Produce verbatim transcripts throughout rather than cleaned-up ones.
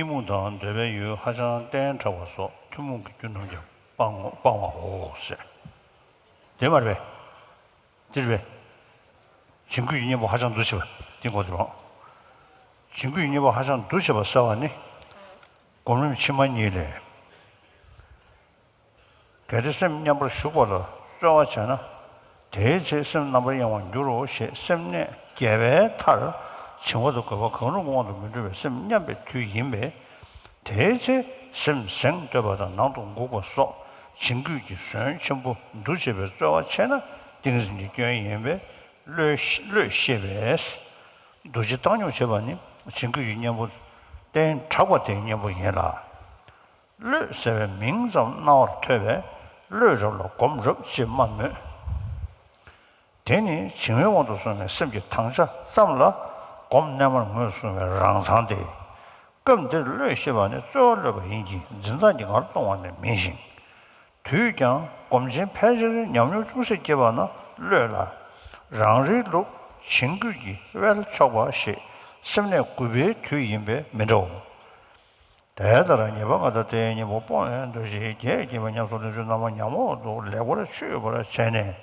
གཏི་མུག་དང་འདོད་པའི་ཡུལ་ཧ་ཅང་བརྟན་དྲགས་པ་སོགས་ཐུན་མོང་གི་རྒྱུ་རྣམས་ཀྱང་སྤང་ངོ་སྤང་བའོ་ཟེར། དེ་མ་རེད་པས། འདིར་བས། བྱིང་རྒོད་ཀྱི་གཉེན་པོ་ཧ་ཅང་འདུ་བྱེད་པ་འདི་གོ་དུ་རོགས། བྱིང་རྒོད་ཀྱི་གཉེན་པོ་ཧ་ཅང་འདུ་བྱེད་པ་ཟེར་བ་ནི། སྒོམ་རིམ་ཕྱི་མ་གཉིས་ལས། གལ་ཏེ་སེམས་མཉམ་པར་ཞུགས་པ་ལ་རྩོལ་བ་བྱས་ན། དེའི་ཚེ་སེམས་རྣམ་པར་གཡེང་བར་འགྱུར་རོ་ཞེས་སེམས་གནས་བརྒྱད་པའི་མཐར། བྱིང་བ་དང་རྒོད་པ་གང་རུང་གི་དབང་དུ་མི་འགྲོ་བའི་སེམས་མཉམ་པའི་དུས་ཡིན་པས། དེའི་ཚེ་སེམས་ཟེངས་བསྡད་པ་དང་ནང་དུ་འགུག་པ་སོགས་བྱིང་རྒོད་ཀྱི་ཟོན་ཆེན་པོ་འདུ་བྱེད་པའི་རྩོལ་བ་བྱས་ན་ཏིང་འཛིན་གྱི་སྐྱོན་ཡིན་པས་བློས་བློས་ཤེས་པས། འདུ་བྱེད་བཏང་སྙོམས་བྱེད་པ་ནི་བྱིང་རྒོད་ཀྱི་གཉེན་པོ་བརྟན་དྲགས་པ་དེའི་གཉེན་པོ་ཡིན་ལ། བློས་ཟེར་བའི་མིང་ཙམ་རྣ་བར་ཐོས་པས་བློས་རབ་ལ་སྒོམ་རབ་ཅེས་སྨྲ་མོད། དེ་ནི་བྱིང་བའི་དབང་དུ་སོང་བའི་སེམས་ཀྱི་དྭངས་ཆ་ཙམ་ལ་སྒོམ་རྣལ་མར་ངོས་བཟུང་བའི་རང་མཚང་སྟེ། སྐབས་འདིར་བློས་ཤེས་པ་ནི་རྩོལ་བ་བློས་པ་ཡིན་གྱི་འཛིན་སྟངས་ཀྱི་ངར་གཏོང་བ་ནི་མིན་ཞིང་། དུས་ཀྱང་སྒོམ་ཆེན་ཕལ་ཆེར་ཉམས་མྱོང་ཅུང་ཟད་སྐྱེས་པ་ན་བློས་ལ། རང་རིག་ལུགས་བྱིང་རྒོད་ཀྱིས་དབལ་ཆོག་པ་ཞེས་སེམས་གནས་དགུ་པའི་དུས་ཡིན་པས་མི་འདྲའོ། དེ་ལྟར་ཉེས་པ་ལྔ་དང་དེའི་གཉེན་པོ་སྤོང་བའི་འདུ་ཤེས་བརྒྱད་ཀྱིས་ཉམས་སུ་ལེན་ཚུལ་རྣམ་པ་ཉམས་འོག་ཏུ་ལེགས་པར་ཆུད་པར་བྱས་ནས་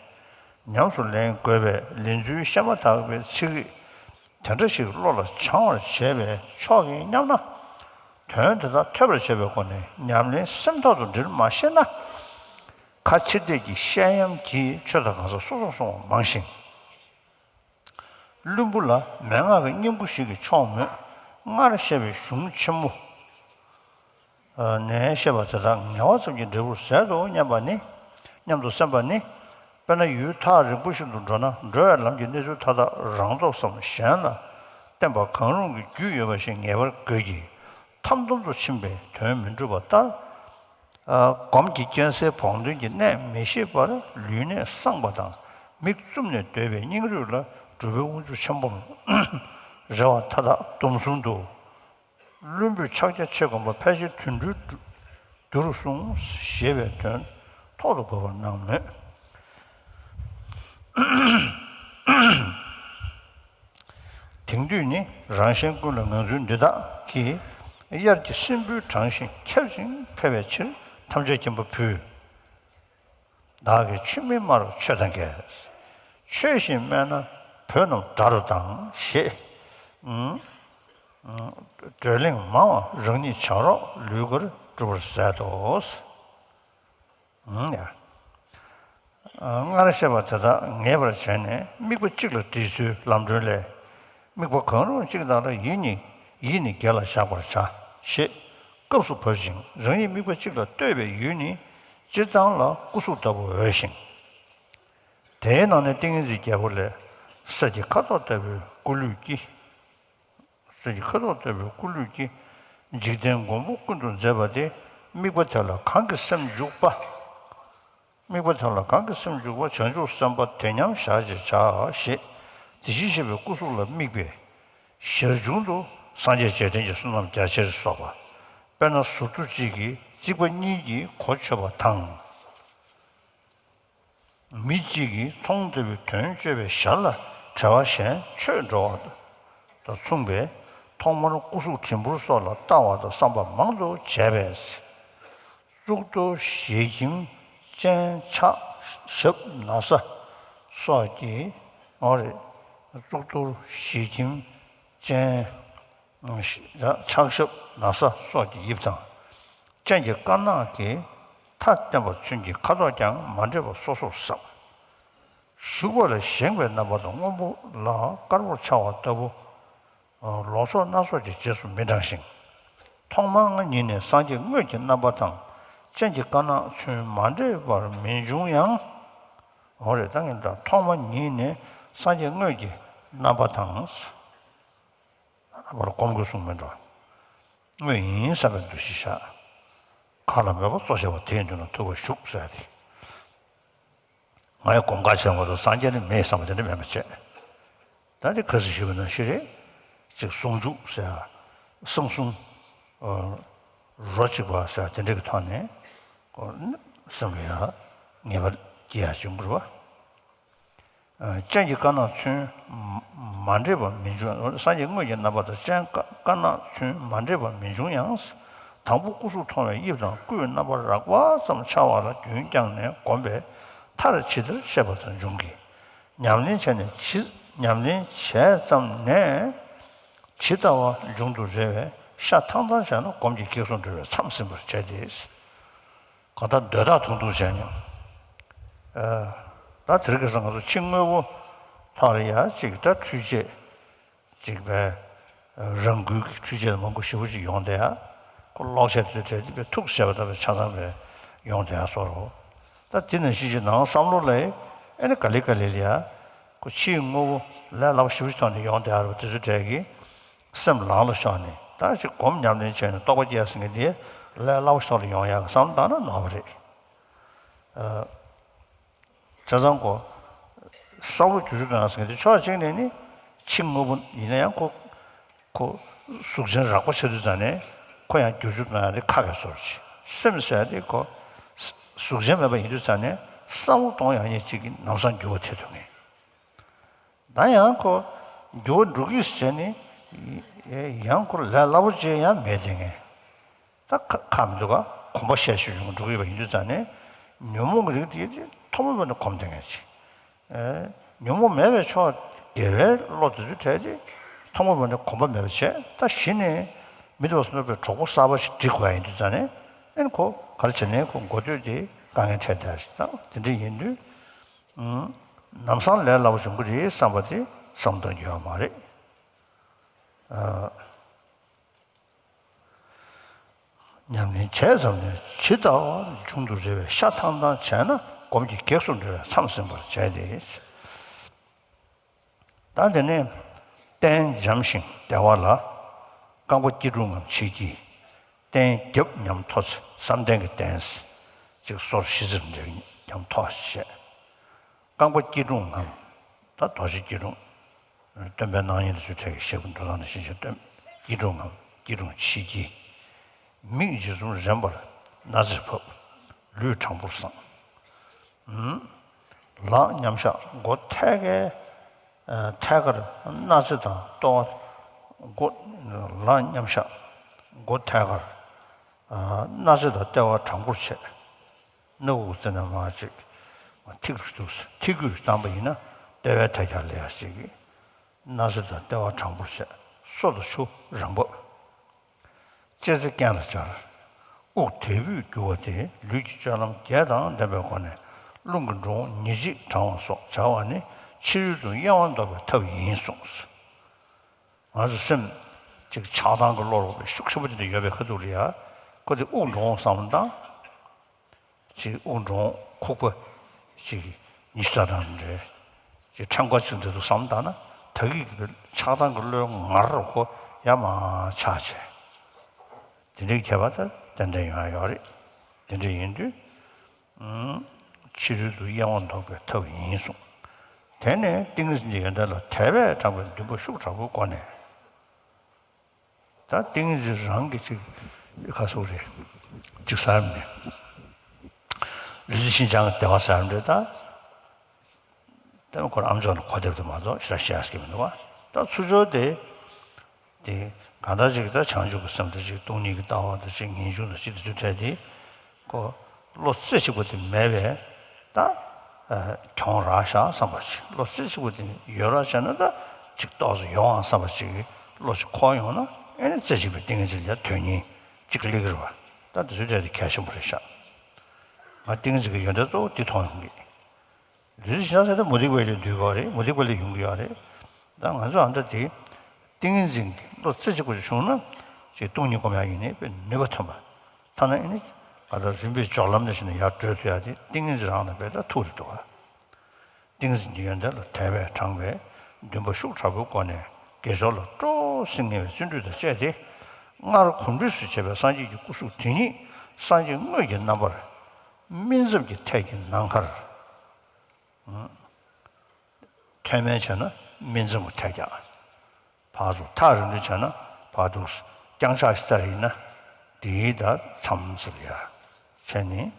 ཉམས་སུ་ལེན་དགོས་པས་ལེན་ཚུལ་བཤད་མ་ཐག་པའི་ཚིག་རིས་དེ་འདྲ་ཞིག་བློ་ལ་འཆང་བར་བྱས་པས་ཆོག་གི་སྙམ་ན། དོན་དེ་དག་ཐོས་པར་བྱེད་པའི་སྒོ་ནས་ཉམས་ལེན་སེམས་ཐོག་ཏུ་འདྲིར་མ་ཤེས་ན། ཁ་ཕྱིར་བལྟས་ཀྱི་བཤད་ཡམ་གྱིས་ཆོས་དང་གང་ཟག་སོ་སོར་སོང་བ་མང་ཞིང་། བླུན་པོ་ལ་མན་ངག་གི་སྙིང་པོ་ཞིག་གིས་ཆོག་མོད། སྔར་བཤད་པའི་གཞུང་ཆེན་མོ་ནས་བཤད་པ་དེ་དག་ངལ་བ་ཙམ་གྱི་འབྲས་བུར་ཟད་དོ་སྙམ་པ་ནི། སྙམ་དུ་སེམས་པ་ནི། དཔེར་ན་ཡུལ་ཐག་རིང་པོ་ཞིག་ཏུ་འགྲོ་ན་འགྲོ་བའི་ལམ་གྱི་གནས་ཚུལ་མཐའ་དག་རང་སྟོབས་སམ་གཞན་ལ་བརྟེན་པ་གང་རུང་གི་རྒྱུས་ཡོད་པ་ཞིག་ངེས་པར་དགོས་ཀྱི། ཐམ་དུམ་དུ་ཕྱིན་པས་དོན་མི་འགྲུབ་པ་ལྟར། སྒོམ་གྱི་རྐྱེན་སེལ་བོགས་འདོན་གྱི་གནད་མི་ཤེས་པར་ལུས་གནད་སངས་པ་དང་མིག་བཙུམ་ནས་སྡོད་པའི་སྙིང་རུས་ལ་སྒྲུབ་པའི་དབང་ཕྱུག་ཆེན་པོར་རེ་བ་མཐའ་དག་སྡོམ་གསུམ་དུ། བླུན་པོས་ཕྱག་རྒྱ་ཆེ་སྒོམ་པ་ཕལ་ཆེར་དུད་འགྲོའི་རྒྱུར་གསུངས་ཞེས་པའི་དོན་ཐོག་ཏུ་གོ་བར་སྣང་མོད། དེང་དུས་ནི་རང་གཞན་ཀུན་ལ་ངང་ཚུལ་འདི་དག་གིས་དབྱར་གྱི་སྲིན་འབུ་དྲངས་ཤིང་ཁྱབ་ཅིང་འཕེལ་བའི་ཕྱིར་ཐམས་ཅད་མཁྱེན་པ་བུས། བདག་གིས་ཆུ་མིག་དམར་ཆོས་དང་འགལ། ཆོས་བཞིན་སྨྲས་ན་བོད་རྣམས་དགྲ་རུ་ལྡང་ཞེས། བགྲོ་གླེང་མང་བ་རང་ཉིད་བྱ་རོག་ལུས་ཀར་འགྲུབ་པར་ཟད་དོ། ཡ། སྔར་བཤད་པ་དེ་དག་ངེས་པར་བྱས་ནས་དམིགས་པ་གཅིག་ལ་དྲིལ་ཚུལ་ལམ་སྒྲོན་ལས། དམིགས་པ་གང་རུང་གཅིག་དང་ལ་ཡིད་ནི་ཡིད་ནི་དགེ་ལ་བཞག་པར་བྱ་ཞེས་སྐབས་སུ་བབ་ཅིང་རང་ཉིད་དམིགས་པ་གཅིག་ལ་གཏོད་པའི་ཡུལ་ནི་སྤྱིར་བཏང་ལ་སྐུ་གཟུགས་ལྟ་བུ་འོས་ཤིང་། དེའི་ནང་ནས་ཏིང་ངེ་འཛིན་རྒྱལ་པོ་ལས། གསེར་གྱི་ཁ་དོག་ལྟ་བུའི་སྐུ་ལུས་ཀྱི། གསེར་གྱི་ཁ་དོག་ལྟ་བུའི་སྐུ་ལུས་ཀྱི། འཇིག་རྟེན་མགོན་པོ་ཀུན་ཏུ་མཛེས་པ་དེ། དམིགས་པ་དེ་ལ་གང་གིས་སེམས་འཇུག་པ། དམིགས་པ་དེ་ལ་གང་གིས་སེམས་འཇུག་པ། བྱང་ཆུབ་སེམས་དཔའ་དེ་མཉམ་བཞག་ཅེས་བྱ་ཞེས། དེ་བཞིན་གཤེགས་པའི་སྐུ་གཟུགས་ལ་དམིགས་པའི་ཞར་བྱུང་དུ་སངས་རྒྱས་རྗེས་དྲན་གྱི་བསོད་ནམས་རྒྱ་ཆེར་གསོག་པ། དཔེར་ན་ཟུར་དུ་གཅིག་གིས་རྩིག་པ་གཉིས་ཀྱིས་གོ་ཆོད་པ་དང་། མི་གཅིག་གིས་ཚོང་ལྟ་བུའི་དོན་སྤྱོད་པའི་ཞར་ལ་བྲེལ་བ་གཞན་ཆོད་འགྲོ་བ་དང་མཚུངས་པས་ཐོག་མར་སྐུ་གཟུགས་བྲིས་འབུར་སོགས་ལ་ལྟ་བ་དང་བསམ་པ་མང་དུ་བྱས་པས། གཙུག་ཏོར་ཞལ་ཁྱིམ་སྤྱན་ཆབ་ཞབས་ན་བཟའ་སོགས་ཀྱིས་ངོ་རེ། གཙུག་ཏོར་ཞལ་ཁྱིམ་སྤྱན། ཕྱག་ཞབས་ན་བཟའ་སོགས་ཀྱི་དབྱིབས་དང་། སྤྱན་གྱི་དཀར་ནག་གི་མཐའ་བསྟན་པ་ཚུན་གྱི་ཁ་དོག་ཀྱང་མ་འདྲེས་པ་སོ་སོར་བསམ། བཞུགས་པ་ལ་བཞེངས་པའི་རྣམ་པ་དང་སྔོན་པོ་ལ་དཀར་པོར་འཆར་བ་ལྟ་བུ། ལོགས་ཚོགས་སྣ་ཚོགས་ཀྱི་རྗེས་སུ་མི་འབྲང་ཞིང་། ཐོག་མར་ཉིད་ནས་སངས་རྒྱས་དངོས་ཀྱི་རྣམ་པ་དང་སྤྱན་གྱི་དཀར་ནག་ཚུན་མ་འདྲེས་པར་མི་འབྱུང་ཡང་། འོ་རེད་ད་ངས་ད་ཐོག་མ་ཉིད་ནས་སངས་རྒྱས་དངོས་ཀྱི་རྣམ་པ་དང་། རྣམ་པར་སྒོམ་དགོས་གསུངས་མིན་འགྲོ། དངོས་ཡིན་བསམ་པའི་འདུ་ཤེས་བཞག་ཁ་ལ་མོས་པ་གཙོ་ཆེ་བ་དེའི་མདུན་ལ་ཐུག་པར་བཞུགས་ཟེར་ཏེ། ང་ཡི་སྒོམ་ཁ་ཆེན་མོ་དང་སངས་རྒྱས་ནི་མེད་བསམ་པ་དེ་འདྲ་མེད་པ་བྱས། ད་དེ་ག་ཟེར་ཞུས་པ་ནང་བཞིན་རེད། ཅིག་ཟུང་འཇུག་ཟེར། གསང་གསུམ། རོ་གཅིག་པ་ཟེར་དེ་འདྲ་གི་ཐོག་ནས། སེམས་ལ་ཡ་ངེས་པར་སྐྱེ་ཡ་བྱུང་དགོས་པ། སྤྱན་གྱི་དཀར་ནག་ཚུན་མ་འདྲེས་པ་མི་འབྱུང་། སངས་རྒྱས་དངོས་ཀྱི་རྣམ་པ་དང་སྤྱན་དཀར་ནག་ཚུན་མ་འདྲེས་པ་མི་འབྱུང་ཡང་། དང་པོ་སྐུ་གཟུགས་མཐོང་བའི་དབྱིབས་དང་སྐུའི་རྣམ་པ་རགས་པ་ཙམ་འཆར་བ་ལ་རྒྱུན་བསྐྱངས་ནས་བསྒོམས་པས་མཐར་ཇི་ལྟར་བཤད་པ་དང་འབྱུང་གི། ཉམས་ལེན་བྱས་ནས་ཇི་ཉམས་ལེན་བྱས་ཙམ་ནས་ཇི་ལྟ་བ་འབྱུང་དུ་རེ་བས་ཤ་ཐང་ཐང་བྱས་ན་སྒོམ་གྱི་གེགས་སུ་འགྲོ་བས་མཚམས་ཟིན་པར་བྱས་ཏེ། གང་ལྟར་འདོད་ཐག་ཐུང་ཐུང་བྱས་ནས། ད་དེ་རིང་ཁ་སང་ང་ཚོ་ཕྱི་དངོས་པོ་ཐོག་ལ་ཡ་གཅིག་ད་འཕྲུལ་ཆས་གཅིག་པའི་རང་འགུལ་གྱི་འཕྲུལ་ཆས་མང་པོ་ཞེ་པོ་ཅིག་ཡོང་བསྡད་ཡ། ཁོ་གློག་ཆས་དེ་ཚོ་བྲལ་ཏེ་པའི་ཐུགས་བྱས་པ་ལྟ་བུའི་ཆ་ཚང་པའི་ཡོང་བསྡད་ཡ་བཟོ་འདྲ། ད་དེ་ནང་བཞིན་གྱི་ནང་བསམ་བློ་ལ་ཨེ་ནི་ག་ལེ་ག་ལེ་ལ་ཡ། ཁོ་ཕྱིའི་དངོས་པོ་ལས་སླ་པོ་ཞེ་པོ་ཅིག་ཐོག་ནས་ཡོང་བསྡད་ཡ་རེད་པ། དེ་ཚོ་བྲལ་གི་སེམས་ལག་ལ་ཤོར་ནས་ད་ཅིག་སྒོམ་ཉམས་ལེན་བྱས་ནས་རྟོགས་པ་སྐྱེ་ཡ་ཟེར་མཁན་དེ་ལས་སླ་པོ་ཞིག་ཐོག་ལ་ཡོང་ཡ་གི་བསམ་བློ་བཏང་ན་ནོར་བ་རེད། བྱས་ཙང་ཁོ་བསམ་བློ་བསྒྱུར་བཅོས་གཏོང་ཡ་ཟེར་མཁན་དེ་ཕྱོགས་གཅིག་ནས་ནི་ཕྱི་དངོས་པོ་ཡིན་ན་ཡང་ཁོ་ཁོ་གཟུགས་ཅན་རགས་པ་ཆགས་དུས་ཙང་ནས་ཁོ་ཡང་བསྒྱུར་བཅོས་གཏོང་ཡ་དེ་ཁག་གི་བཟོ་འདྲ་ཅིག་སེམས་ཟེར་ཡ་དེ་ཁོ་གཟུགས་ཅན་མེད་པ་ཡིན་དུས་ཙང་ནས་བསམ་བློ་གཏོང་ཡག་ཉིད་ཅིག་གི་ལམ་སང་འགྱུར་བ་ཐེབས་ཐུབ་ངེས། ད་ཡང་ཁོ་འགྱུར་བ་འགྲོ་གི་ཟེར་ནས་ཡང་ཁོ་ལས་སླ་པོ་ཅིག་ཡང་མེད་དེ་ངས། ད་ཁ་ཁག་མི་འདུག་ག་གོམས་པ་ཤས་ཆེ་ཆུང་འགྲོ་གི་ཡོད་པ་ཡིན་དུས་ཙང་ནས་ཉོན་མོངས་ཀྱི་རིགས་དེ་ཐོག་མ་བར་ནས་གོམས་བསྡད་མཁན་ཅིག་ཉོན་མོངས་མེད་པའི་ཕྱོགས་དགེ་བའི་བློ་དེ་ཚོ་བྲལ་ཏེ་ཐོག་མ་བར་ནས་གོམས་པ་མེད་པ་བྱས། ད་གཞི་ནས་མི་འདུག་པ་སོང་ན་པའི་གྲོགས་པོ་གསར་པ་ཞིག་སྒྲིག་དགོས་ཡ་ཡིན་དུས་ཙང་ནས་ཨེ་ནི་ཁོ་ག་རེ་བྱས་ནས་ཁོ་འགོ་སྟོད་དེ་དཀའ་ངལ་འཕྲད་བསྡད་ཡ་ཞིག་དང་དེ་འདྲ་ཡིན་དུས། ལམ་སང་ལས་སླ་པོ་བྱུང་གི་རེད་བསམ་པ་དེ་བསམ་གཏོང་རྒྱུ་ཡོད་མ་རེད། ཉམས་ལེན་བྱས་ཙམ་ནས་ཇི་ལྟ་བ་འབྱུང་དུ་རེ་བས་ཤ་ཐང་ཐང་བྱས་ན་སྒོམ་གྱི་གེགས་སུ་འགྲོ་བས་མཚམས་ཟིན་པར་བྱས་ཏེ། ད་དེ་ནས་རྟེན་འཇམ་ཞིང་བདེ་བ་ལ། རྐང་པ་སྐྱིལ་ཀྲུང་ངམ་ཕྱིས་ཀྱིས། རྟེན་རྒྱབ་ཉམས་མཐོ་ཚེ་བསམ་གཏན་གྱི་རྟེན། ཅིག་སོར་བཞི་ཙམ་འདྲ་ཉམས་མཐོ་བྱས། རྐང་པ་སྐྱིལ་ཀྲུང་ངམ། ད་རྡོ་རྗེ་སྐྱིལ་ཀྲུང་། སྟོན་པའི་སྣང་བརྙན་དུ་ཚུལ་ཁྲིམས་ཀྱི་ཞབས་ཀྱི་འགྲོ་སྟངས་ནང་བཞིན་བྱས་སྟོན། སྐྱིལ་ཀྲུང་ངམ་སྐྱིལ་ཀྲུང་ཕྱིས་ཀྱིས། མིག་འབྱེད་གསུམ་རེངས་པར་སྣ་རྩེར་ཕབ། ལུས་དྲང་པོར་བསྲང་། ལག་མཉམ་བཞག་མགོ་ཐད་ཀར། ཐད་ཀར་སྣ་རྩེ་དང་ལྟོ་བ། མགོ། ལག་མཉམ་བཞག་མགོ་ཐད་ཀར། སྣ་རྩེ་དང་ལྟོ་བ་དྲང་པོར་བྱས། སྣ་ཁུག་རྩེ་ནས་མར་ཅིག་ཐིག་རུ་འདུག་ཐིག་སྐུད་བཏང་པ་ཡིན་ན་ལྟོ་བའི་ཐད་ཀར་ལ་ཡ་ཞིག་གིས། སྣ་རྩེ་དང་ལྟོ་བ་དྲང་པོར་བྱས། སོ་དང་ཆུ་རང་འབབ། ལྕེ་རྩེ་རྐན་ལ་སྦྱར། དབུགས་དལ་བུས་རྒྱུ་བ་དེ་ལུས་ཀྱི་སྤྱོད་ལམ་བརྒྱད་དང་ལྡན་པའི་སྒོ་ནས་རླུང་གི་འགྲོ་འོང་ཉིན་གཅིག་བགྲང་བ་སོགས་བྱ་བ་ནི་ཕྱི་རོལ་དུ་གཡེང་བ་ལྡོག་པའི་ཐབས་ཡིན་གསུངས། ང་ཚོ་སེམས་ཅིག་ཆགས་སྡང་གི་བློ་ལོག་པའི་ཤུགས་ཆེན་པོ་དེ་འདྲ་ཡོད་པའི་ཁ་ཐུག་ལ་ཡ། ཁོ་དེ་དབུགས་འགྲོ་འོང་བསམ་བློ་བཏང་། ཅིག་དབུགས་འགྲོ་འོང་ཁུག་པ་ཅིག་ཉི་ཤུ་རྩ་གྲངས་འདྲ་ཅིག་ཕྲེང་བ་ཅིག་འདྲ་འདུག་བསམ་བཏང་ན་ད་གི་གི་ཆགས་སྡང་གི་བློའི་ངར་ཁོ་ཡར་མར་ཆགས་བྱས། དེ་འདྲའི་ཁྱད་པར་ད་ཏན་ཏན་ཡོང་ཡ་ཡོད་རེད། དེ་འདྲ་ཡིན་དུས། ཕྱི་རོལ་དུ་གཡེང་བ་ལྡོག་པའི་ཐབས་ཡིན་གསུངས། དེ་ནས་ཏིང་ངེ་འཛིན་གྱི་ཡོན་ཏན་ལ་དད་པས་དྲངས་པའི་འདུན་པ་ཤུགས་དྲག་པོའི་སྒོ་ནས། ད་ཏིང་ངེ་འཛིན་རང་གི་ཅིག་ཁ་སོགས་རེད། ཅིག་གསར་མེད། ལུས་རྩལ་ཤིན་སྦྱངས་ཀྱི་བདེ་བ་གསར་མེད་ད། ད་ཁོ་རང་ཨ་མཆོག་ལ་གོ་བདེ་པོ་དེ་མ་གཏོགས་ཞེ་དྲག་བཤད་ཡག་གི་མི་འདུག་བ། ད་ཚུར་སྦྱོར་དེ། དེ་གང་ལྟར་ཅིག་ད་བྱང་ཆུབ་ཀྱི་སེམས་དང་ཅིག་སྟོང་ཉིད་ཀྱི་ལྟ་བ་དང་ཅིག་ངེས་འབྱུང་དང་ཅིག་དེ་ཚོའི་གྲས་དེ། ཁོ་བློ་རྩེ་གཅིག་པ་དེ་མེད་པས་ད། གྱོང་རག་ཤག་བསམ་པ་ཅིག་བློ་རྩེ་གཅིག་པ་དེ་ཡོད་རོགས་བྱས་ན་ད་ཅིག་ཏོག་ཙམ་ཡོང་ཨང་བསམ་པ་ཅིག་གི་བློ་ཅིག་འཁོར་ཡོང་ན་ཨེ་ནི་རྩེ་གཅིག་པའི་ཏིང་ངེ་འཛིན་ལ་དོན་སྙིང་ཅིག་སླེབས་ཀྱི་རེད་བ། ད་དེ་ཚོའི་གྲས་དེ་གལ་ཆེན་པོ་རེད་ཤག་ང་ཏིང་ངེ་འཛིན་གྱི་ཡོན་ཏན་གཙོ་བོ་འདི་མཐོང་ཡོང་གི། ལུས་ཤེས་ཟེར་ན་མུ་སྟེགས་པ་ལས་འདུས་པ་རེད། མུ་སྟེགས་པ་ལས་ཡོང་གི་ཡོད་རེད། ད་ང་ཚོ་ཨ་མདའ་དེ་ཏིང་ངེ་འཛིན་གྱི་བློ་རྩེ་གཅིག་པ་ཞིག་བྱུང་ན་ཅིག་སྟོང་ཉིད་སྒོམ་ཡག་ཡིན་ནའི་དཔེ་ནུས་པ་ཐོན་པ། ཐ་ན་ཨེ་ནི་ག་ད་རིམ་པས་སྦྱོར་ལམ་ནས་བྱས་ནས་ཡར་བགྲོད་ཐུབ་ཡག་དེ་ཏིང་ངེ་འཛིན་རང་ལ་དཔེ་ད་ཐུག་རེད་འདུག་ག་ཏིང་འཛིན་གྱི་ཡོན་ཏན་ལ་དད་པས་དྲངས་པའི་འདུན་པ་ཤུགས་དྲག་པོའི་སྒོ་ནས་དགེ་སྦྱོར་ལ་སྤྲོ་བསྲེ་ངེས་པའི་བརྩོན་འགྲུས་དང་བཅས་ཏེ། སྔར་གོམས་འདྲིས་སུ་བྱས་པའི་སངས་རྒྱས་ཀྱི་སྐུ་གཟུགས་དེ་ཉིད་སངས་རྒྱས་དངོས་ཀྱི་རྣམ་པར་སྨིན་མཚམས་ཀྱི་ཐད་ཀྱི་ནམ་མཁར། མཐོ་དམན་བྱས་ན་སྨིན་མཚམས་ཀྱི་ཐད་ཀྱང་། ཕར་ཚུར་ཐག་རིང་རིང་བྱས་ན་བར་དུ་རྐྱང་ཕྱག་ཞིག་བཙལ་ཡིན་ན་དེའི་ད་མཚམས་ཚུར་ཡར་བྱས་ནས།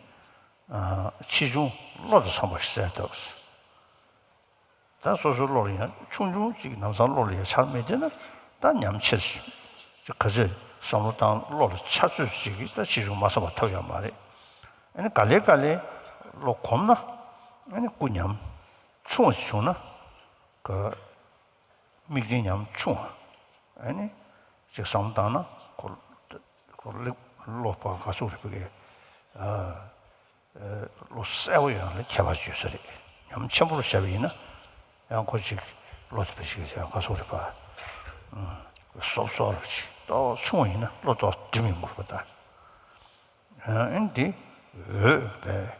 ཆེ་ཆུང་བློ་དང་འཚམ་པ་ཞིག་བཙལ་ཐུབ། ད་སོ་སོའི་བློ་ལ་ཡང་ཆུང་ཆུང་ཅིག་ལམ་སང་བློ་ལ་ཡང་འཆར་མེད་དེ་ན། ད་ཉམས་ཆེ་ཅིག་ག་ཚོད་བསམ་བློ་བཏང་བློ་ལ་འཆར་ཚོད་ཅིག་གིས་ད་ཆེ་ཆུང་མ་བསམ་པ་ཐོབ་ཡོད་མ་རེད། ཨ་ནི་ག་ལེ་ག་ལེ་བློ་གོམས་ན། ཨ་ནི་སྐུ་ཉམས་ཆུང་བ་ཞིག་བྱུང་ན། ག་དམིགས་རྟེན་ཉམས་ཆུང་བ། ཨ་ནི་ཅིག་བསམ་བློ་བཏང་ན་ཁོ། ཁོ་ལེགས་བློ་ཕར་ག་སོགས་རེད་པ་གི། ཨ། ཨ། བློ་གསལ་པོ་ཡོང་ལ་ཁྱད་པར་ཡོད་ས་རེད། ཉམས་ཆེན་པོར་བྱས་པ་ཡིན་ན། ཡང་ཁོ་ཅིག་བློ་དེ་བས་ཞིག་ཡང་ག་སོགས་རེད་པ། ཨ། སོབ་སོབ་རུ་ཅིག་ཏོག་ཆུང་བ་ཡིན་ན་བློ་ཏོག་འགྲིམ་ཡོང་དགོས་པ་ད། ཨ་ནི་དེ་འོད་པས།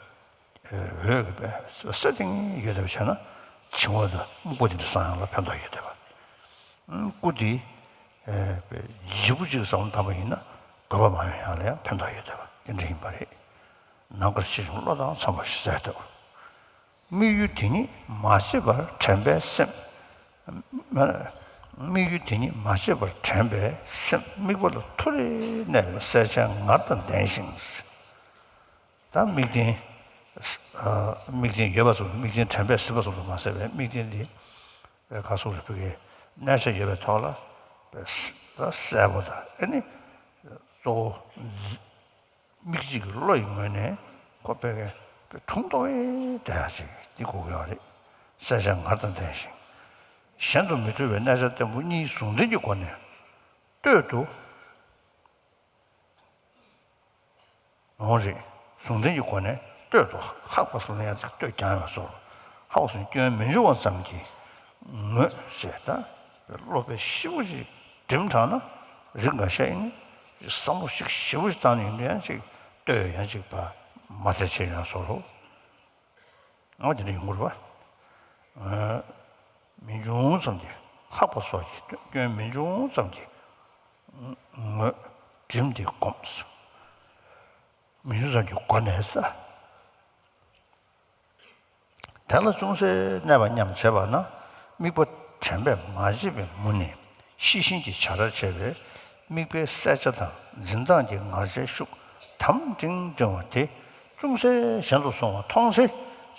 འོད་ཀྱི་པས་ས་སྟེང་ཡོད་བསྡད་པ་བྱས་ན། བྱིང་བ་དང་སྨུག་པ་དེ་འདྲ་སངས་ཡོང་ལ་ཕན་ཐོགས་ཡོད་བསྡད་པ། སྐུ་དེ་ལྗིད་པོ་ཅིག་བསམ་བློ་བཏང་པ་ཡིན་ན། དགོས་པ་མ་ཡོང་ཡང་ལ་ཡང་ཕན་ཐོགས་ཡོད་བསྡད་པ་དེ་འདྲ་ཡིན་པ་རེད། ནམ་མཁར་ཆེ་ཆུང་བློ་དང་འཚམས་པར་གཟིགས་ཟེར་བསྡད་པ། དམིགས་ཡུལ་དེ་ཉིད་མ་བརྗེད་པར་དྲན་པའི་སེམས། དམིགས་ཡུལ་དེ་ཉིད་མ་བརྗེད་པར་དྲན་པའི་སེམས། དམིགས་པ་ལ་ཐུགས་རེ་གནས་པའི་སྲས་ཆེན་ངར་དང་ལྡན་ཞིང་། ད་དམིགས་རྟེན། ཨ། དམིགས་རྟེན་ཡོད་པ་ཙམ་དུ། དམིགས་རྟེན་དྲན་པས་ཟིན་པ་ཙམ་དུ་མ་ཟད་པའི་དམིགས་རྟེན་འདི་ག་སོགས་རེ་ཕུལ་གྱི་གནས་ཆ་ཡོད་པའི་ཐོག་ལ་ད་གསལ་པོ་དང་། ཨ་ནི་གཙོ་བོ་མིག་གཅིག་གི་བློ་ཡི་ངོས་ནས་ཁོ་དཔེ་དཔེ་དྲུང་གཏོགས་ཡས་བསྡད་ཡ་ཅིག་འདི་དགོས་ཀྱི་ཡོད་རེད། སྲས་ཆེན་ངར་དང་ལྡན་ཞིང་། གཞན་དུ་མི་འཕྲོད་པའི་རྣལ་འབྱོར་བརྟན་པོ་གཉིས་ཟུང་ལྡན་གྱི་སྒོ་ནས་གཏོད་དུ། འོང་རེད། ཟུང་ལྡན་གྱི་སྒོ་ནས་གཏོད་དུ། ལྷག་པ་སོགས་ལ་ཡང་ཅིག་གཏོད་ཀྱང་ཡང་སོགས། ལྷག་པ་སོགས་སྐྱོན་མི་འབྱུང་བ་ཙམ་གྱིས་ངོས་ཞེས། ད་བློ་དཔེ་ཞིབ་པོ་ཞིག་སྒྲིམ་དྲགས་ན། རིགས་འགའ་ཤས་ཡིན་ན་བསམ་བློ་ཞིག་ཞིབ་པོ་ཞིག་བཏང་ནས་ཡིན་ན་ཡང་ཅིག་གཏོད་ཡང་ཅིག་པ་མ་ཚད་ཆེ་ཡང་སོགས་རོ། ཨོ་དེ་འདྲ་ཡོང་གི་རེད་པ། ཨ། མི་འབྱུང་ཙམ་གྱི། ལྷག་པ་སོགས་ཀྱི་སྐྱོན་མི་འབྱུང་ཙམ་གྱི་ངོས་སྒྲིམ་སྟེ་བསྒོམ། མི་འབྱུང་ཙམ་གྱི་སྒོ་ནས་ས། དེ་ལ་ཅུང་ཟད་གནས་པ་སྙམ་བྱེད་པ་ན། དམིགས་པ་དྲན་པས་མ་བརྗེད་པའི་མུ་ནས་ཤེས་བཞིན་གྱི་བྱ་ར་བྱས་པའི་དམིགས་པའི་གསལ་ཆ་དང་འཛིན་སྟངས་ཀྱི་ངར་ཆའི་ཤུགས་དམ་ཅིང་སྒྲིང་བ་དེ་ཅུང་ཟད་གཞན་དུ་སོང་བ་མཐོང་ཚེ་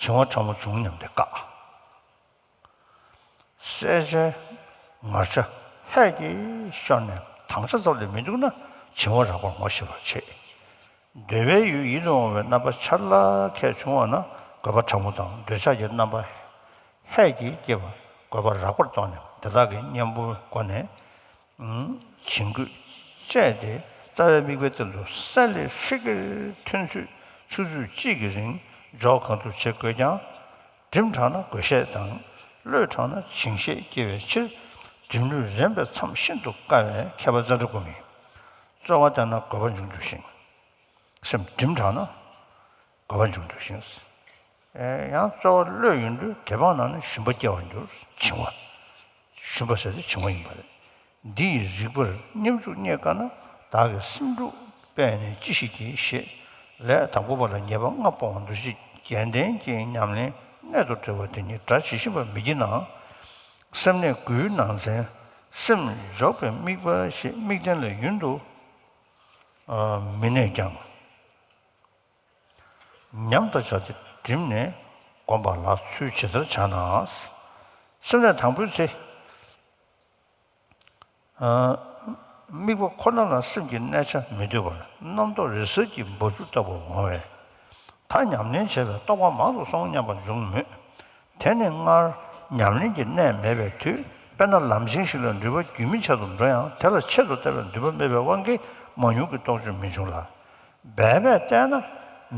བྱིང་བ་ཕྲ་མོ་བྱུང་སྙམ་སྟེ་བཀག། གསལ་ཆའི་ངར་ཆ་ལྷད་ཀྱིས་ཤོར་ནས་དྭངས་ཆ་ཙམ་ལས་མི་འདུག་ན་བྱིང་བ་རགས་པར་ངོ་ཤེས་པར་བྱེད། འདོད་པའི་ཡུལ་ཡིད་དུ་འོང་བའི་རྣམ་པ་འཆར་ལྷག་ཁད་བྱུང་བ་ན་དགོད་པ་ཕྲ་མོ་དང་འདོད་ཆགས་ཀྱི་རྣམ་པ་ལྷད་ཀྱིས་སྐྱེས་པ་དགོད་པ་རགས་པར་རྟོགས་ནས་དེ་དག་གི་གཉེན་པོའི་སྒོ་ནས་བྱིང་རྒོད་བཅས་ཏེ་རྩ་བའི་དམིགས་པའི་སྟེང་དུ་གསལ་ལེ་ཧྲིག་གེར་ཐོན་ཚུལ་ཆུ་ཚོད་གཅིག་གི་རིང་འཇོག་གང་ཐུབ་བྱེད་དགོས་ཀྱང་། སྒྲིམ་དྲགས་ན་དགོད་ཤེས་དང་། གློད་དྲགས་ན་བྱིང་ཤས་སྐྱེ་བའི་ཕྱིར། སྒྲིམ་གློད་རན་པའི་མཚམས་ཤིན་ཏུ་དཀའ་བས་མཁས་པ་ཙནྡྲ་གོ་མིས། རྩོལ་བ་བསྟེན་ན་དགོད་པ་འབྱུང་འགྱུར་ཞིང་། སེམས་སྒྲིམ་དྲགས་ན་དགོད་པ་འབྱུང་འགྱུར་ཞིང་། ཨེ། ཡང་རྩོལ་བ་གློད་ཡོང་དུས་དེ་སྤངས་ན་ནི་ཞུམ་པ་སྐྱེ་བར་འགྱུར། བྱིང་བ། ཞུམ་པ་ཟེར་དེ་བྱིང་བ་ཡིན་པ་རེད། འདི་ཡི་རིགས་པར་སྙོམས་འཇུག་རྙེད་དཀའ་ན། བདག་གིས་སེམས་འཁྲུག་པས་ནི་ཅི་ཞིག་བགྱི། ཞེས་ལས་དང་པོ་པ་ལ་ཉེས་པ་ལྔ་སྤོང་བ་འདུ་ཤེས་རྒྱས་ལྡན་གྱི་ཉམས་ལེན་གནད་དུ་འགྲོ་བ་དེ་ཉིད་སྒྲ་ཇི་བཞིན་པར་མི་བགྱིད་ན། སེམས་གནས་དགུའི་ནང་ཚན་སེམས་འཇོག་པའི་དམིགས་པ་ཞེས་དམིགས་རྟེན་ལ་ཡུན་དུ་མི་གནས་ཀྱང་། ཉམས་དང་སྦྱར་ཏེ་བསྒྲིམས་ནས་བསྒོམ་པ་ལ་ཚུལ་ཇི་ལྟར་བྱ་ན། སེམས་གནས་དང་པོའི་ཚེ། ཨ། དམིགས་པ་ཁོ་ན་ལ་སེམས་ཀྱི་གནས་ཆ་མི་སྡོད་པར་རྣམ་རྟོག་རེ་སར་གྱི་འབབ་ཆུ་ལྟ་བུར་འོང་བས། ད་ཉམས་ལེན་བྱས་པས་རྟོགས་པ་མང་དུ་སོང་སྙམ་པ་འབྱུང་མོད། དེ་ནི་སྔར་ཉམས་ལེན་གྱི་གནད་མེད་པའི་དུས། དཔེར་ན་ལམ་ཆེན་ཞིག་ལ་འགྲུལ་པ་རྒྱུན་མི་ཆད་དུ་འགྲོ་ཡང་དེ་ལ་ཆེད་དུ་བལྟ་བའི་འདུན་པ་མེད་པའི་དབང་གིས་མང་ཉུང་གི་རྟོགས་བརྗོད་མི་འབྱུང་ལ། འབད་པས་བལྟས་ན་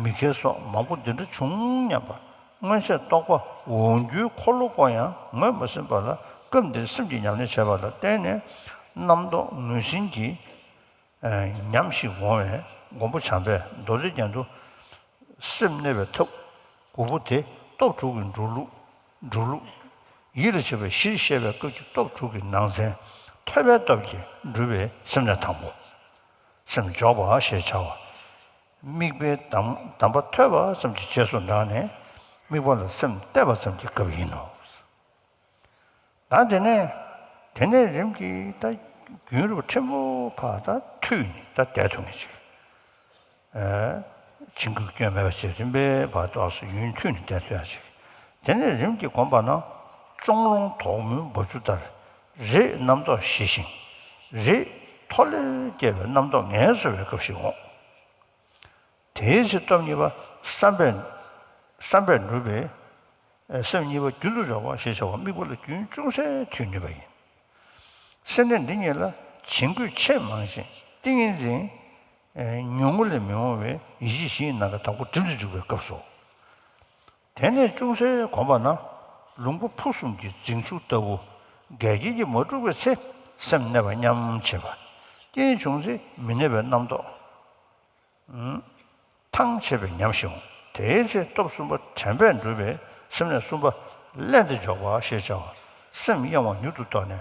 མི་ཁེལ་སོགས་མང་པོ་འདི་འདྲ་བྱུང་སྙམ་པ། སྔོན་ཆད་རྟོགས་པ་འོང་རྒྱུའི་འཁོར་ལོ་བསྐོར་ཡང་ངོས་མ་ཟིན་པ་ལ། སྐབས་འདིར་སེམས་ཀྱི་ཉམས་ལེན་བྱས་པ་ལ་བརྟེན་ནས་རྣམ་རྟོག་ངོས་ཟིན་གྱི་ཉམས་ཤིག་འོང་བས། མགོན་པོ་བྱམས་པས་མདོ་སྡེ་རྒྱན་དུ། སེམས་གནས་པའི་ཐབས་དགུ་པོ་དེ་སྟོབས་དྲུག་གི་འགྲོ་ལུགས། འགྲོ་ལུགས། ཡིད་ལ་བྱེད་པ་བཞིར་བཤད་པའི་སྐབས་ཀྱི་སྟོབས་དྲུག་གི་ནང་ཚན་ཐོས་པའི་སྟོབས་ཀྱིས་འགྲུབ་པའི་སེམས་གནས་དང་པོ། སེམས་འཇོག་པ་ཞེས་བྱ་བ། དམིགས་པའི་གདམས་གདམས་པ་ཐོས་པ་ཙམ་གྱི་རྗེས་སུ་འབྲངས་ནས་དམིགས་པ་ལ་སེམས་གཏད་པ་ཙམ་གྱི་སྐབས་ཡིན་ནོ། ད་དེ་ནས་དེ་ནས་རིམ་གྱིས་ད་རྒྱུན་རིང་པོ་ཕྲན་བུ་ཕར་ད་མཐུད་ནས་ད་བསྡད་ཐུབ་ངེས་ཅིག་ཨ། བྱིང་རྒོད་སྐྱོན་མེད་པ་ཞིག་རིམ་པས་ཕར་ཏོག་ཙམ་ཡུན་མཐུད་ནས་བསྡད་ཐུབ་ཡ་ཅིག་དེ་ནས་རིམ་གྱིས་གོམས་པ་ན། ཅོང་རོང་དོག་མོའི་འབབ་ཆུ་ལྟར། རེད་རྣམ་རྟོག་ཞི་ཞིང་། རེད་མཐོ་ལས་སྐྱེ་བའི་རྣམ་རྟོག་ངལ་གསོ་བའི་སྐབས་ཤིག་འོང་། དེའི་ཚེ་སྟོབས་གཉིས་པ་བསམ་པས་བསམ་པས་འགྲུབ་པའི་སེམས་གཉིས་པ་རྒྱུན་དུ་འཇོག་པ་ཞེས་བྱ་བ་དམིགས་པ་ལ་རྒྱུན་ཅུང་ཟད་མཐུད་ནུས་པ་ཡིན། སེམས་གནས་འདི་གཉིས་ལ་བྱིང་རྒོད་ཆེས་མང་ཞིང་ཏིང་ངེ་འཛིན་ཉུང་ངུ་ལས་མི་འོང་བས་ཡིད་ཆེས་བཞི་ཡི་ནམ་མཁའ་དང་པོ་འགྲིམ་དུ་འཇུག་པའི་སྐབས་སོ། དེ་ནས་ཅུང་ཟད་གོམས་པ་ན་ལུང་པ་ཕུ་གསུམ་གྱི་རྫིང་ཕྱུག་ལྟ་བུ་འགལ་རྐྱེན་གྱིས་མ་དཀྲུགས་པའི་ཚེ་སེམས་གནས་པ་སྙམ་བྱེད་པ། རྐྱེན་བྱུང་ཚེ་མི་གནས་པའི་རྣམ་རྟོག་ཐང་ཆད་པའི་ཉམས་ཤིང་། དེའི་ཚེ་སྟོབས་གསུམ་པ་དྲན་པས་འགྲུབ་པའི་སེམས་གནས་གསུམ་པ་ལྷན་དུ་འཇོག་པ་ཞེས་བྱ་བ། སེམས་གཡེང་བ་མྱུར་དུ་བཟློག་ནས་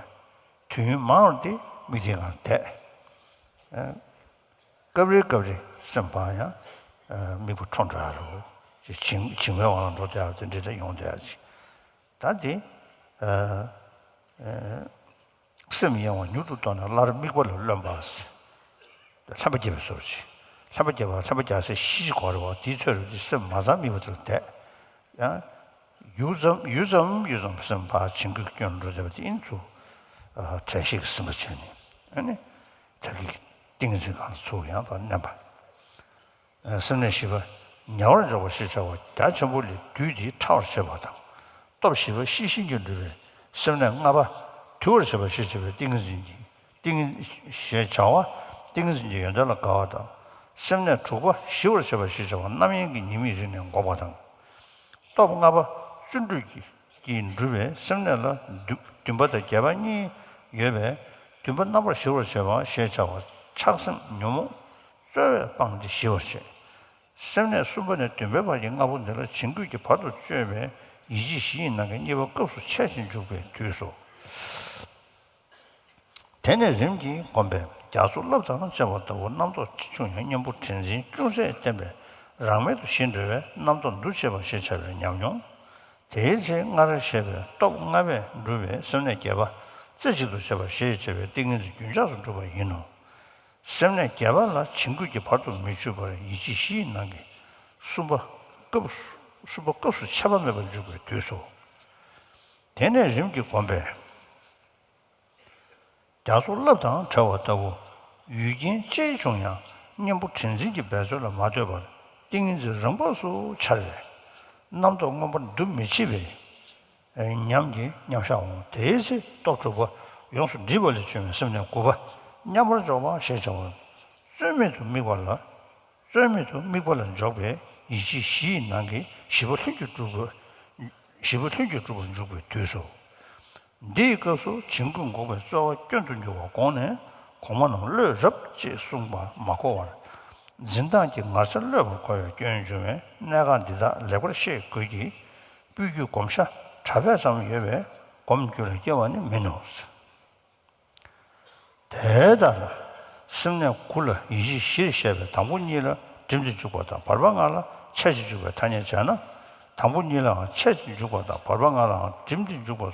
དུས་ཡུན་མང་བར་དེ་དམིགས་གཏད་ངང་བསྡད། སྐབས་རེ་སྐབས་རེ་སེམས་སྤང་ཡང་དམིགས་པ་འཕྲོ་འགྲོ་ཡ་རོ། བྱིང་བྱིང་བའི་དབང་ལ་འགྲོ་བསྡད་ཡ་དེ་འདྲ་དེ་ཡོང་བསྡད་ཡ་ཅིག་ད་དེ། སེམས་གཡེང་བ་མྱུར་དུ་བཟློག་ནས་སླར་དམིགས་པ་ལ་རློམ་པ། ལྷན་པ་རྒྱས་པའི་བཟོ་ཅིག་ལྷན་པ་རྒྱས་པ་ལྷན་པ་རྒྱས་སའི་གཞི་ཅིག་གོ་རེ་བ་དེའི་ཚོད་རེ་དེ་སེམས་མ་ཚང་དམིགས་པ་དེ་ལ་བསྡད། ཡང་། ཡུད་ཙམ་ཡུད་ཙམ་ཡུད་ཙམ་སེམས་ཕར་བྱིང་རྒོད་སྐྱོན་འགྲོ་བསྡད་པ་དེ་ཡིན་ཚུལ། དྲན་ཤེས་ཀྱིས་ཟིན་པ་བྱས་ནས། ཨ་ནི། ད་གི་ཏིང་འཛིན་གང་ཚུགས་ཡང་དུ་མནན་པ། སེམས་གནས་བཞི་པ། ཉེ་བར་འཇོག་པ་ཞེས་བྱ་བ་རྒྱ་ཆེན་པོ་ལས་བསྡུས་ཏེ་ཕྲ་བར་བྱེད་པ་དང་། སྟོབས་བཞི་པ་ཤེས་བཞིན་གྱིས་འགྲུབ་པའི་སེམས་གནས་ལྔ་པ། དུལ་བར་བྱེད་པ་ཞེས་བྱ་བའི་ཏིང་ངེ་འཛིན་གྱི་ཏིང་ཞེས་བྱ་བ་ཏིང་ངེ་འཛིན་གྱི་ཡོན་ཏན་ལ་དགའ་བ་དང་། སེམས་གནས་དྲུག་པ་ཞི་བར་བྱེད་པ་ཞེས་བྱ་བ་རྣམ་གཡེང་གི་ཉེས་དམིགས་རིག་ནས་འགོག་པ་དང་། སྟོབས་ལྔ་པ་བརྩོན་འགྲུས་ཀྱིས་ཀྱིས་འགྲུབ་པའི་སེམས་གནས་ལ་བདུན་བདུན་པ་དང་བརྒྱད་པ་གཉིས་ཡོད་པས། བདུན་པ་རྣམ་པར་ཞི་བར་བྱེད་པ་ཞེས་བྱ་བ་ཆགས་སེམས་ཉོན་མོངས་རྩོལ་བས་སྤངས་ཏེ་ཞི་བར་བྱེད། སེམས་གནས་གསུམ་པ་ནས་བདུན་པའི་བར་གྱི་ལྔ་པོ་འདི་ལ་བྱིང་རྒོད་ཀྱིས་བར་དུ་གཅོད་པའི་ཡིད་ཆེས་བཞི་ཡི་ནམ་མཁའི་གཉིས་པ་སྐབས་སུ་འཆད་ཅིང་འཇུག་པའི་དུས་སོ། དེ་ནས་རིམ་གྱིས་བསྒོམས་པས་རྒྱ་མཚོ་རླབས་དང་བཅས་པ་ལྟ་བུ་རྣམ་རྟོག་ཅི་བྱུང་ཡང་གཉེན་པོ་དྲན་འཛིན་ཅུང་ཟད་བསྟེན་པས་རང་མལ་དུ་ཞི་འགྲོ་བས་རྣམ་རྟོག་འདུ་བྱེད་པ་ཞེས་བྱ་བའི་ཉམས་མྱོང་། དེའི་ཚེ་སྔར་བཤད་པའི་སྟོབས་ལྔ་པས་འགྲུབ་པའི་སེམས་གནས་བརྒྱད་པ་རྩེ་གཅིག་ཏུ་བྱེད་པ་ཞེས་བྱ་བའི་ཏིང་ངེ་འཛིན་རྒྱུན་ཆགས་སུ་འགྲུབ་པ་ཡིན་ནོ། སེམས་གནས་བརྒྱད་པ་ལ་བྱིང་རྒོད་ཀྱིས་བར་དུ་མི་གཅོད་པར་ཡིད་ཆེས་བཞི་ཡི་ནང་གི་གསུམ་པ་སྐབས་གསུམ་པ་སྐབས་སུ་ཆད་པ་མེད་པར་འཇུག་པའི་དུས་སོ། དེ་ནས་རིམ་གྱིས་བསྒོམས་པས། རྒྱ་མཚོ་རླབས་དང་བྲལ་བ་ལྟ་བུ། ཡུལ་རྐྱེན་ཅི་བྱུང་ཡང་གཉེན་པོ་དྲན་འཛིན་གྱི་འབད་རྩོལ་ལ་མ་ལྟོས་པར་ཏིང་ངེ་འཛིན་རང་བབས་སུ་འཆར་བས། རྣམ་རྟོག་མངོན་པར་འདུ་མི་བྱེད་པའི་ཉམས་ཀྱི་མཉམ་བཞག་འོང་། དེའི་ཚེ་སྟོབས་དྲུག་པ་ཡོངས་སུ་འདྲིས་པ་ལས་བྱུང་བའི་སེམས་གནས་དགུ་པ་མཉམ་པར་འཇོག་པ་ཞེས་བྱ་བ། རྩོལ་མེད་དུ་དམིགས་པ་ལ། རྩོལ་མེད་དུ་དམིགས་པ་ལ་འཇོག་པའི་ཡིད་ཆེས་བཞི་ཡི་ནང་གི་བཞི་པ་ལྷུན་གྱིས་གྲུབ་པ། བཞི་པ་ལྷུན་གྱིས་གྲུབ་པར་འཇུག་པའི་དུས་སོ། འདིའི་སྐབས་སུ་བྱིང་རྒོད་འགོག་པའི་རྩོལ་བ་སྐྱོན་དུ་འགྱུར་བ་དགོངས་ནས་གོང་མ་རྣམས་བློས་རབ་ཅེས་གསུངས་པ་མ་གོ་བར། འཛིན་སྟངས་ཀྱི་ངར་ཆ་གློད་པར་གོ་བའི་སྐྱོན་བྱུང་བས་གནད་འགག་འདི་དག་ལེགས་པར་ཤེས་དགོས་ཀྱི། སྤོས་རྒྱུའི་བསྒོམ་བྱ་གྲྭ་པས་ཙམ་ཡོད་པས་སྒོམ་རྒྱུ་ལ་སྐྱེ་བ་ནི་མིན་ནོ། དེ་ལྟར་སེམས་གནས་དགུ་ལ་ཡིད་ཆེས་བཞིར་བཤད་པའི་དང་པོ་གཉིས་ལ་སྒྲིམ་སྟེ་འཇུག་པ་དང་བར་པ་ལྔ་ལ་འཆད་ཅིང་འཇུག་པའི་ཐ་སྙད་སྦྱར་ན། དང་པོ་གཉིས་ལའང་འཆད་ཅིང་འཇུག་པ་དང་བར་པ་ལྔ་ལའང་སྒྲིམ་སྟེ་འཇུག་པ།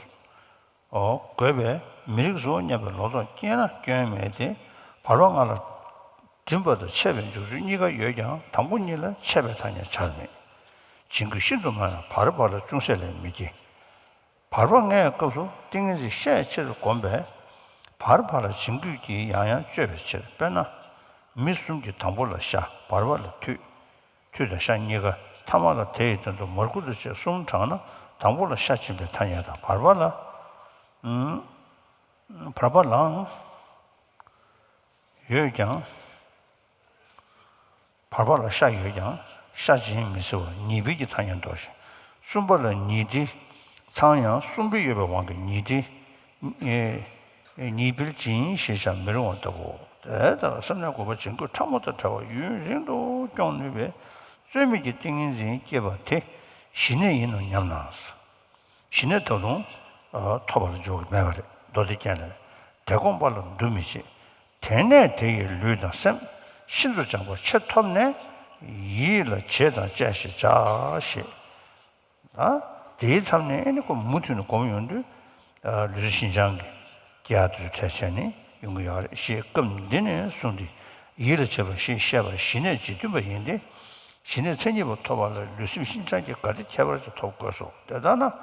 འོ། དགོས་པས་མི་རིགས་སོ་སྙམ་པའི་ལོག་རྟོག་སྐྱེས་ན་སྐྱོན་མེད་དེ། བར་པ་ལྔ་ལ་སྒྲིམ་པ་དང་འཆད་པའི་འཇུག་ཚུལ་གཉིས་ཀ་ཡོད་ཀྱང་དང་པོ་གཉིས་ལ་འཆད་པའི་ཐ་སྙད་སྦྱར་མེད། བྱིང་རྒོད་ཤིན་ཏུ་མང་ཡང་བར་པ་ལ་ཅུང་ཟད་ལས་མི་སྐྱེ། བར་པ་ལྔའི་སྐབས་སུ་ཏིང་ངེ་འཛིན་ཤས་ཆེར་བསྒོམས་པས། བར་པ་ལ་བྱིང་རྒོད་ཀྱིས་ཡང་ཡང་གཅོད་པའི་ཕྱིར། དཔེར་ན། མི་གསུམ་གྱི་དང་པོ་ལ་ཤ་བར་པ་ལ་མཐུད། མཐུད་དང་ཤ་གཉིས་ཀ་ཐ་མ་ལ་དེ་ཡི་དོན་དུ་མར་ཁུ་དང་བཅས་གསུམ་བགྲངས་ན་དང་པོ་ལ་ཤ་སྦྱིན་པའི་ཐ་སྙད་དང་བར་པ་ལ། བར་པ་ལའང་ཡོད་ཀྱང་། བར་པ་ལ་ཤ་ཡོད་ཀྱང་ཤ་སྦྱིན་མི་སྲིད་པར་ཉེས་འཕེལ་གྱི་ཐ་སྙད་འདོགས་ཤིང་། གསུམ་པ་ལ་ཉེས་འབྲེལ་ཚང་ཡང་གསུམ་པོ་ཡོད་པའི་དབང་གིས་ཉེས་འབྲེལ་ཉེས་འཕེལ་སྦྱིན་ཞེས་བྱ་མི་རུང་བ་ལྟ་བུའོ། དེ་ལྟར་སེམས་གནས་དགུ་པ་བྱིང་རྒོད་ཕྲ་མོ་དང་བྲལ་བ་ཡུན་རིང་དུ་སྐྱོང་ནུས་པའི་རྩོལ་མེད་ཀྱི་ཏིང་ངེ་འཛིན་སྐྱེས་པ་དེ་ཞི་གནས་ཡིན་ནོ་སྙམ་ན། ཞི་གནས་ད་དུང་ཐོབ་པར་འཇོག་གི་མེད་པ་རེད། མདོ་སྡེ་རྒྱན་ལས། དེ་བསྒོམས་པ་ལ་འདུ་མི་བྱེད། དེ་ནས་དེ་ཡི་ལུས་དང་སེམས་ཤིན་ཏུ་སྦྱངས་པ་ཆེ་ཐོབ་ནས་ཡིད་ལ་བྱེད་དང་བཅས་ཞེས་བྱ་ཞེས། ད་དེའི་མཚམས་ནས་ཨེ་ནི་ཁོ་མུ་མཐུད་ནས་སྒོམ་ཡོང་དུས་ལུས་རྩལ་ཤིན་སྦྱངས་ཀྱི་སྐྱེ་ཡག་དུས་ཚོད་ཐལ་བྱས་ནས་ཡོང་གི་ཡོད་རེད། ཞེས་སྐབས་འདི་ནས་བཟུང་སྟེ་ཡིད་ལ་བྱེད་པ་ཞེས་བཤད་པ་ཞི་གནས་རྗེས་མཐུན་པ་ཡིན་ཏེ། ཞི་གནས་མཚན་ཉིད་པ་ཐོབ་པ་ལ་ལུས་སེམས་ཤིན་སྦྱངས་ཀྱི་དགའ་བདེ་ཁྱད་པར་ཅན་ཐོབ་དགོས་སོ། དེ་ལྟར་ན།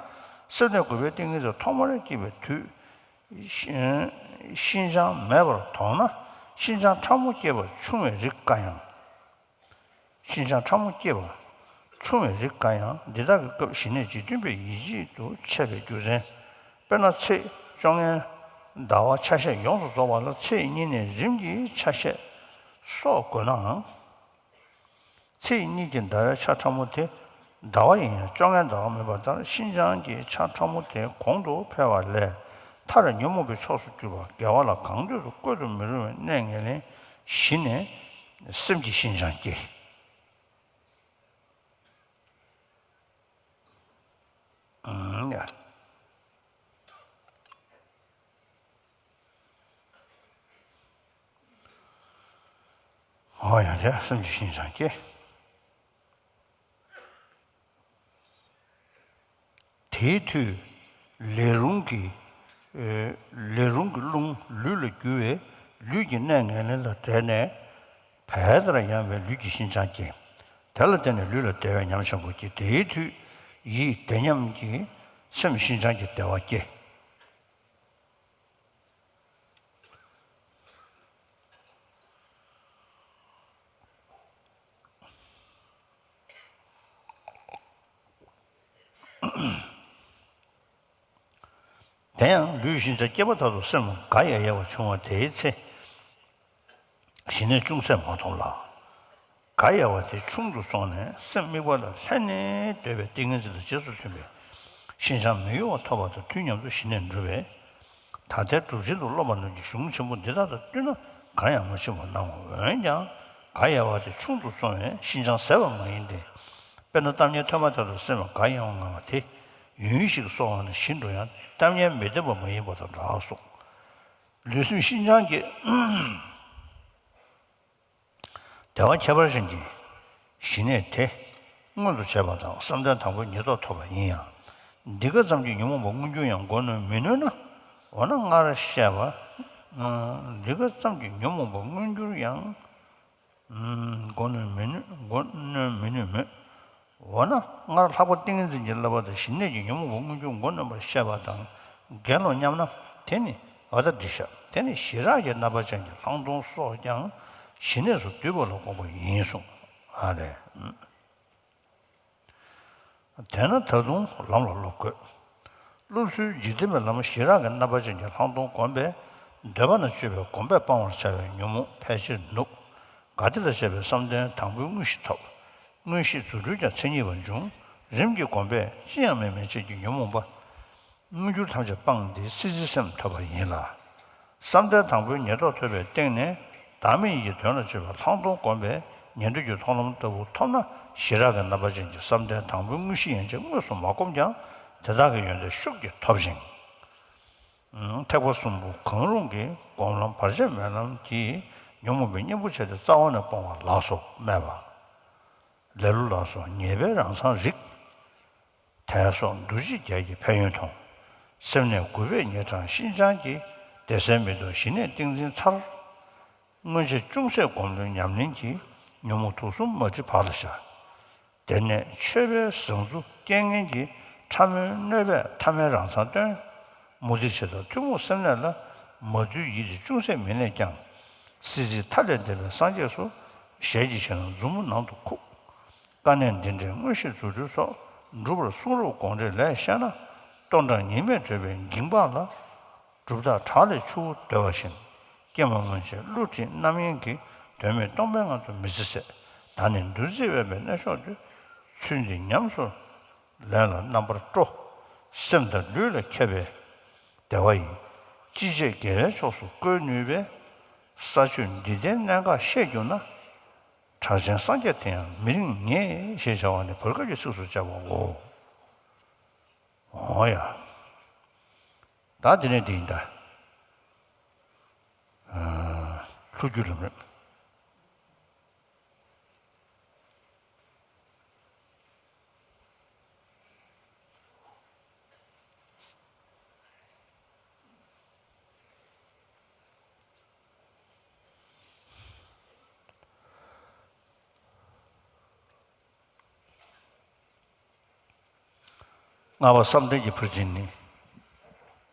སེམས་ནི་དགུ་པའི་ཏིང་ངེ་འཛིན་ཐོག་མར་སྐྱེས་པའི་དུས། ཤིན་ཤིན་སྦྱངས་མེད་པར་དོགས་ན། ཤིན་སྦྱངས་ཕྲ་མོ་སྐྱེས་པར་ཆུང་བའི་རིགས་འགའ་ཡང་། ཤིན་སྦྱངས་ཕྲ་མོ་སྐྱེས་པར་ཆུང་བའི་རིགས་འགའ་ཡང་འདི་དག་གི་སྐབས་ཞི་གནས་འཇིག་རྟེན་པའི་ཡིད་བྱེད་དུ་འཆད་པའི་རྒྱུ་མཚན། དཔེར་ན་ཚེས་བཅོ་ལྔའི་ཟླ་བ་ཆ་ཤས་ཡོངས་སུ་རྫོགས་པ་ལ་ཚེས་གཉིས་ནས་རིམ་གྱིས་ཆ་ཤས་སོགས་དགོས་ནའང་། ཚེས་གཉིས་ཀྱི་ཟླ་བའི་ཆ་ཕྲ་མོ་དེ་ཟླ་བ་ཡིན་ཡང་བཅོ་ལྔའི་ཟླ་བ་མིན་པ་ལྟར་ཤིན་སྦྱངས་ཀྱི་ཆ་ཕྲ་མོ་དེ་གོང་དུ་འཕེལ་བ་ལས་མཐར་ཉོན་མོངས་པའི་ཕྱོགས་སུ་གྱུར་པ་དགེ་བ་ལ་གང་འདོད་དུ་བཀོལ་དུ་མི་རུང་བའི་གནས་ངན་ལེན་ཞི་ནས་སེམས་ཀྱི་ཤིན་སྦྱངས་སྐྱེ། ཨང་། ཨོ་ཡ་དེ་སེམས་ཀྱི་ཤིན་སྦྱངས་སྐྱེ། དེའི་མཐུས་ལས་རུང་གི་ཨེ་ལས་རུང་གི་རླུང་ལུས་ལ་རྒྱུ་བས་ལུས་ཀྱི་གནས་ངན་ལེན་ལ་བྲེལ་ནས་བལ་ལྟར་ཡང་བའི་ལུས་ཀྱི་ཤིན་སྦྱངས་སྐྱེ། དེ་ལ་བརྟེན་ནས་ལུས་ལ་བདེ་བའི་ཉམས་ཆེན་པོ་སྐྱེ། དེའི་མཐུས་ཡིད་བདེ་ཉམས་ཀྱི་སེམས་ཤིན་སྦྱངས་ཀྱི་བདེ་བ་སྐྱེ། དེ་ཡང་ལུས་ཤིན་སྦྱངས་སྐྱེས་པ་ལྟར་དུ་སེམས་དགའ་ཡལ་ཡལ་བ་བྱུང་བ་དེའི་ཚེ། ཞི་གནས་ཅུང་ཟད་མ་ཐོབ་ལ། དགའ་ཡལ་བ་དེ་ཆུང་དུ་སོང་ནས་སེམས་དམིགས་པ་ལ་ལྷན་ནེ་སྡོད་པའི་ཏིང་ངེ་འཛིན་དང་རྗེས་སུ་མཐུན་པའི་ཤིན་སྦྱངས་མི་གཡོ་བ་ཐོབ་པ་དང་དུས་མཉམ་དུ་ཞི་གནས་འགྲུབ་པས། ད་ལྟའི་སྒྲུབ་བྱེད་དུ་སློབ་པ་རྣམས་ཀྱི་གཞུང་ཆེན་པོ་འདི་དག་དང་བསྟུན་ན་གང་ཡང་མ་ཕྱིན་པར་སྣང་ངོ་། འོན་ཀྱང་དགའ་ཡལ་བ་དེ་ཆུང་དུ་སོང་བས་ཤིན་སྦྱངས་ཟད་པ་མ་ཡིན་ཏེ། དཔེར་ན་གཏམ་སྙན་ཐོས་མ་ཐག་ཏུ་སེམས་དགའ་ཡལ་བར་སྣང་བ་དེ་ཡུན་ཞིག་སོང་བ་ན་ཞི་འགྲོ་ཡང་གཏམ་སྙན་མི་བདེན་པ་མ་ཡིན་པ་དང་འདྲ་གསུངས། ལུས་སེམས་ཤིན་སྦྱངས་ཀྱི་བདེ་བ་ཁྱད་པར་ཅན་གྱི་ཞི་གནས་དེ་མངོན་དུ་བྱས་པ་དང་བསམ་གཏན་དང་པོའི་ཉེར་བསྡོགས་ཐོབ་པ་ཡིན་ཡང་། འདི་ག་ཙམ་གྱིས་ཉོན་མོངས་པ་མངོན་གྱུར་ཡང་མགོ་གནོན་མི་ནུས་ན། འོ་ན་སྔར་བཤད་པ། འདི་ག་ཙམ་གྱིས་ཉོན་མོངས་པ་མངོན་གྱུར་ཡང་། མགོ་གནོན་མི་ནུས། མགོ་གནོན་མི་ནུས་མོད། འོ་ན་སྔར་ལྷག་པ་ཏིང་ངེ་འཛིན་གྱི་བསླབ་པ་དང་ཞི་གནས་ཀྱི་ཉོན་མོངས་པ་མངོན་གྱུར་མགོ་གནོན་པར་བཤད་པ་དང་འགལ་ལོ་སྙམ་ན། དེ་ནི་ཨ་ད་འདི་ཤ། དེ་ནི་ཞི་རགས་ཀྱི་རྣམ་པ་ཅན་གྱི་ལྷག་མཐོང་སོགས་ཀྱང་ཞི་གནས་སུ་འདུས་པ་ལ་དགོངས་པ་ཡིན་གསུངས། ཨ་རེ། དེས་ན་ད་དུང་ལམ་ལ་སློབ་དགོས། སློབ་ཚུལ་འཇིག་རྟེན་པའི་ལམ་ཞི་རགས་ཀྱི་རྣམ་པ་ཅན་གྱི་ལྷག་མཐོང་བསྒོམས་པས་འདོད་པ་ན་སྤྱོད་པའི་གོམས་པས་སྤང་བར་བྱ་བའི་ཉོན་མོངས་ཕལ་ཆེར་ནུབ། དགའ་བདེ་དང་བཅས་པའི་བསམ་གཏན་དང་པོའི་དངོས་གཞི་ཐོབ། དངོས་གཞི་རྫུ་འཕྲུལ་ཀྱང་མཚན་ཉིད་པར་འབྱུང་། རིམ་གྱིས་གོམས་པས་ཅི་ཡང་མེད་མན་ཆད་ཀྱི་ཉོན་མོངས་པ། མངོན་གྱུར་ཐམས་ཅད་སྤངས་ཏེ་སྲིད་རྩེའི་སེམས་ཐོབ་པ་ཡིན་ལ། བསམ་གཏན་དང་པོའི་ཉེར་བསྡོགས་ཐོབ་པའི་སྟེང་ནས་བདག་མེད་ཡིད་ཀྱི་དོན་ལ་སྤྱོད་པའི་ལྷག་མཐོང་བསྒོམས་པས་ཉན་ཐོས་ཀྱི་མཐོང་ལམ་ལྟ་བུ་ཐོབ་ན་ཞི་རགས་ཀྱི་རྣམ་པ་ཅན་གྱི་བསམ་གཏན་དང་པོའི་དངོས་གཞི་ཡན་ཆད་དངོས་སུ་མ་བསྒོམས་ཀྱང་དེ་དག་གི་ཡོན་ཏན་ཤུགས་ཀྱིས་ཐོབ་ཅིང་། ཐེག་པ་གསུམ་པོ་གང་རུང་གི་སྒོམ་ལམ་བར་ཆད་མེད་ལམ་གྱིས་ཉོན་མོངས་པའི་གཉེན་པོ་བྱས་ཏེ་རྩ་བ་ནས་སྤོང་བ་ལགས་སོ་སྨྲས་པ། ལེ་ལོ་ལ་སོགས་ཉེས་པའི་རང་མཚང་རིག་དད་སོགས་འདུ་བྱེད་བརྒྱད་ཀྱི་ཕན་ཡོན་མཐོང་། སེམས་གནས་དགུ་པས་ཉེ་དྲགས་ཤིན་སྦྱངས་ཀྱིས་བདེ་གསལ་མི་རྟོག་ཞི་གནས་ཏིང་འཛིན་མཚར། སྔོན་ཆད་ཅུང་ཟད་སྒོམ་ལུས་ཉམས་ལེན་གྱིས་ཉོན་མོངས་དུག་གསུམ་མ་བྲི་བག་ལ་ཞ། དེ་ནས་ཆོས་པའི་ཟང་ཟུང་རྐྱེན་ངན་གྱིས་ཕྲ་མོའི་གནོད་པས་ཐ་མལ་རང་མཚང་སྟོན། མུ་སྟེགས་བྱེ་བྲག་ཐུན་མོང་སེམས་གནས་ལ་མ་དུལ་ཡིད་དེ་ཅུང་ཟད་མི་གནས་ཀྱང་། སྲིད་རྩེའི་མཐའ་ལས་འདས་པའི་སངས་རྒྱས་སུ། ཞལ་གྱིས་བཞེས་ན་མཛུབ་མོ་ནང་དུ་ཁུག་དཀའ་གནད་འདི་འདྲའི་དངོས་གཞི་རྫུ་འཕྲུལ་སོགས། འགྲུབ་པར་གསུང་རབ་དགོངས་འགྲེལ་ལས་བཤད་ན། སྟོང་གྲངས་གཉིས་མེད་བགྲོད་པའི་འགྱིང་བག་ལ། གྲུབ་རྟགས་བྲག་ལས་ཆུ་བོ་བརྡོལ་བ་བཞིན། སྐྱེས་མ་སྔོན་ཆད་བསླུ་བྲིད་རྣམ་གཡེང་གིས། དོན་མེད་སྟོང་པའི་ངང་དུ་མི་ཚེ་ཟད། ད་ནི་བདུད་རྩི་འབེབས་པའི་གནས་མཆོག་ཏུ། ཚུལ་འདི་ཉམས་སུ་ལེན་ལ་རྣམ་པར་སྤྲོ། སེམས་དང་ལུས་ལ་ཁྱབ་པའི་བདེ་བ་ཡིས། ཅི་བྱེད་དགེ་བའི་ཕྱོགས་སུ་བཀོལ་ནུས་པའི། ས་ཆུ་འདི་ལྟའི་གནད་འགག་ཤེས་གྱུར་ན། གྲགས་ཆེན་སངས་རྒྱས་དེ་ཡང་མི་རིང་ངེས། ཞེས་བྱ་བ་ནི་བར་སྐབས་ཀྱི་ཚིགས་སུ་བཅད་པའོ། འོ་ཡ། ད་དེ་ནས་དེ་ཡིན་ད། ལྷུ་རྒྱུད་ལམ་རིམ། ལྔ་པ་བསམ་གཏན་གྱི་ཕར་ཕྱིན་ནི།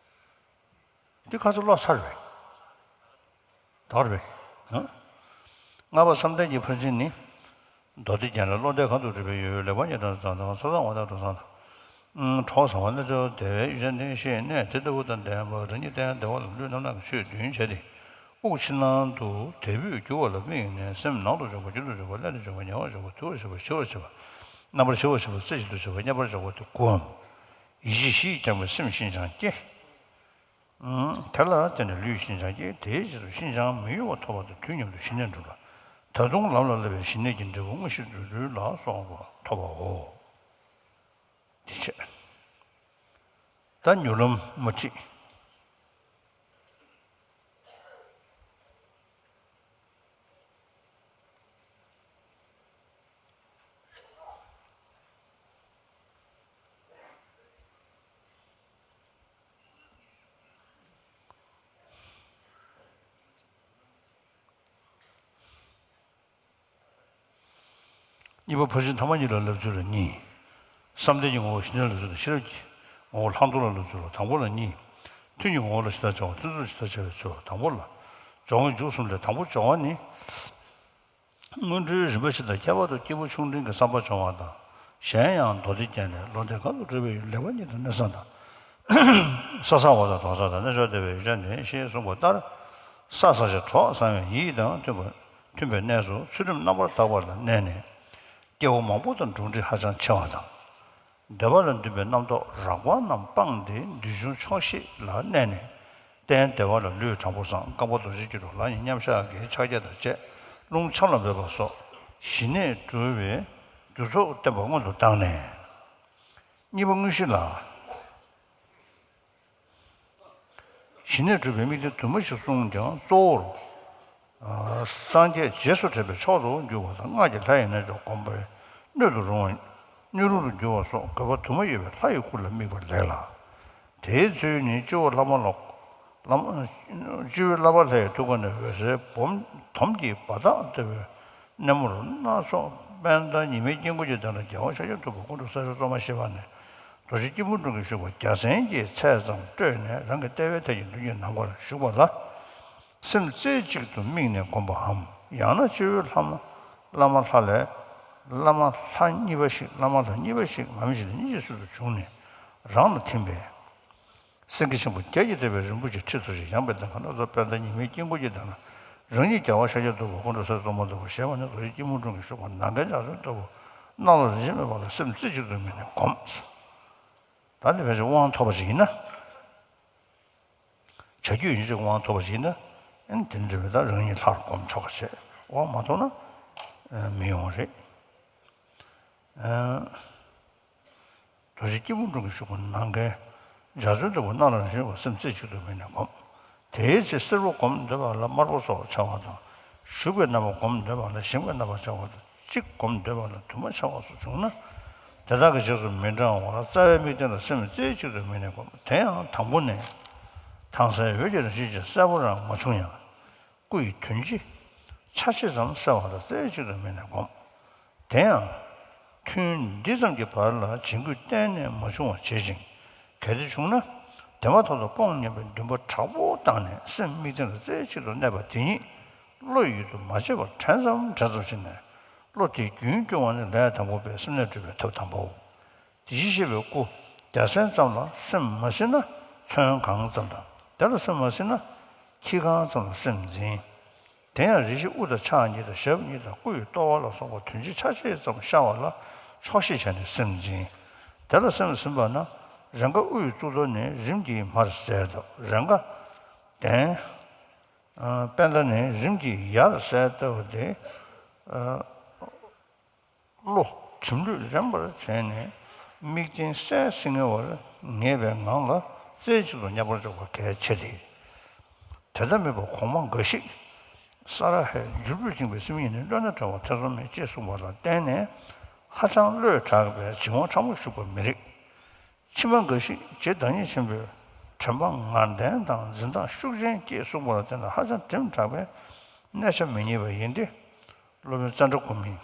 འདི་ཁ་ཚ་ལོ་ཚར་བས། དར་བས། ཨ། ལྔ་པ་བསམ་གཏན་གྱི་ཕར་ཕྱིན་ནི། མདོ་སྡེ་རྒྱན་ལས། བློ་འདས་གང་དུ་གྲུབ་པའི་ཡུལ། ལེགས་པར་ཉེས་དང་བཟང་དང་ཚོགས་དང་དབང་དང་གྲུབ་ཚང་དང་། གྲོགས་བཟང་པོ་རྣལ་འབྱོར་བདེ་བའི་ཡུལ་ཅན་དེ་ཞེས་གནས་དེ་ལྟ་བུ་དང་ལྡན་པ་རང་ཉིད་བསྟན་བདེ་བ་ལ་ལུས་རྣམ་སྣང་གི་ཆོས་བདུན་བྱས་ཏེ། དབུགས་ཕྱི་ནང་དུ་དལ་བུས་རྒྱུ་བ་ལ་དམིགས་ནས་སེམས་ནང་དུ་འཇོག་པ། རྒྱུན་དུ་འཇོག་པ། ལྷན་དུ་འཇོག་པ། ཉལ་བར་འཇོག་པ། དུལ་བར་བྱེད་པ། ཞི་བར་བྱེད་པ། རྣམ་པར་ཞི་བར་བྱེད་པ། རྩེ་གཅིག་ཏུ་བྱེད་པ། མཉམ་པར་འཇོག་པ་སྟེ་དགུའམ། ཡིད་ཆེས་བཞི་ཡིས་བསྐྱངས་པས་སེམས་ཤིན་སྦྱངས་སྐྱེ། དེ་ལ་བརྟེན་ནས་ལུས་ཤིན་སྦྱངས་སྐྱེ། དེའི་རྗེས་སུ་ཤིན་སྦྱངས་མི་གཡོ་བ་ཐོབ་པ་དང་དུས་མཉམ་དུ་ཞི་གནས་འགྲུབ་པ། ད་དུང་ལམ་ལ་སླེབས་པའི་ཞི་གནས་ཀྱི་འབྲས་བུ་དངོས་གཞི་རྫུ་འཕྲུལ་ལ་སོགས་པ་ཐོབ་པའོ། དེ་བྱས། ད་མྱུར་ལམ་མུ་ཁྲིད། གཉིས་པ་ཕར་ཕྱིན་ཐ་མ་གཉིས་ལ་བསླབ་ཚུལ་ལ་གཉིས། བསམ་གཏན་གྱི་ངོ་བོ་ཞི་གནས་ལ་ཚུལ་དང་ཤེས་རབ་ཀྱི་ངོ་བོ་ལྷག་མཐོང་ལ་བསླབ་ཚུལ་ལ་དང་པོ་ལ་གཉིས། ཐུན་གྱི་ངོ་བོ་ལ་ཇི་ལྟར་བྱ་བ་བརྩོན་འགྲུས་ཇི་ལྟར་བྱ་བའི་ཚུལ་ལ་དང་པོ་ལ། སྦྱོང་བའི་མཇུག་གསུམ་ལས་དང་པོ་སྦྱོང་བ་ནི། སྔོན་འགྲོའི་རིམ་པ་བཞི་དང་ཁྱད་པར་དུ་སྐྱེས་བུ་ཆུང་འབྲིང་གི་བསམ་པ་སྦྱོང་བ་དང་། གཞན་ཡང་མདོ་སྡེ་རྒྱན་ལས། བློ་འདས་གང་དུ་གྲུབ་པའི་ཡུལ། ལེགས་པར་ཉེས་དང་གནས་བཟང་དང་། ས་བཟང་བ་དང་གྲོགས་བཟང་དང་། རྣལ་འབྱོར་བདེ་བའི་ཡུལ་ཅན་དེ་ཞེས་གསུངས་པ་ལྟར། ས་བཟང་ཞིང་གྲོགས་བཟང་བའི་ཡིད་དང་མཐུན་པ། མཐུན་པའི་གནས་སུ་ཚུལ་ཁྲིམས་རྣམ་པར་དག་པ་ལ་གནས་ནས། སྐྱེ་བོ་མང་པོ་དང་འགྲོགས་འདྲིས་ཧ་ཅང་ཆེ་བ་དང་། འདོད་པ་ལ་འདུན་པའི་རྣམ་རྟོག་རགས་པ་རྣམས་སྤངས་ཏེ་འདུལ་བྱུང་ཆོག་ཤེས་ལ་གནས་ནས། རྟེན་བདེ་བ་ལ་ལུས་དྲང་པོ་བཟང་། རྐང་པ་རྡོ་རྗེའི་དཀྱིལ་དུ་ལག་གཉིས་མཉམ་བཞག་གི་ཕྱག་རྒྱ་དང་བཅས་རླུང་ཆང་ལ་འབོད་པ་སོགས་ཞི་གནས་སྒྲུབ་པའི་རྒྱུ་ཚོགས་བསྟེན་པ་སྔོན་དུ་བཏང་ནས། གཉིས་པ་དངོས་གཞི་ལ། ཞི་གནས་སྒྲུབ་པའི་དམིགས་རྟེན་དུ་མ་ཞིག་གསུངས་ཀྱང་གཙོ་བོར། སངས་རྒྱས་རྗེས་སུ་དྲན་པའི་མཆོག་ཏུ་འགྱུར་བ་དང་། སྔགས་ཀྱི་ལྷ་ཡི་རྣལ་འབྱོར་བསྒོམ་པའི་སྣོད་དུ་རུང་བ། སྣོད་རུང་དུ་འགྱུར་བ་སོགས་དགོས་པ་དུ་མ་ཡོད་པའི་ལྷ་ཡི་སྐུ་ལ་དམིགས་པ་ལེགས་ལ། དེའི་ཚུལ་ནི་སྤྱི་བོར་བླ་མ་ལ། བླ་མ། སྤྱི་བོའི་བསླབ་པ་ལྷ་ཡི་ཐུགས་ཀ་ནས་འོད་ཟེར་སྦོམ་དོམ་གྱི་བ་དག་བརྡོལ་བའི་སྣེ་མོར་སྣ་ཚོགས་པད་ཟླ་ཉི་མའི་དཀྱིལ་འཁོར་གྱི་སྟེང་ལ་རྒྱལ་བ་ཤཱཀྱ་ཐུབ་པ་སྐུ་འཁྲུངས་ས་ཡི་རྩོལ་མ་ཞེས་པ་ནས། རྡོ་རྗེ་སྐྱིལ་མོ་ཀྲུང་གིས་བཞུགས་པ་རྒྱལ་མཚན་གྱི་ཚད་ཙམ་སྤྲོས་ནས་རང་གི་ལྟེ་བའི་ཐད་ཀྱི་མདུན་གྱི་ནམ་མཁར་བཞུགས་པ་ལ། སེམས་རྩེ་གཅིག་ཏུ་དམིགས་ནས་བསྒོམ་པའམ། ཡང་ན་སྤྱི་བོའི་ལྷ་མ། བླ་མ་ལྷ་ལས། བླ་མ་ལྷ་གཉིས་པ་ཞིག་བླ་མ་ལྷ་གཉིས་པ་ཞིག་ངམ་ཤིང་ལ་གཉིས་ཀྱི་ཚུལ་དུ་བྱུང་ནས་རང་ལ་ཐིམ་པས། སེང་གེ་ཆེན་པོ་བརྒྱད་ཀྱིས་མཛེས་པའི་རིན་པོ་ཆེའི་ཁྲི་ཚོ་ཞིག་ཡངས་པའི་སྟེང་གི་སྣ་ཚོགས་པད་ཟླ་ཉི་མའི་དཀྱིལ་འཁོར་གྱི་སྟེང་ན། རང་ཉིད་རྒྱལ་བ་ཤཱཀྱ་ཐུབ་པ་སྐུ་འཁྲུངས་སའི་རྩོལ་མ་ལྟ་བུ་ཞེས་པ་ནི་རྡོ་རྗེ་སྐྱིལ་མོ་ཀྲུང་གིས་བཞུགས་པ་ནམ་མཁའི་འཇའ་ཚོན་ལྟ་བུ། སྣང་ལ་རིན་ཆེན་མེད་པ་ལ་སེམས་རྩེ་གཅིག་ཏུ་དམིགས་ནས་བསྒོམ། ད་འདི་ཕལ་ཆེར་དབང་ཐོབ་པ་ཞིག་ཡིན་ན། བྱ་རྒྱུད་ཡིན་ཞིག་དབང་ཐོབ་པ་ཞིག་ཡིན་ན། ཨེ་དེ་འདྲ་བའི་ད་རང་ཉིད་ལྷར་བསྒོམ་ཆོག་པ་བྱས། དབང་མ་ཐོབ་ན། ཨེ་མི་ཡོང་བ་རེད། ཨེ། རྡོ་རྗེ་སྐྱིལ་མོ་ཀྲུང་གིས་བཞུགས་པ་ནམ་མཁའི་འཇའ་ཚོན་ལྟ་བུ། སྣང་ལ་རིན་ཆེན་མེད་པ་སེམས་རྩེ་གཅིག་ཏུ་དམིགས་ནས་བསྒོམ། དེའི་ཚེ་སེར་པོ་སྒོམ་འདོད་པ་ལ་དམར་པོ་སོགས་འཆར་བ་དང་། ཞུགས་པའི་རྣམ་པ་སྒོམ་འདོད་པ་ལ་ཞིང་པའི་རྣམ་པ་འཆར་བ་དང་། གཅིག་སྒོམ་འདོད་པ་ལ་དུ་མ་འཆར་བ་སོགས་བྱུང་ན། དེ་དག་གི་རྗེས་སུ་མི་འབྲང་བར་རྩ་བའི་དམིགས་རྟེན་ལ་སེམས་རྩེ་གཅིག་ཏུ་དམིགས་ནས་བསྒོམ། དེ་ཡང་དང་པོ་ནི། དྭངས་གསལ་འོད་ཀྱི་རང་བཞིན་ཅན་གསལ་པོ་རང་མ་བྱུང་ཡང་། སྐུ་ཡི་དོན་སྤྱི། ཆ་བྱད་ཙམ་གསལ་བ་ལ་རྩེ་གཅིག་ཏུ་དམིགས་ནས་བསྒོམ། དེ་ཡང་། ཐུན་འདི་ཙམ་གྱི་བར་ལ་བྱིང་རྒོད་གཏན་ནས་མ་བྱུང་བ་བྱེད་ཅིང་། གལ་ཏེ་བྱུང་ན། དེ་མ་ཐག་ཏུ་སྤོང་སྙམ་པའི་འདུན་པ་དྲག་པོ་བཏང་ནས་སེམས་དམིགས་རྟེན་ལ་རྩེ་གཅིག་ཏུ་གནས་པ་དེ་ཉིད། བློ་ཡུལ་དུ་མ་བྱེད་པར་དྲན་ཙམ་དྲན་ཙམ་བྱས་ནས། བློ་དེའི་རྒྱུན་སྐྱོང་བ་ནི་ལས་དང་པོ་པའི་སེམས་གནས་སྒྲུབ་པའི་ཐབས་དང་པོའོ། དེ་བཞིན་གཤེགས་པའི་སྐུ། རྒྱལ་མཚན་ཙམ་ལ་སེམས་མ་ཟིན་ན་ཚོན་གང་ཙམ་དང་། དེ་ལ་སེམས་མ་ཟིན་ན་ཁྱི་གང་ཙམ་ལ་སེམས་འཛིན། དེ་ཡང་རེ་ཞིག་དབུ་དང་ཕྱག་གཉིས་དང་ཞབས་གཉིས་དང་སྐུ་ཡི་ལྟོ་བ་ལ་སོགས་པ་དོན་སྤྱི་ཆ་བྱད་ཙམ་ཤར་བ་ལ་ཆོག་ཤེས་བྱས་ནས་སེམས་འཛིན། དེ་ལ་སེམས་ཟིན་པ་ན་རེས་འགའ་དབུ་ཡི་གཙུག་ཏོར་ནས་རིམ་གྱིས་མར་གསལ་བཏབ། རེས་འགའ་གདན། པད་ཟླ་ནས་རིམ་གྱིས་ཡར་གསལ་བཏབ་སྟེ། བློ་གྲིམ་ལྷོད་རན་པར་བྱས་ནས་དམིགས་རྟེན་གསལ་སིང་ངེ་བར་ངེས་པའི་ངང་ལ་རྩེ་གཅིག་ཏུ་མཉམ་པར་འཇོག་པ་གལ་ཆེ་སྟེ། དེ་ལྟ་མིན་པར་གོང་མ་འགའ་ཞིག་ས་ར་ཧའི་འཇུར་བུས་བཅིངས་པའི་སེམས་ཉིད་ནི་བློས་ན་བྲལ་བ་ཐེ་ཚོམ་མེད་ཅེས་གསུངས་པ་ལ་བརྟེན་ནས་ཧ་ཅང་བློས་བྲལ་བའི་བྱིང་བ་ཕྲ་མོ་ཞུགས་པ་མི་རིགས། ཕྱི་མ་འགའ་ཞིག་རྗེ་བདག་ཉིད་ཆེན་པོའི་དྲན་པ་ངར་ལྡན་དང་འཛིན་སྟངས་ཤུགས་ཅན་སྐྱེས་གསུངས་པ་ལ་བརྟེན་ནས་ཧ་ཅང་གྲིབ་དྲག་པས་གནས་ཆ་མི་རྙེད་པ་ཡིན་ཏེ། སློབ་དཔོན་ཙནྡྲ་གོ་མིས།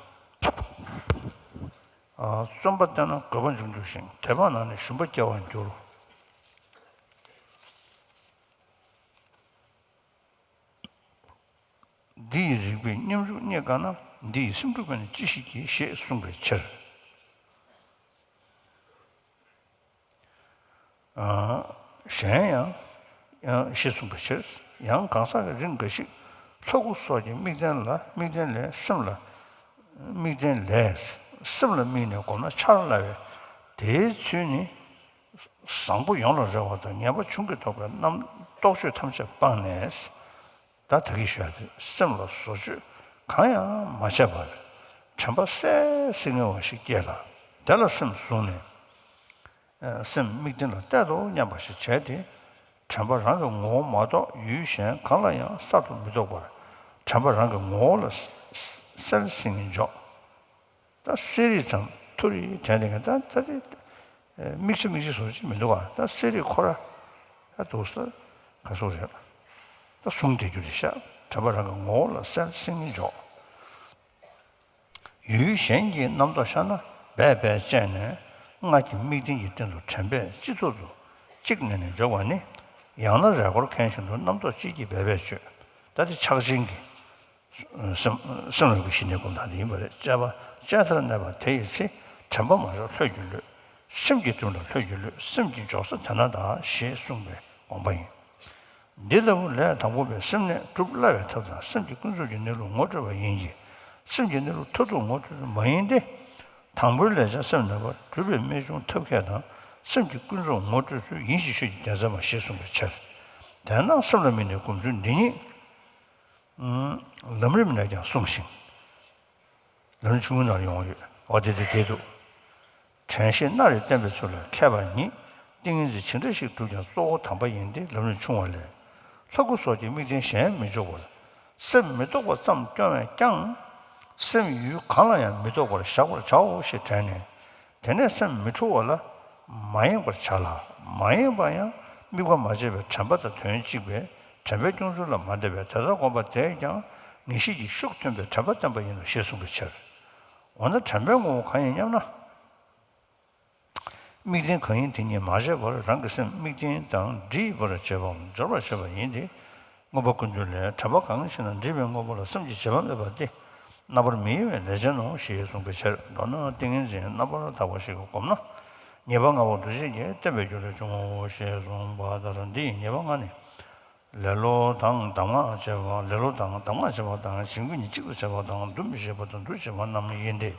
བརྩོན་པ་བསྟེན་ན་དགོས་པ་འབྱུང་འགྱུར་ཞིང་། དད་པ་གནང་ནས་ཞུམ་པ་སྐྱེ་བར་འགྱུར། འདི་ཡི་རིགས་པས་སྙོམས་འཇུག་རྙེད་དཀའ་ན། འདི་ཡི་སེམས་འཁྲུགས་པས་ན་ཅི་ཞིག་བགྱི། ཞེས་གསུངས་པའི་ཕྱིར། གཞན་ཡང་། ཞེས་གསུངས་པའི་ཕྱིར། ཡང་གང་ཟག་གི་རིགས་འགའ་ཞིག་ལྷ་སྐུ་སོགས་ཀྱི་དམིགས་རྟེན་ལ། དམིགས་རྟེན་ལས་སེམས་ལ། དམིགས་རྟེན་ལས་སེམས་ལ་དམིགས་ནས་བསྒོམས་ན་འཆར་སླ་བས། དེའི་ཚུལ་ནི། བཟང་པོ་ཡོངས་ལ་རེ་བ་དང་། ངན་པ་བྱུང་གི་དོགས་པའི་རྣམ་རྟོག་དཔྱོད་ཐམས་ཅད་སྤངས་ནས། ད་ད་གིན་ཞུ་ཡ་དེ། སེམས་ལ་བཟོ་བཅོས་གང་ཡང་མ་བྱས་པར་དྲན་པ་གསལ་སིང་ངེ་བ་ཞིག་སྐྱེས་ལ། དེ་ལ་སེམས་བཟུང་ནས། སེམས་དམིགས་རྟེན་ལ་གཏད་དོ་སྙམ་པ་ཞིག་བྱས་ཏེ། དྲན་པ་རང་གི་ངོ་བོ་མ་གཏོགས་ཡུལ་གཞན་གང་ལ་ཡང་གསར་དུ་མི་རྟོག་པར། དྲན་པ་རང་གི་ངོ་བོ་ལ་གསལ་སིང་ངེ་འཇོག་ད་གསལ་རིག་ཙམ་ཐུར་རེ་དྲན་དེ་ག་ད་ད་དེ། དམིགས་བྱ་དམིགས་བྱེད་བཟོ་ཅིག་མི་འདུག་ག་ད་གསལ་རིག་ཁོ་ར་ད་འདུག་ས་ག་སོགས་རེད། ད་གསུངས་བསྡད་རྒྱུ་རེད་ཤག་དྲན་པ་རང་གི་ངོ་བོ་ལ་གསལ་སིང་ངེ་འཇོག་ཡུལ་གཞན་གྱི་རྣམ་རྟོག་ཤར་ན་སྦས་སྦས་བཅད་ནས། སྔར་གྱི་དམིགས་རྟེན་གྱི་སྟེང་དུ་དྲན་པས་སྤྱི་ཚོགས་སུ་གཅིག་གནས་ནས་འཇོག་པ་ནི། ཡང་ན་རེས་སྐོར་མཁན་བཞིན་དུ་རྣམ་རྟོག་གཅིག་གིས་སྦས་སྦས་བཅོས། ད་དེ་ཕྱག་ཆེན་གྱི། སེམས་སེམས་ལ་གི་ཞི་གནས་སྒོམ་སྟངས་དེ་ཡིན་པ་རེད། དཔྱད་པ་དཔྱད་མཐར་གནས་པ་དེ་ཡི་ཚེ། དྲན་པ་མ་བཞག་ལྷོད་ཀྱིས་གློད། སེམས་ཀྱི་དྲུང་ལ་ལྷོད་ཀྱིས་གློད། སེམས་ཀྱི་འཇོག་ས་དེ་ན་གདའ། ཞེས་གསུངས་པའི་དགོངས་པ་ཡིན། འདི་ལྟ་བུ་ལས་དང་པོ་པའི་སེམས་གནས་སྒྲུབ་སླ་བའི་ཐབས་དང་། སེམས་ཀྱི་ཀུན་རྫོབ་ཀྱི་གནས་ལུགས་ངོ་སྤྲོད་པ་ཡིན་གྱི། སེམས་ཀྱི་གནས་ལུགས་མཐར་ཐུག་ངོ་སྤྲོད་ཚུལ་མ་ཡིན་ཏེ། དང་པོའི་ལས་བྱང་སེམས་གནས་པ་སྒྲུབ་པའི་རྨད་བྱུང་ཐབས་མཁས་དང་། སེམས་ཀྱི་ཀུན་རྫོབ་ངོ་སྤྲོད་ཚུལ་ཡིན་ཞེས་ཤོད་ཀྱི་རྒྱལ་མཚན་མ། ཞེས་གསུངས་པའི་ཕྱིར། དེས་ན་སེམས་ལ་དམིགས་ནས་སྒོམ་ཚུལ་འདི་ཉིད། ལམ་རིམ་ནས་ཀྱང་གསུངས་ཤིང་། ལམ་རིམ་ཆུང་ངུའི་ནང་ལ་ཡོང་བ་ཡོད། འོ་དེ་དེ་དེ་འདུག་དྲན་ཤེས་སྣ་རེ་བསྟེན་པའི་ཚུལ་ལ་མཁས་པ་ཉིད་ཏིང་ངེ་འཛིན་ཇི་འདྲ་ཞིག་བསྒྲུབ་ཀྱང་གཙོ་བོ་དམ་པ་ཡིན་ཏེ། ལམ་རིམ་ཆུང་བ་ལས། ལྷ་སྐུ་སོགས་ཀྱི་དམིགས་རྟེན་གཞན་མི་འཇོག་པར། སེམས་མི་རྟོག་པ་ཙམ་སྐྱོང་བས་ཀྱང་། སེམས་ཡུལ་གང་ལ་ཡང་མི་རྟོག་པར་བཞག་པར་བྱའོ་ཞེས་དྲན་ནས། དེ་ནས་སེམས་མི་འཁྲུལ་བ་ལ་མ་ཡེངས་པར་བྱ་ལ། མ་ཡེངས་པ་ཡང་དམིགས་པ་མ་བརྗེད་པའི་དྲན་པ་དང་དོན་གཅིག་པས། དྲན་པས་སྐྱོང་ཚུལ་ལ་མ་འདས་པས། དེ་ལྟར་བསྒོམ་པ་དེས་ཀྱང་ངེས་ཤེས་ཀྱི་ཤུགས་ཐོན་པས་དྲན་པ་བསྟེན་པ་ཡིན་ནོ། ཞེས་གསུངས་པའི་ཕྱིར། འོ་ན་དྲན་པའི་ངོ་བོ་གང་ཡིན་སྙམ་ན། དམིགས་རྟེན་གང་ཡིན་དེ་ཉིད་མ་བརྗེད་པར། རང་གི་སེམས་དམིགས་རྟེན་དང་འདྲིས་པར་བྱེད་པའམ་སྦྱོར་བར་བྱེད་པ་ཡིན་ཏེ། མངོན་པ་ཀུན་བཏུས་ལས། དྲན་པ་གང་ཞིག་ན་འདྲིས་པའི་དངོས་པོ་ལ་སེམས་ཀྱི་བྱེད་པ་མེད་པ་སྟེ། རྣམ་པར་མི་གཡེང་བའི་ལས་ཅན་ནོ། ཞེས་གསུངས་པའི་ཕྱིར། མདོར་ན་ཏིང་ངེ་འཛིན་རྣམ་པར་དག་པ་ཞིག་གིས་བསྒོམས་ན། ཉེས་པ་ལྔ་པོ་འདུ་བྱེད་བརྒྱད་བསྟེན་པའི་རྒྱུ་ལས་འབྱུང་ངོ་། ཞེས་གསུངས་པ་ལྟར། འདི་ཡི་ཉེས་པ་ལྔ་ནི། ལེ་ལོ་དང་གདམས་ངག་བྱེད་པ། ལེ་ལོ་དང་གདམས་ངག་བྱེད་པ་དང་། བྱིང་རྒོད་གཉིས་གཅིག་ཏུ་བྱེད་པ་དང་། འདུ་མི་ཤེས་པ་དང་འདུ་བྱེད་པ་རྣམས་ཡིན་ཏེ།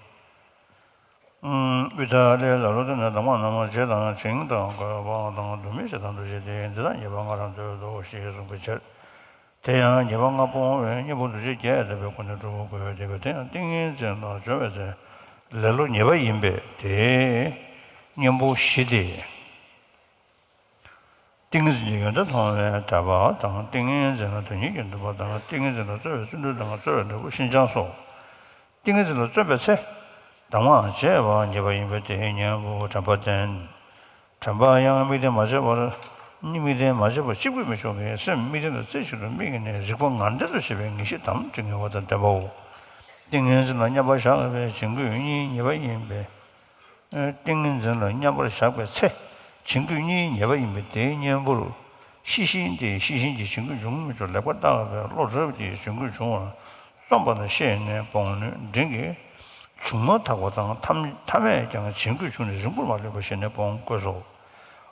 དབུས་མཐའ་ཀླས་ལ་ལོ་དེ་ནས་གདམས་ངག་རྣམས་བྱེད་དང་བྱིང་དང་རྒོད་པ་དང་འདུ་མི་ཤེས་དང་འདུ་བྱེད་དེ། འདི་དག་ཉེས་པ་ལྔ་རང་འདོད་དོ། ཞེས་གསུངས་པའི་ཕྱིར། དེ་ཡང་ཉེས་པ་ལྔ་སྤོང་བའི་གཉེན་པོ་འདུ་བྱེད་བརྒྱད་དམ་པའི་སྒོ་ནས་སྒྲུབ་པར་དགོས་ཏེ། དེ་ཡང་ཏིང་ངེ་འཛིན་ལ་སྦྱོར་བའི་ཚེ་ལེ་ལོ་ཉེས་པ་ཡིན་པས་དེའི་གཉེན་པོ་བཞི་སྟེ། ཏིང་ངེ་འཛིན་གྱི་ཡོན་ཏན་མཐོང་བའི་དད་པ་དང་། ཏིང་ངེ་འཛིན་ལ་དོན་གཉེར་གྱི་འདུན་པ་དང་། ཏིང་ངེ་འཛིན་ལ་བརྩོན་པའི་བརྩོན་འགྲུས་དང་། བརྩོན་པའི་འབྲས་བུ་ཤིན་སྦྱངས་སོ། ཏིང་ངེ་འཛིན་ལ་བརྩོན་པའི་ཚེ། གདམས་ངག་བྱེད་པ་ཉེས་པ་ཡིན་པས་དེའི་གཉེན་པོ་དྲན་པ་བསྟེན། དྲན་པ་ཡང་དམིགས་རྟེན་མ་བརྗེད་པར། དམིགས་རྟེན་མ་བརྗེད་པར་གཅིག་པུས་མི་ཆོག་པས། སེམས་དམིགས་རྟེན་ལ་རྩེ་གཅིག་ཏུ་དམིགས་ནས་རིག་པ་ངར་ལྡན་དུ་བྱེད་པའི་ངེས་ཤེས་དམ་དྲི་ངེས་པ་དང་ལྡན་པའོ། ཏིང་ངེ་འཛིན་ལ་མཉམ་པར་བཞག་པའི་བྱིང་རྒོད་གཉིས་ཉེས་པ་ཡིན་པས། ཏིང་ངེ་འཛིན་ལ་མཉམ་པར་བཞག་པའི་ཚེ། བྱིང་རྒོད་གཉིས་ཉེས་པ་ཡིན་པས་དེའི་གཉེན་པོར། ཤེས་བཞིན་ཏེ། ཤེས་བཞིན་གྱིས་བྱིང་རྒོད་འབྱུང་མི་ཆོག་ལེགས་པར་བརྟགས་པས་བློ་གྲོས་ཀྱིས་བྱིང་རྒོད་འབྱུང་བར་བརྩོན་པ་དང་། ཤེས་ནས་སྤོང་ནུས། འབྲིང་གིས་བྱུང་མ་ཐག་པ་དང་། ཐ་མ་ཐ་མས་ཀྱང་བྱིང་རྒོད་བྱུང་ནས་རིང་པོར་མ་ལུས་པ་ཞེ་ནས་སྤོང་དགོས་སོ།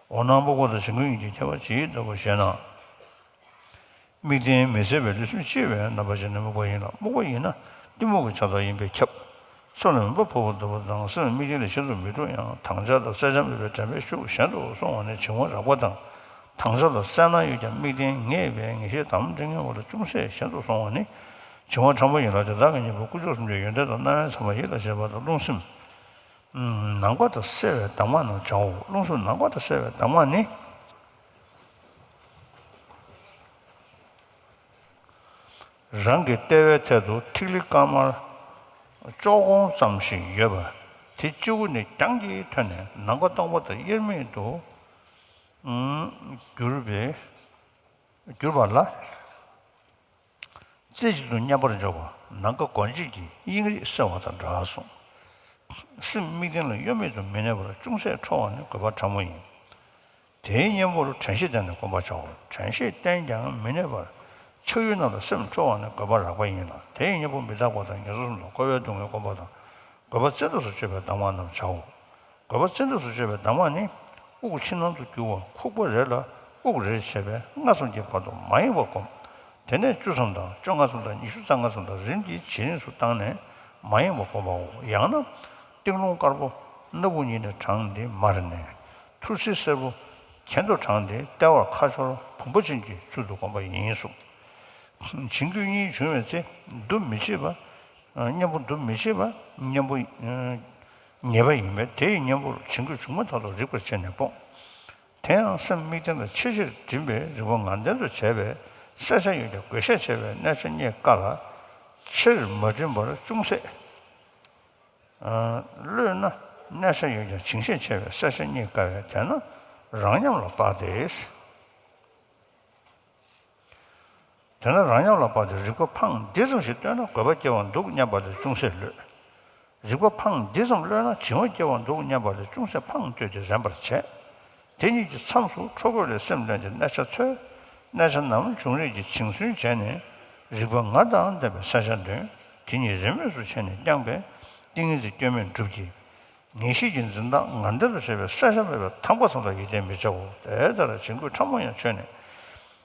འོ་ན་སྨུག་པ་དང་བྱིང་རྒོད་གཉིས་ཀྱི་ཁྱད་པར་ཇི་ལྟ་བུ་ཞེ་ན། དམིགས་རྟེན་མི་གསལ་བའི་ལུས་སེམས་ཤེས་པའི་རྣམ་པ་ཅན་ནི་སྨུག་པ་ཡིན་ལ། སྨུག་པ་ཡིན་ན་གཏི་མུག་གི་ཆ་དག་ཡིན་པས་ཁྱབ། སེམས་ལ་མུན་པ་ཕོག་པ་ལྟ་བུ་དང་། སེམས་དམིགས་རྟེན་ལས་གཞན་དུ་མི་འགྲོ་ཡང་། དྭངས་ཆ་དང་གསལ་ཆ་མེད་པའི་དྲན་པའི་ཤུགས་གཞན་དུ་སོང་བ་ནི་བྱིང་བ་རགས་པ་དང་། དྭངས་ཆ་དང་གསལ་སྣང་ཡོད་ཀྱང་དམིགས་རྟེན་ངེས་པའི་ངེས་ཤེས་དམ་དྲི་ངེས་པ་ལས་ཅུང་ཟད་གཞན་དུ་སོང་བ་ནི་བྱིང་བ་ཕྲ་མོ་ཡིན་ལ། དེ་དག་གི་གཉེན་པོ་ཀུན་རྫོབ་སེམས་ཀྱི་ཡོན་ཏན་དང་རྣམ་དབྱེ་ཚང་བ་ཡིད་ལ་བྱེད་པ་དང་། རླུང་སེམས་ནམ་མཁའ་དང་བསྲེ་བའི་གདམས་ངག་རྣམས་བྱའོ། རླུང་སེམས་ནམ་མཁའ་དང་བསྲེ་བའི་གདམས་ངག་ནི། རང་གི་ལྟེ་བའི་ཐད་དུ་ཐིག་ལེ་དཀར་དམར་བཅུ་སྟོང་ཙམ་ཞིག་ཡོད་པ་དེ་གཅིག་པུ་ནི་རྒྱང་གིས་ཐོན་ནས་ནམ་མཁའ་སྟོང་པ་དང་དབྱེར་མེད་དུ་གྱུར་པའི་གྱུར་པ་ལ། རྩེ་གཅིག་ཏུ་མཉམ་པར་འཇོག་པ་ནམ་མཁའ་སྒོ་འབྱེད་ཀྱི་དབྱིངས་རིག་གསལ་བ་དང་འདྲ་གསུངས། སེམས་དམིགས་རྟེན་ལ་གཡོ་མེད་དུ་མི་གནས་པར་ཅུང་ཟད་ཁྲོ་བ་ནི་དགོས་པ་ཕྲ་མོ་ཡིན། དེའི་གཉེན་པོར་དྲན་ཤེས་བསྟེན་ནས་སྒོམ་པར་བྱའོ། དྲན་ཤེས་བསྟེན་ཀྱང་མི་གནས་པར་ཆགས་ཡུལ་རྣམས་ལ་སེམས་ཁྲོ་བ་ནི་དགོས་པ་རགས་པ་ཡིན་ལ། དེའི་གཉེན་པོ་མི་རྟག་པ་དང་ངན་སོང་གསུམ་དང་འཁོར་བའི་སྡུག་བསྔལ་བསྒོམ་པ་དང་། དགོས་པ་བཙན་ཐབས་སུ་སྤྱོད་པའི་གདམས་ངག་རྣམས་བྱའོ། དགོས་པ་བཙན་ཐབས་སུ་སྤྱོད་པའི་གདམས་ངག་ནི། དབུགས་ཕྱི་ནང་དུ་རྒྱུ་བ་ཁུག་པ་རེ་ལ་དབུགས་རེ་བྱས་པས་ལྔ་ཙམ་གྱི་བར་དུ་མ་ཡེངས་པར་བསྒོམ། དེ་ནས་བཅུ་ཙམ་དང་བཅོ་ལྔ་ཙམ་དང་ཉི་ཤུ་རྩ་ལྔ་ཙམ་དང་རིམ་གྱིས་ཇེ་ཉུང་དུ་བཏང་ནས་མ་ཡེངས་པར་བསྒོམ་པའོ། ཡང་ན། སྟེང་རླུང་དཀར་པོ་སྣ་བུག་གཉིས་ནས་དྲངས་ཏེ་མར་ནས། ཐུར་སེལ་སེར་པོ་གྱེན་དུ་དྲངས་ཏེ་ལྟེ་བར་ཁ་སྦྱོར་བུམ་པ་ཅན་གྱི་ཚུལ་དུ་བསྒོམ་པ་ཡིན་གསུངས། བྱིང་རྒོད་གཉིས་འབྱུང་བའི་ཚེ། འདུ་མི་བྱེད་པ། གཉེན་པོ་འདུ་མི་བྱེད་པ། གཉེན་པོ་ཉེས་པ་ཡིན་པས་དེ་ཡི་གཉེན་པོར་བྱིང་རྒོད་བྱུང་མ་ཐག་ཏུ་རིག་པར་བྱས་ནས་སྤོང་། དེ་ཡང་སེམས་དམིགས་རྟེན་ལ་ཆེས་ཆེར་བསྒྲིམས་པའི་རིག་པ་ངར་ལྡན་དུ་བྱས་པས་བསལ་བྱ་ཡོད་ཀྱང་བགོ་བཤའ་ཆེ་བས་གནས་ཆ་རྙེད་དཀའ་ལ། ཆེར་མ་བསྒྲིམས་པར་ཅུང་ཟད་གློད་ན་གནས་ཆ་ཡོད་ཀྱང་བྱིང་ཤས་ཆེ་བས་བསལ་བྱ་རྙེད་དཀའ་བས་དེས་ན་རང་ཉམས་ལ་དཔགས་ཏེ། དེས་ན་རང་ཉམས་ལ་དཔགས་ཏེ་རིག་པ་ཕངས་འདི་ཙམ་ཞིག་བཏོན་ན་དགོས་པ་སྐྱེ་བ་འདུག་སྙམ་པ་ལས་ཅུང་ཟད་གློད། རིག་པ་ཕངས་འདི་ཙམ་གློད་ན་བྱིང་བ་སྐྱེ་བ་འདུག་སྙམ་པ་ལས་ཅུང་ཟད་ཕངས་བཏོད་དེ་རན་པར་བྱས། དེ་གཉིས་ཀྱི་མཚམས་སུ་ཁྲོ་རྒོད་ལས་སེམས་བློས་ཏེ་གནས་ཆ་འཚོལ། གནས་ཆ་ནམ་བྱུང་རིགས་ཀྱི་བྱིང་སུན་བྱས་ནས་རིག་པ་ངར་དང་ལྡན་པའི་བསལ་བྱ་འདོན། དེ་གཉིས་རེས་མོས་སུ་བྱས་ནས་བསྐྱངས་པས་ཏིང་ངེ་འཛིན་སྐྱོན་མེད་འགྲུབ་ཀྱི། ངེས་ཤེས་ཀྱི་འཛིན་སྟངས་ངར་ལྡན་དུ་བྱས་པས་བསལ་བྱ་མེད་པའི་ཐང་པ་ཙམ་ལ་ཡིད་བརྟན་མི་བྱའོ། དེ་ལྟར་བྱིང་རྒོད་ཕྲ་མོ་ཡང་ཆོད་ནས།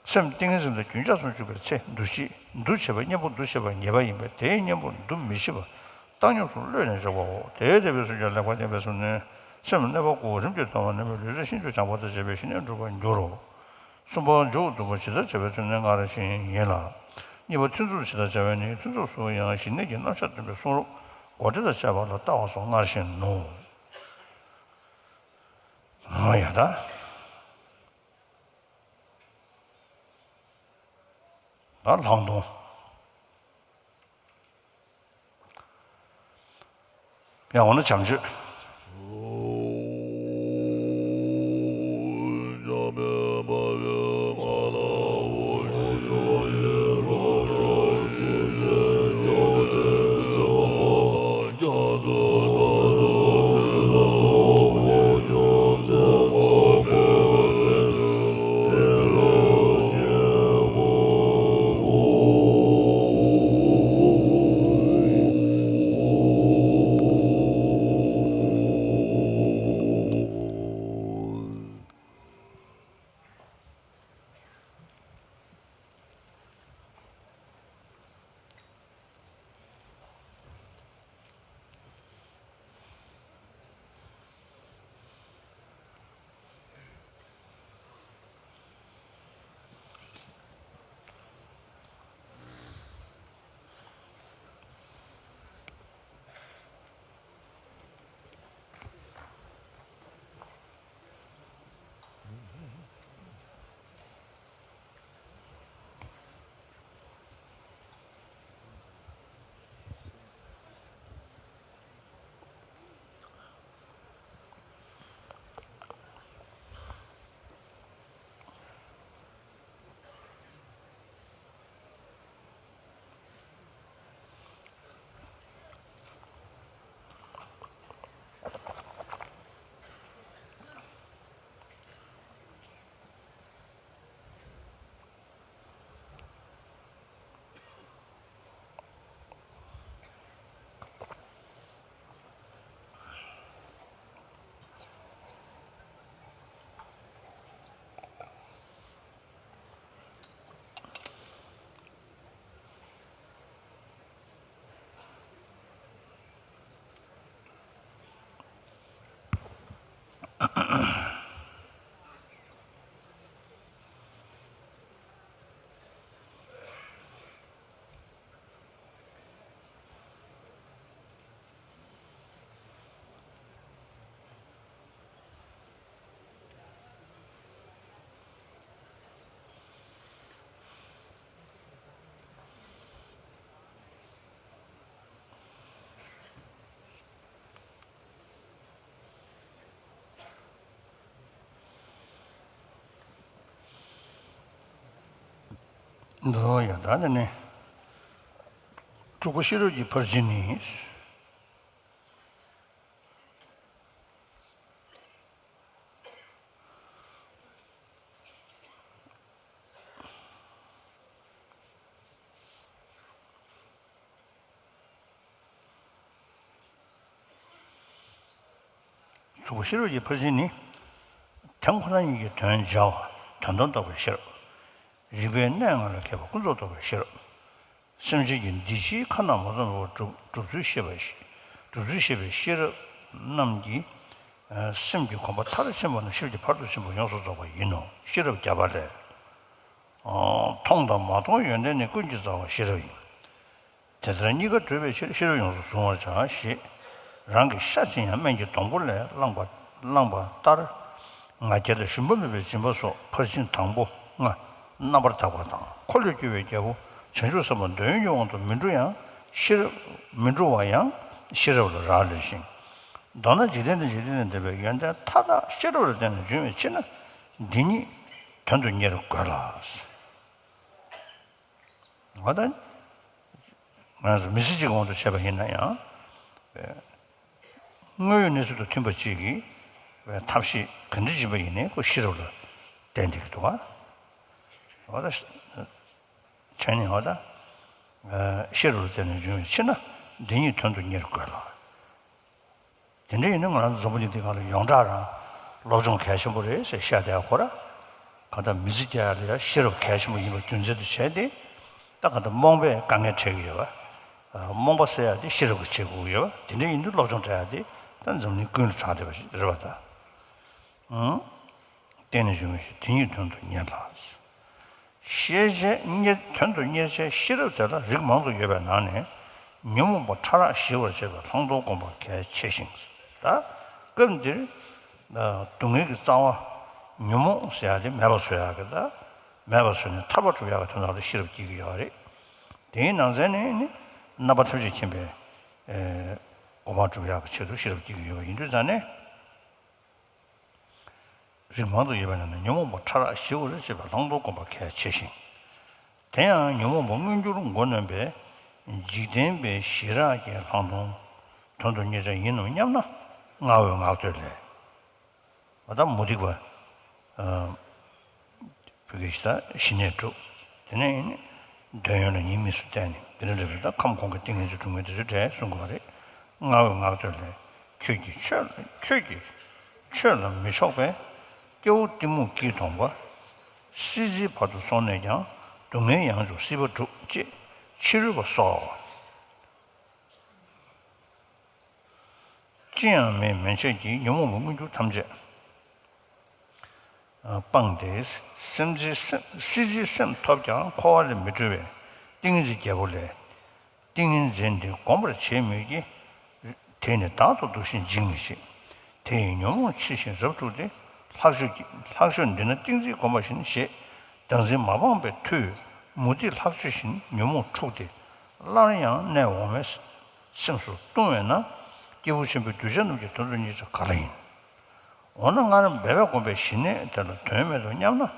སེམས་ཏིང་ངེ་འཛིན་དུ་རྒྱུན་ཆགས་སུ་འཇུག་པའི་ཚེ་འདུ་བྱེད་འདུ་བྱེད་པ་གཉེན་པོ་འདུ་བྱེད་པ་ཉེས་པ་ཡིན་པས་དེའི་གཉེན་པོ་འདུ་མི་བྱེད་པ་བཏང་སྙོམས་སུ་གློད་ནས་འཇོག་པའོ། དེའི་དེ་བས་སུ་ཀྱང་ལེགས་པར་བསྟན་པའི་གསུང་ནི། སེམས་གནས་པ་དགུ་རིམ་གྱིས་ཐོན་པ་ནི་མི་ལུས་རྩལ་ཤིན་ཏུ་སྦྱངས་པ་དང་བཅས་པས་ཞི་གནས་འགྲུབ་པར་འགྱུར་རོ། གསུམ་པ་འཇུག་སྡུག་པ་ཇི་ལྟར་བྱ་བའི་ཚུལ་ནི་སྔར་བཞིན་ཡིན་ལ། གཉིས་པ་ཐུན་ཚོད་ཇི་ལྟར་བྱ་བའི་ནི་ཐུན་ཚོད་སུ་ཡང་ཞི་གནས་ཀྱི་རྣམ་གཞག་སྟོན་པའི་གསུང་རབ་སྒོ་འགྲེལ་དང་བཅས་པ་ལ་ལྟ་བ་སོགས་སྔར་བཞིན་ནོ། ཡ་ད། ད་ལྷག་མཐོང་། ཡང་འོ་ན་བྱམས་ཆོས། འདུག་ཡ། ད་ནི་ནི། དྲུག་པ་ཤེས་རབ་ཀྱི་ཕར་ཕྱིན་ནི། ཚུགས་པ་ཤེས་རབ་ཀྱི་ཕར་ཕྱིན་ནི། དོན་ཁོ་ན་ཉིད་ཀྱི་དོན་སྦྱར་བ་དོན་དམ་རྟོགས་པའི་ཤེས་རབ། རིག་པའི་གནས་ལྔ་ལས་བརྒལ་བ་ཀུན་རྫོབ་རྟོགས་པའི་ཤེས་རབ། སེམས་ཅན་གྱི་འདི་ཕྱིའི་ཁ་ན་མ་ཐོ་མེད་པར་སྒྲུབ་སྒྲུབ་ཚུལ་ཤེས་པ་ཤེས་སྒྲུབ་ཚུལ་ཤེས་པའི་ཤེས་རབ་རྣམས་ཀྱིས། ཨ་སེམས་ཀྱི་གོམས་པ་མཐར་ཕྱིན་པ་ནི་ཤེས་རབ་ཀྱི་ཕ་རོལ་ཏུ་ཕྱིན་པ་ཡོངས་སུ་རྫོགས་པ་ཡིན་ནོ། ཤེས་རབ་བརྒྱ་པ་ལས། ཨ་མཐོང་དང་མ་མཐོང་ཡོན་ཏན་ནི་ཀུན་གྱི་རྩ་བ་ཤེས་རབ་ཡིན། དེ་ལྟར་གཉིས་ཀ་གྲུབ་པའི་ཕྱིར་ཤེས་རབ་ཡོངས་སུ་གཟུང་བར་བྱ་ཞེས། རང་གི་ཤ་གཅིན་ཡང་སྨན་གྱི་སྡོང་པོ་ལས་བླངས་པ་བླངས་པ་ལྟར། ང་རྒྱལ་དང་ཞུམ་པ་མེད་པའི་སྦྱིན་པ་སོགས་ཕར་ཕྱིན་དང་པོ་ལྔ་རྣམ་པར་དག་པ་དང་འཁོར་ལོས་སྒྱུར་བའི་རྒྱལ་པོ་བྱང་ཆུབ་སེམས་དཔའ་འདོད་ཡོན་གྱི་དབང་དུ་མི་འགྲོ་ཡང་ཤེས་རབ་མི་འགྲོ་བ་ཡང་ཤེས་རབ་ལ་རག་ལས་ཤིང་། མདོར་ན་འཇིག་རྟེན་དང་འཇིག་རྟེན་ལས་འདས་པའི་ཡོན་ཏན་མཐའ་དག་ཤེས་རབ་ལ་བརྟེན་ནས་འབྱུང་བའི་ཕྱིར་ན་འདི་ཉིད་དོན་དུ་གཉེར་དགོས་ལ། འོ་ད། ང་ཚོ་མི་ཚེ་གཅིག་གི་དབང་དུ་བྱས་པ་ཡིན་ན་ཡང་། དངོས་ཡོད་གནས་ཚུལ་དང་མཐུན་པ་ཅིག་གི་ཐབས་ཤེས་ག་འདྲ་བྱེད་པ་ཡིན་ནའི་ཁོ་ཤེས་རབ་ལ་བརྟེན་བསྡད་ཀྱི་འདུག་ག་འོ་ད། བྱས་ནས་འོ་ད། ཤེས་རབ་ལ་བརྟེན་ནས་འབྱུང་བའི་ཕྱིར་ན་འདི་ཉིད་དོན་དུ་གཉེར་དགོས་ལ། དེ་འདྲ་ཡིན་ན་ང་རང་ཚོ་འཛམ་བུ་གླིང་འདི་སྒང་ལ་ཡོངས་གྲགས་རང་སློབ་སྦྱོང་གལ་ཆེན་པོ་རེད་ཟེར་བཤད་བསྡད་ཡ་ཁོ་ར། གང་ལྟར་མི་ཚེ་སྐྱེལ་ཡ་ལ་ཡ་ཤེས་རབ་གལ་ཆེན་པོ་ཡིན་པ་རྒྱུ་མཚན་དུ་བྱས་ཏེ། ད་གང་ལྟར་རྨོངས་པས་དཀའ་ངལ་འཕྲད་ཀྱི་ཡོད་པ། རྨོངས་པ་སེལ་ཡ་དེ་ཤེས་རབ་ཀྱིས་བྱེད་དགོས་ཀྱི་ཡོད་པ། དེ་འདྲ་ཡིན་དུས་སློབ་སྦྱོང་སྤྲད་ཡ་དེ་ད་འཛམ་གླིང་ཀུན་ལ་གྲགས་བསྡད་པ་ཞིག་རེད་པ་ད། ཨང་། བརྟེན་ནས་བྱུང་བའི་དེ་ཉིད་དོན་དུ་གཉེར་ལ། ཤེས་བྱའི་གཉེར་དོན་དུ་གཉེར་བྱའི་ཤེས་རབ་དེ་ལ་རིགས་མང་དུ་ཡོད་པའི་ནང་ནས་ཉོན་མོངས་པ་ཕྲ་རགས་ཞི་བར་བྱེད་པའི་ལྷག་མཐོང་སྒོམ་པ་གལ་ཆེ་ཞིང་། ད་སྐབས་འདིར་སྡུག་བསྔལ་གྱི་རྩ་བ་ཉོན་མོངས་ཟེར་ཡ་དེ་མེད་པ་བཟོ་ཡ་གི་ད་མེད་པ་བཟོས་ནས་ཐར་པ་སྒྲུབ་ཡ་གི་དོན་དག་ལ་ཤེས་རབ་བསྐྱེད་ཀྱི་ཡོད་རེད། དེའི་ནང་ཚན་ནས་ནི་རྣམ་པ་ཐམས་ཅད་མཁྱེན་པའི་སྒོམ་པ་སྒྲུབ་ཡ་གི་ཆེད་དུ་ཤེས་རབ་བསྐྱེད་ཀྱི་ཡོད་པ་ཡིན་དུས་ཙང་ནས། རིགས་མང་དུ་ཡོད་པའི་ནང་ནས་ཉོན་མོངས་པ་ཕྲ་རགས་ཞི་བར་བྱེད་པའི་ལྷག་མཐོང་སྒོམ་པ་གལ་ཆེ་ཞིང་། དེ་ཡང་ཉོན་མོངས་པ་མངོན་གྱུར་མགོ་གནོན་པའི་འཇིག་རྟེན་པའི་ཞི་རགས་ཀྱི་ལྷག་མཐོང་དོན་དུ་གཉེར་བྱ་ཡིན་ནམ་སྙམ་ན། རྔ་བོའི་ངག་ཐོས་ལས། འོ་ད་མུ་སྟེགས་པ། བུ་གའི་ཞི་ད་ཞི་གནས་སྒྲུབ། དེ་ནས་ཡིན་ནི། འདོད་ཡོན་ལ་ཉེས་དམིགས་སུ་བལྟས་ནས་དེ་འདྲ་འདྲ་བའི་ད་ཁམས་གོང་གི་ཏིང་ངེ་འཛིན་སྒྲུབ་མཁན་དེ་ཚོའི་གྲས་གསུང་གི་བ་རེད། རྔ་བོའི་ངག་ཐོས་ལས། ཁྱོད་ཀྱིས་ཆོས་ལ་ཁྱོད་ཀྱིས་ཆོས་ལ་མི་ཕྱོགས་པས། སྐྱེ་བོ་གཏི་མུག་གིས་དོང་པ། སྲིད་རྩེའི་བར་དུ་སོང་ནས་ཀྱང་། སྡུག་བསྔལ་ཡང་འཇུག་སྲིད་པ་སྒྲུབ་ཅེས་ཕྱི་རོལ་པ་སོགས། ཅི་ཡང་མེད་མན་ཆད་ཀྱི་ཉོན་མོངས་པའི་མངོན་གྱུར་ཐམས་ཅད་སྤངས་ཏེ། སེམས་ཅན་སེམས་སྲིད་རྩེའི་སེམས་ཐོབ་ཀྱང་འཁོར་བ་ལས་མི་གྲོལ་བའི་ཏིང་ངེ་འཛིན་རྒྱལ་པོ་ལས། ཏིང་ངེ་འཛིན་འདི་བསྒོམ་པར་བྱེད་མོད་ཀྱི། དེ་ནི་བདག་ཏུ་འདུ་ཞིང་འཇིགས་མི་བྱེད། དེ་ཡི་ཉོན་མོངས་ཕྱི་བཞིན་རབ་འཁྲུགས་ཏེ། ལྷག་ཤོས་ཀྱི་ལྷག་ཤོས་འདི་ནི་ཏིང་འཛིན་བསྒོམ་པ་བཞིན་ཞེས། བདག་འཛིན་མ་སྤངས་པའི་མཐུས། མུ་སྟེགས་ལྷག་ཆོས་བཞིན་ཉོན་མོངས་འཁྲུགས་ཏེ། སླར་ཡང་གནས་འོག་མའི་སེམས་སུ་ལྟུང་བས་ན། སྐྱེས་བུ་ཆེན་པོའི་གདུལ་བྱ་རྣམས་ཀྱི་དོན་དུ་གཉེར་བྱ་ག་ལ་ཡིན། འོ་ན་སྔར་འབད་པས་བསྒོམས་པའི་ཞི་གནས་དེ་ལ་དོན་མེད་དོ་སྙམ་ན།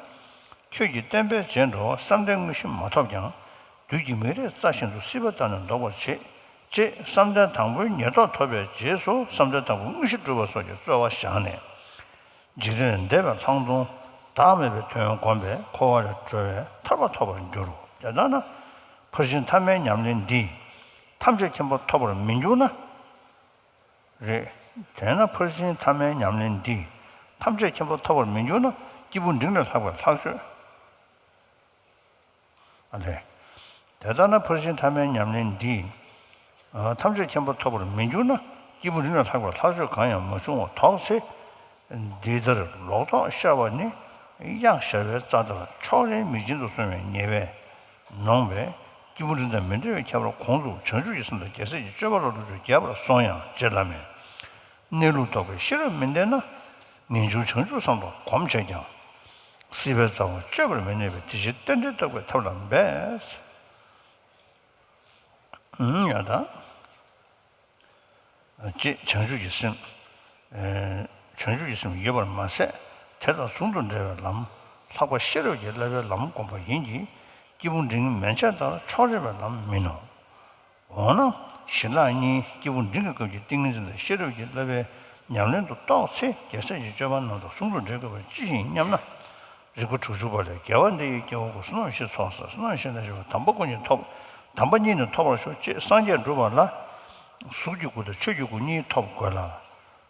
ཁྱོད་ཀྱིས་བསྟན་པའི་རྗེས་འགྲོ་བ་བསམ་གཏན་དངོས་གཞི་མ་ཐོབ་ཀྱང་། བདུད་ཀྱི་མིག་རས་རྩ་བཞིན་དུ་སྲིད་པ་དག་ནི་ལྡོག་པར་བྱེད། ཅེས་བསམ་གཏན་དང་པོའི་ཉེར་བསྡོགས་ཐོབ་པའི་རྗེས་སུ་བསམ་གཏན་དང་པོའི་དངོས་གཞི་སྒྲུབ་པ་སོགས་ཀྱི་རྩོལ་བ་བཞག་ནས། འཇིག་རྟེན་ལས་འདས་པའི་ལྷག་མཐོང་བདག་མེད་པའི་དོན་བསྒོམས་པས་འཁོར་བ་ལས་གྲོལ་བའི་ཐར་པ་ཐོབ་པར་འགྱུར་རོ། དེ་ལྟར་ན། ཕར་ཕྱིན་ཐ་མལ་ཉམས་ལེན་འདིས་ཐམས་ཅད་མཁྱེན་པ་ཐོབ་པར་མི་འགྱུར་ན། རེད། དེས་ན་ཕར་ཕྱིན་ཐ་མལ་ཉམས་ལེན་འདིས་ཐམས་ཅད་མཁྱེན་པ་ཐོབ་པར་མི་འགྱུར་ན། སྐྱེས་བུ་འབྲིང་ལས་ལྷག་པའི་ལྷག་ཆོས། ཨ་ལས། དེ་ལྟར་ན་ཕར་ཕྱིན་ཐ་མལ་ཉམས་ལེན་འདིས། ཨ། ཐམས་ཅད་མཁྱེན་པ་ཐོབ་པར་མི་འགྱུར་ན། སྐྱེས་བུ་འབྲིང་ལས་ལྷག་པའི་ལྷག་ཆོས་གང་ཡང་མ་བྱུང་བ་དོགས་ཚེ། འདི་ལྟར་ལོག་རྟོག་ཤར་བ་ནི། གཡག་ཞར་བའི་རྩྭ་ལྟར་ཕྱོགས་རིས་མེད་བཞིན་དུ་སོང་བའི་ཉེས་པས་ནོངས་པས། སྐྱེས་བུ་འབྲིང་དང་མི་འབྲལ་བའི་ཁྱད་པར་གོང་དུ་བྱང་ཆུབ་ཀྱི་སེམས་དང་རྒྱལ་སྲས་ཀྱི་སྤྱོད་པ་ལ་སློབ་ཚུལ་རྒྱས་པར་གསུངས་ཡང་ཅེས་སླབ་མས། གནས་ལུགས་རྟོགས་པའི་ཤེས་རབ་མི་ལྡན་ན། ངེས་འབྱུང་བྱང་ཆུབ་སེམས་དང་གོམས་བྱས་ཀྱང་། སྲིད་པའི་རྩ་བ་གཅོད་པར་མི་ནུས་པས། དེ་ཕྱིར་རྟེན་འབྲེལ་རྟོགས་པའི་ཐབས་ལ་འབད། ཡང་དག་ཅེས་བྱང་ཆུབ་ཀྱི་སེམས། བྱང་ཆུབ་ཀྱི་སེམས་ཡོད་པར་མ་ཟད། དེ་དང་ཟུང་དུ་འབྲེལ་བའི་ལམ། ལྷག་པ་ཤེས་རབ་ཀྱིས་བསླབ་པའི་ལམ་བསྒོམ་པ་ཡིན་གྱི། སྐྱེས་བུ་འབྲིང་མན་ཆད་ལྟར་ཕྱོགས་རིས་པའི་ལམ་མིན་ནོ། འོ་ན། ཞི་ལྷག་གཉིས་སྐྱེས་བུ་འབྲིང་གི་སྐབས་ཀྱི་ཏིང་ངེ་འཛིན་དང་ཤེས་རབ་ཀྱིས་བསླབ་པའི་ཉམས་ལེན་དུ་རྟོགས་ཚེ། རྒྱལ་སྲས་ཀྱི་སྤྱོད་པ་རྣམས་དང་ཟུང་དུ་འབྲེལ་དགོས་པ་ཅི་ཡིན་སྙམ་ན། རིགས་པ་དྲུག་ཅུ་པ་ལས། དགེ་བ་འདི་ཡིས་སྐྱེ་བ་ཀུན། བསོད་ནམས་བཞི་ཚོགས་བསགས། བསོད་ནམས་གཞན་དང་བཞི་པ། དམ་པ་སྐུ་གཉིས་ཐོབ། དམ་པ་གཉིས་ནི་ཐོབ་པར་ཤོག་ཅེས་སངས་རྒྱས་འགྲུབ་པ་ལ། གཟུགས་ཀྱི་སྐུ་དང་ཆོས་ཀྱི་སྐུ་གཉིས་ཐོབ་དགོས་ལ།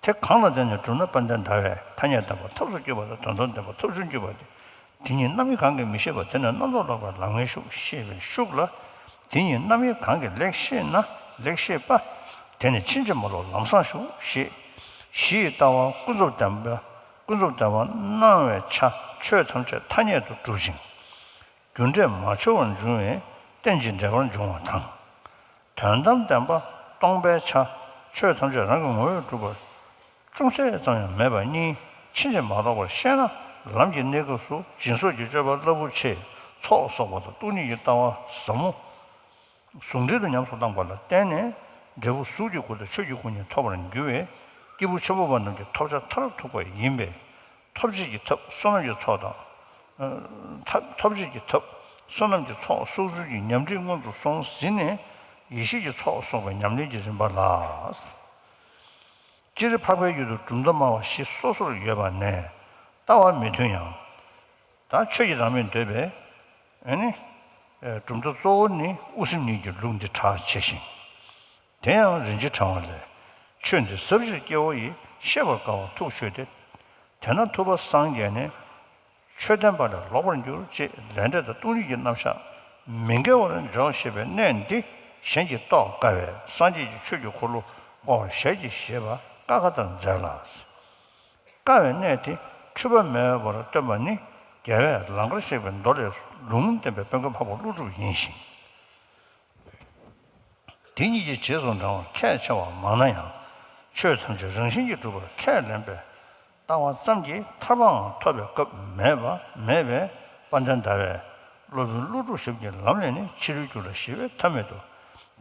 དེ་གང་ལ་བརྟེན་ནས་གྲུབ་ན་དཔལ་ལྡན་ཟླ་བས་ཐ་སྙད་བདེན་པ་ཐབས་སུ་བསྐྱེད་པ་དང་དོན་དམ་བདེན་པ་ཐབས་ཆུང་བསྐྱེད་པ་སྟེ། དེ་ཉིད་རྣམ་དབྱེ་གང་གིས་མི་ཤེས་པ་དེ་ནི་རྣམ་རྟོག་ལོག་པའི་ལམ་ངན་ཤུགས་ཤེས་པའི་ཤུགས་ལ། དེ་ཉིད་རྣམ་དབྱེ་གང་གིས་ལེགས་ཤེས་ན་ལེགས་ཤེས་པ། དེ་ནི་ཕྱིན་ཅི་མ་ལོག་ལམ་བཟང་ཤུགས་ཤེས། གཞི་ཡི་ལྟ་བ་ཀུན་རྫོབ་བདེན་པ་ཀུན་རྫོབ་བདེན་པ་སྣང་བའི་ཆ་ཆོས་ཐམས་ཅད་ཐ་སྙད་དུ་གྲུབ་ཅིང་། རྒྱུ་འབྲས་མ་འཆོལ་བར་འབྱུང་བས་རྟེན་ཅིང་འབྲེལ་པར་འབྱུང་བ་དང་། དོན་དམ་བདེན་པ་སྟོང་པའི་ཆ་ཆོས་ཐམས་ཅད་རང་གི་ངོ་བོས་གྲུབ་པ་ཅུང་ཟད་ཙམ་ཡང་མེད་པ་གཉིས་ཕྱིན་ཅི་མ་ལོག་པར་ཤེས་ན་ལམ་གྱི་གནས་སྐབས་སུ་སྦྱིན་སོགས་ཀྱི་སྤྱོད་པ་རླབས་པོ་ཆེ་ཚོགས་གསོག་པ་དང་སྟོང་ཉིད་ཀྱི་ལྟ་བ་ཟབ་མོ། ཟུང་འབྲེལ་དུ་ཉམས་སུ་བླངས་པ་ལ་བརྟེན་ནས་འབྲས་བུ་གཟུགས་ཀྱི་སྐུ་དང་ཆོས་ཀྱི་སྐུ་གཉིས་ཐོབ་པར་འགྱུར་བས་སྐྱེས་བུ་ཆེན་པོ་པ་རྣམས་ཀྱི་ཐོབ་བྱ་མཐར་ཐུག་པ་ཡིན་པས། ཐོབ་བྱེད་ཀྱི་ཐབས་བསོད་ནམས་ཀྱི་ཚོགས་དང་། ཐབས་ཐོབ་བྱེད་ཀྱི་ཐབས་བསོད་ནམས་ཀྱི་ཚོགས་གསོག་ཚུལ་གྱི་ཉམས་ཁྲིད་སྔོན་དུ་སོང་ཟིན་ནས་ཡེ་ཤེས་ཀྱི་ཚོགས་གསོག་པའི་ཉམས་ལེན་གྱི་རིམ་པ་ལ། སྤྱིར་འཕགས་པའི་ཡུལ་དུ་གྲུབ་མཐའ་སྨྲ་བ་བཞི་སོ་སོར་ཡོད་པ་ནས་ལྟ་བ་མི་མཐུན་ཡང་། ད་ཆོས་ཀྱི་བདག་མེད་འདོད་པས། ཨ་ནི། གྲུབ་མཐའ་གཙོ་བོ་ནི་དབུ་སེམས་གཉིས་ཀྱི་ལུགས་འདི་གྲགས་ཆེ་ཞིང་། དེ་ཡང་རིན་ཆེན་ཕྲེང་བ་ལས། ཆོས་འདི་ཟབ་ཕྱིར་སྐྱེ་བོ་ཡི། ཤེས་པར་དཀའ་བ་ཐུགས་ཆོས་ཏེ། དེས་ན་ཐུབ་པ་སངས་རྒྱས་ནས། ཆོས་བསྟན་པ་ལས་ལོག་པར་འགྱུར་ཅེས་ལས་འབྲས་དང་སྟོང་ཉིད་ཀྱི་རྣམ་གཞག་མི་འགལ་བར་འཇོག་ཞེས་པའི་གནད་འདི་གཞན་གྱིས་རྟོགས་དཀའ་བས་སངས་རྒྱས་ཀྱི་ཆོས་ཀྱི་འཁོར་ལོ་བསྐོར་བ་ཞལ་གྱིས་བཞེས་པ་དཀའ་ཁག་ལྟར་མཛད་ལ། དཀའ་བའི་གནད་དེ་འཁྲུལ་པ་མེད་པར་སྟོན་པ་ནི་རྒྱལ་བས་ལང་ཀར་གཤེགས་པའི་མདོ་ལས་ལུང་བསྟན་པའི་དཔལ་མགོན་འཕགས་པ་ཀླུ་སྒྲུབ་ཡིན་ཞིང་། དེ་ཉིད་ཀྱི་རྗེས་སུ་འབྲང་བར་ཁས་འཆེ་བ་མང་ན་ཡང་། ཆོས་ཐམས་ཅད་རང་བཞིན་གྱིས་གྲུབ་པར་ཁས་ལེན་པའི་ལྟ་བ་ཙམ་གྱིས་ཐར་པའང་ཐོབ་པའི་སྐབས་མེད་པ་མེད་པས་དཔལ་ལྡན་ཟླ་བས་སློབ་དཔོན་ཀླུ་སྒྲུབ་ཞབས་ཀྱི་ལམ་ལས་ནི་ཕྱི་རོལ་རྒྱུ་ལ་ཞི་བའི་ཐབས་མེད་དོ།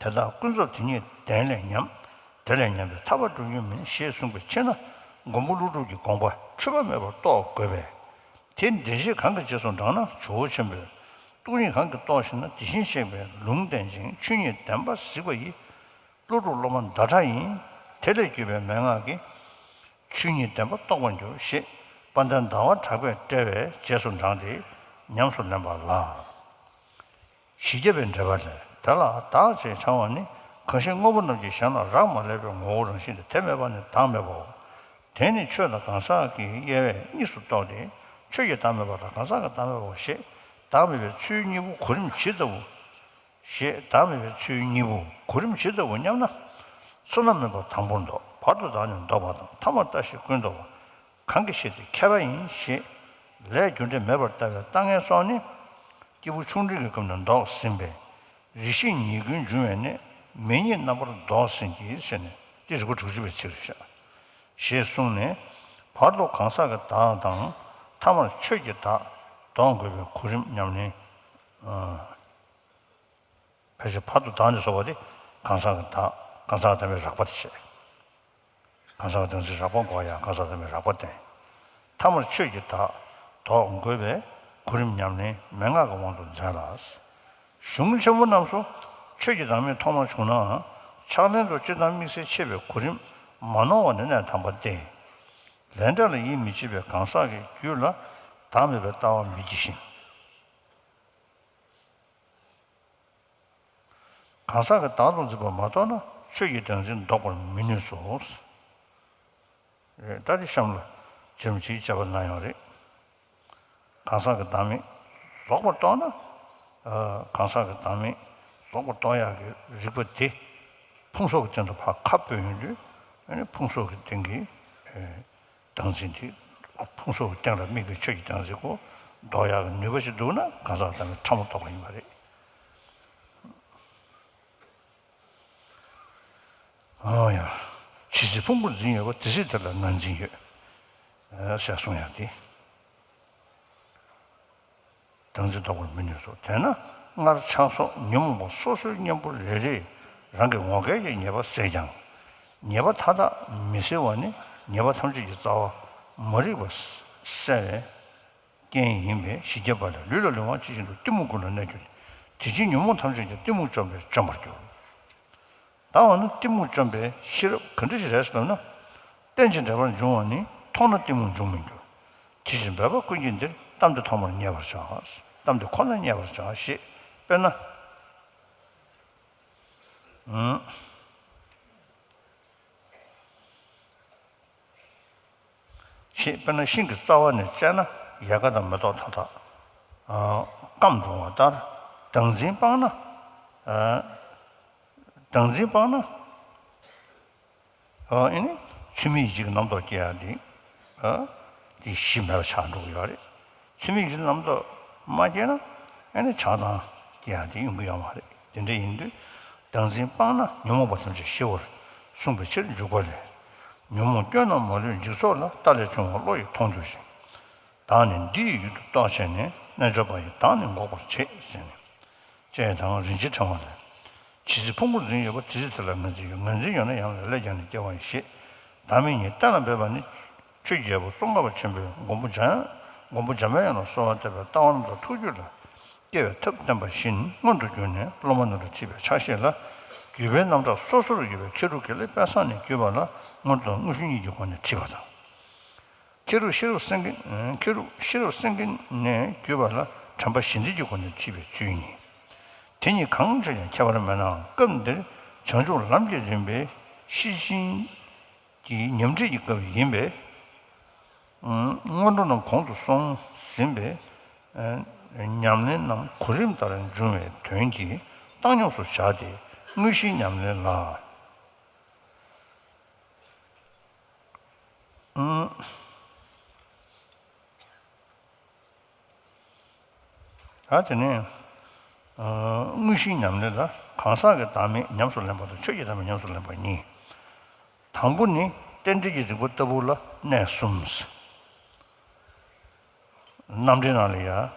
དེ་དག་ཀུན་རྫོབ་དེ་ཉིད་བདེན་ལས་ཉམས། དེ་ལས་ཉམས་པའི་ཐར་པ་སྒྲུབ་ཉམས་མིན་ཞེས་གསུངས་པའི་ཕྱིར་ན་མགོན་པོ་ཀླུ་སྒྲུབ་ཀྱི་དགོངས་པ་འཁྲུལ་པ་མེད་པར་རྟོགས་དགོས་པས། དེ་འགྲེལ་བྱེད་གང་གི་རྗེས་སུ་འབྲང་ན་ཇོ་བོ་ཆེན་པོས། སྟོང་ཉིད་གང་གིས་རྟོགས་ཤེས་ན་དེ་བཞིན་གཤེགས་པའི་ལུང་བསྟན་ཅིང་ཆོས་ཉིད་བདེན་པ་གཟིགས་པ་ཡི། ཀླུ་སྒྲུབ་སློབ་མ་ཟླ་གྲགས་ཡིན། དེ་ལས་བརྒྱུད་པའི་མན་ངག་གིས། ཆོས་ཉིད་བདེན་པ་རྟོགས་པར་འགྱུར་ཞེས་དཔལ་ལྡན་ཟླ་བ་གྲགས་པས་བཀྲལ་བའི་རྗེས་སུ་འབྲངས་ཏེ་ཉམས་སུ་ལེན་པ་ལ། ཞི་རྒྱས་པའི་འགྲེལ་པ་ལས། དེ་ལ་བདག་ཅེས་བྱ་བ་ནི་གང་ཞིག་དངོས་པོ་རྣམས་ཀྱི་གཞན་ལ་རག་མ་ལས་པའི་ངོ་བོ་རང་བཞིན་ཏེ་དེ་མེད་པ་ནི་བདག་མེད་པའོ། དེ་ནི་ཆོས་དང་གང་ཟག་གི་དབྱེ་བས་གཉིས་སུ་རྟོགས་ཏེ་ཆོས་ཀྱི་བདག་མེད་པ་དང་གང་ཟག་གི་བདག་མེད་པའོ་ཞེས་བདག་མེད་པའི་ཚུལ་གཉིས་པོ་གོ་རིམ་ཇི་ལྟ་བུ། ཞེས་བདག་མེད་པའི་ཚུལ་གཉིས་པོ་གོ་རིམ་ཇི་ལྟ་བུ་སྙམ་ན། བསོད་ནམས་མེད་པ་དང་པོར་འདོགས། བར་དུ་བདག་ནི་འདོགས་པ་དང་ཐ་མར་ལྟ་ཞིག་ཀུན་འདོགས་པ། གང་གིས་ཤེས་ཏེ་མཁས་པ་ཡིན་ཞེས། ལས་རྒྱུ་འབྲས་མེད་པར་ལྟ་བའི་ལྟ་ངན་སོགས་ནི། སྐྱེས་བུ་ཆུང་འབྲིང་གི་སྐབས་ནས་འདོགས་ཟིན་པས། རིགས་ཤེས་ཉེས་ཀུན་འབྱུང་བས་ནི། མེ་ཉིད་རྣམ་པར་འདོགས་ཟིན་གྱི་ཟེར་ནས་འདི་རིགས་པ་དྲུག་ཅུ་པའི་ཚིག་རེད་ཤག་ཞེས་གསུངས་ནས། བར་དུ་གང་ཟག་གི་བདག་དང་། ཐ་མར་ཆོས་ཀྱི་བདག་འདོགས་དགོས་པའི་གོ་རིམ་ཉམས་ལེན། ཕལ་ཆེར་བར་དུ་བདག་ནི་སོགས་པ་དེ་གང་ཟག་གི་བདག་གང་ཟག་བདེན་པའི་རགས་པ་དེ་བཤད། གང་ཟག་བདེན་འཛིན་རགས་པ་འགོག་ཡང་གང་ཟག་བདེན་པའི་རགས་པ་བསྟན། ཐ་མར་ཆོས་ཀྱི་བདག་འདོགས་དགོས་པའི་གོ་རིམ་ཉམས་ལེན་མན་ངག་གི་དབང་དུ་མཛད་ལ། གཞུང་ཆེན་པོ་རྣམས་སུ་ཆོས་ཀྱི་བདག་མེད་ཐོག་མར་བྱུང་ནའང་ཕྱག་ལེན་དུ་སྤྱིར་བཏང་དམིགས་བསལ་ཕྱེ་བའི་གོ་རིམ་མ་ནོར་བ་ནི་གནད་དམ་པ་སྟེ། ལས་འབྲས་ལ་ཡིད་མི་ཆེས་པའི་གང་ཟག་གི་རྒྱུད་ལ་བདག་མེད་པའི་ལྟ་བ་མི་སྐྱེ་ཞིང་། གང་ཟག་གི་བདག་ཏུ་འཛིན་པ་མ་རྟོགས་ན་ཆོས་ཀྱི་བདག་འཛིན་ལྡོག་པར་མི་ནུས་སོ། རེད། ད་དེ་གཤམ་ལ་རྗེ་རིན་པོ་ཆེས་དཔྱད་པ་གནང་ཡོད་རེད། གང་ཟག་གི་བདག་མེད་རྫོགས་པར་རྟོགས་ན། ཨ། གང་ཟག་གི་བདག་མེད་རྫོགས་པར་རྟོགས་ཡག་གི་རིགས་པ་དེ་ཕུང་སོགས་ཀྱི་སྟེང་དུ་ཕར་ཁ་སྤོས་ཡོང་དུས། ཨ་ནི་ཕུང་སོགས་ཀྱི་སྟེང་གི་ཨེ། བདག་འཛིན་དེ་ཕུང་སོགས་ཀྱི་སྟེང་ལ་དམིགས་པའི་ཆོས་ཀྱི་བདག་འཛིན་ཁོ་ལྡོག་ཡག་གི་ནུས་པ་ཞིག་འདུག་ན་གང་ཟག་བདག་མེད་ཕྲ་མོ་རྟོགས་པ་ཡིན་པ་རེད། ཨོ་ཡ། ཇི་སྲིད་ཕུང་པོར་འཛིན་ཡོད་པ་དེ་སྲིད་དེ་ལ་ངར་འཛིན་ཡོད། ཨ། ཞེས་གསུང་ཡག་དེ། བདག་འཛིན་ལྡོག་པར་མི་ནུས་སོ། དེས་ན་སྔར་ཆགས་སོགས་ཉོན་མོངས་པ་སོ་སོའི་གཉེན་པོ་རེ་རེས་རང་གི་ངོ་སྐལ་གྱི་ཉེས་པ་སེལ་ཀྱང་། ཉེས་པ་མཐའ་དག་མི་སེལ་བ་ནི་ཉེས་པ་ཐམས་ཅད་ཀྱི་རྩ་བ་མ་རིག་པ་སེལ་བའི་རྐྱེན་ཡིན་པས་ཞི་རྒྱས་པ་ལས། ལུས་ལ་ལུས་དབང་ཇི་བཞིན་དུ་གཏི་མུག་ཀུན་ལ་གནས་གྱུར་ཏེ། དེ་ཕྱིར་ཉོན་མོངས་ཐམས་ཅད་ཀྱང་གཏི་མུག་བཅོམ་པས་འཇོམས་པར་འགྱུར། ད་འོ་ན་གཏི་མུག་བཅོམ་པའི་ཤེས་རབ་ག་འདྲ་ཞིག་རེད་ཟེར་ལབ་ན། རྟེན་ཅིང་འབྲེལ་པར་འབྱུང་བ་ནི་མཐོང་ན་གཏི་མུག་འབྱུང་མི་འགྱུར། དེ་ཕྱིར་འབད་པ་ཀུན་གྱིས་འདིར། གཏམ་འདི་ཐོག་མར་མཉེས་པར་བྱ། གཏམ་འདི་ཁོ་ན་མཉེས་པར་བྱ་ཞེས། དཔེར་ན། ཨང་། ཞེས། དཔེར་ན་ཤིང་གི་རྩ་བ་ནས་བཅད་ན་ཡལ་ག་དང་མེ་ཏོག་མཐའ་དག་སྐམ་འགྲོ་བ་ལྟར། བདག་འཛིན་སྤངས་ན། བདག་འཛིན་སྤངས་ན། ཨ་ཨེ་ནི་ཚུལ་མིན་ཡིད་བྱེད་ཀྱི་རྣམ་རྟོག་སྐྱེ་ཡ་དེ། ཨ་དེ་གཞི་མེད་པ་ཆགས་འགྲོ་གི་ཡོད་རེད། ཚུལ་མིན་ཡིད་བྱེད་རྣམ་རྟོག་མ་སྐྱེས་ན། ཨེ་ནི་ཆགས་སྡང་སྐྱེ་ཡ་དེ་ཡོང་གི་ཡོད་མ་རེད། དེ་འདྲ་ཡིན་དུས། བདག་འཛིན་སྤངས་ན་ཉོན་མོངས་པ་ཐམས་ཅད་ཞི་བར་གསུངས་པའི་ཕྱིར་འཇུག་པ་ལས། ཉོན་མོངས་སྐྱོན་རྣམས་མ་ལུས་འཇིག་ཚོགས་ལ། ལྟ་ལས་བྱུང་བ་བློ་ཡིས་མཐོང་འགྱུར་ཞིང་། བདག་ནི་འདི་ཡི་ཡུལ་དུ་རྟོག་བྱས་ནས། རྣལ་འབྱོར་པ་ཡིས་བདག་ནི་འགོག་པར་བྱེད་ཟེར་ནས། ཅེས་དང་། རིན་ཆེན་ཕྲེང་བ་ལས། ཇི་སྲིད་ཕུང་པོ་འཛིན་ཡོད་པ། དེ་སྲིད་དེ་ལ་ངར་འཛིན་ཡོད། ངར་འཛིན་ཡོད་ན་ཡང་ལ་ལས་ཀྱང་ནི་སྐྱེ་བ་ཡི་ཞེས། བདག་མེད་གཉིས་གཏན་ལ་འབེབས་པ་ནི། ཆོས་རྒྱལ་པོ་ཙོང་ཁ་པ་ཆེན་པོས་མགོན་པོ་འཇམ། མགོན་པོ་འཇམ་དབྱངས་ལ་གསོལ་བ་འདེབས་པའི་ལྟ་བ་རྣམ་དག་ཐུགས་རྒྱུད་ལ་སྐྱེ་བའི་ཐབས་བསྟན་པ་བཞིན་མངོན་དུ་གྱུར་ནས། སློབ་མ་རྣམས་ལ་ཁྲིད་པའི་ཕྱག་བཞེས་ལ། བརྒྱུད་པའི་རྣམ་གྲངས་སོ་སོར་ཡོད་པའི་མཁས་གྲུབ་དགེ་ལེགས་དཔལ་བཟང་ནས་བརྒྱུད་པ་ལ། དངོས་དང་དངོས་གཞི་གཉིས་ཀྱི་སྒོ་ནས་ཁྲིད་པ་དང་། མཁས་གྲུབ་ཤེས་རབ་སེང་གེ། མཁས་གྲུབ་ཤེས་རབ་སེང་གེ་ནས་བརྒྱུད་པ་ལ་དྲན་པ་གཞི་འཛིན་གྱི་སྒོ་ནས་ཁྲིད་པའི་ཚུལ་ཡིན། དེ་གཉིས་གང་བྱས་ཀྱང་ཁྱད་པར་མེད་ནའང་། སྐབས་འདིར་བྱང་ཆུབ་ལམ་གྱི་རིམ་པའི་ཤེར་ཕྱིན་གྱི་ཉམས་ཁྲིད་ཀྱི་སྐབས་ཡིན་པས། སྔོན་འགྲོ་རྣམས་གོང་དུ་སོང་ཟིན་པས། ཉམས་ལེན་རྣམས་གོ་རིམ་ལྟར་འབྱུང་བའི་དོན་གྱིས་བཏང་སྙོམས་སུ་བཞག་སྟེ། དངོས་གཞིའི་ཉམས་ལེན་ལ། ད་དེ་ནས། དངོས་གཞིའི་ཉམས་ལེན་ལ། གང་ཟག་གི་བདག་མེད་ཉམས་སུ་ལེན་པ་དང་། ཆོས་ཀྱི་བདག་མེད་ཉམས་སུ་ལེན་པ་གཉིས། དང་པོ་ནི་རྟེན་འབྲེལ་གྱི་རིགས་པ་ལྟ་བུ་ལ་གནས་གསུམ། རྣམ་འགྲེལ་ནང་ལ་ཡང་།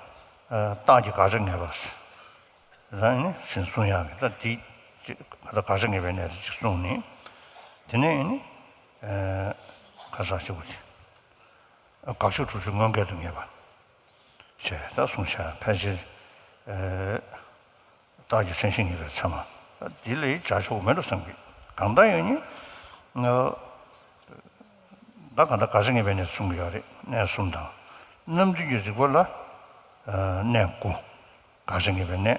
རྟགས་ཀྱི་དགག་བྱ་ངེས་པ། རང་ནི་ཟིན་གསུང་ཡག་གི། ད་དེ་ཅིག་ག་ད་དགག་བྱ་ངེས་པའི་གནས་དེ་ཅིག་གསུངས་ནས། དེ་ནས་ནི། ག་ས་ཞིག་གོ་དེ། དགག་བྱ་དྲུག་ཅུ་དངོས་འགལ་དུ་ངེས་པ། ཞེས་ད་གསུངས་བཞག་ཕལ་ཆེར། རྟགས་ཀྱི་མཚན་གཞི་ངེས་པའི་ཚད་མ། འདི་ལས་བྱ་ཆོག་མེད་འགྲོ་བསམ་གི། གང་ལྟར་ཡང་ནི། ད་གང་ལྟར་དགག་བྱ་ངེས་པའི་གནས་གསུམ་ཡོད་རེད། གནས་གསུམ་དང་། རྣམ་བདུན་གྱི་རིགས་པ་ལ། གནས་དགུ། དགག་བྱ་ངེས་པའི་གནས།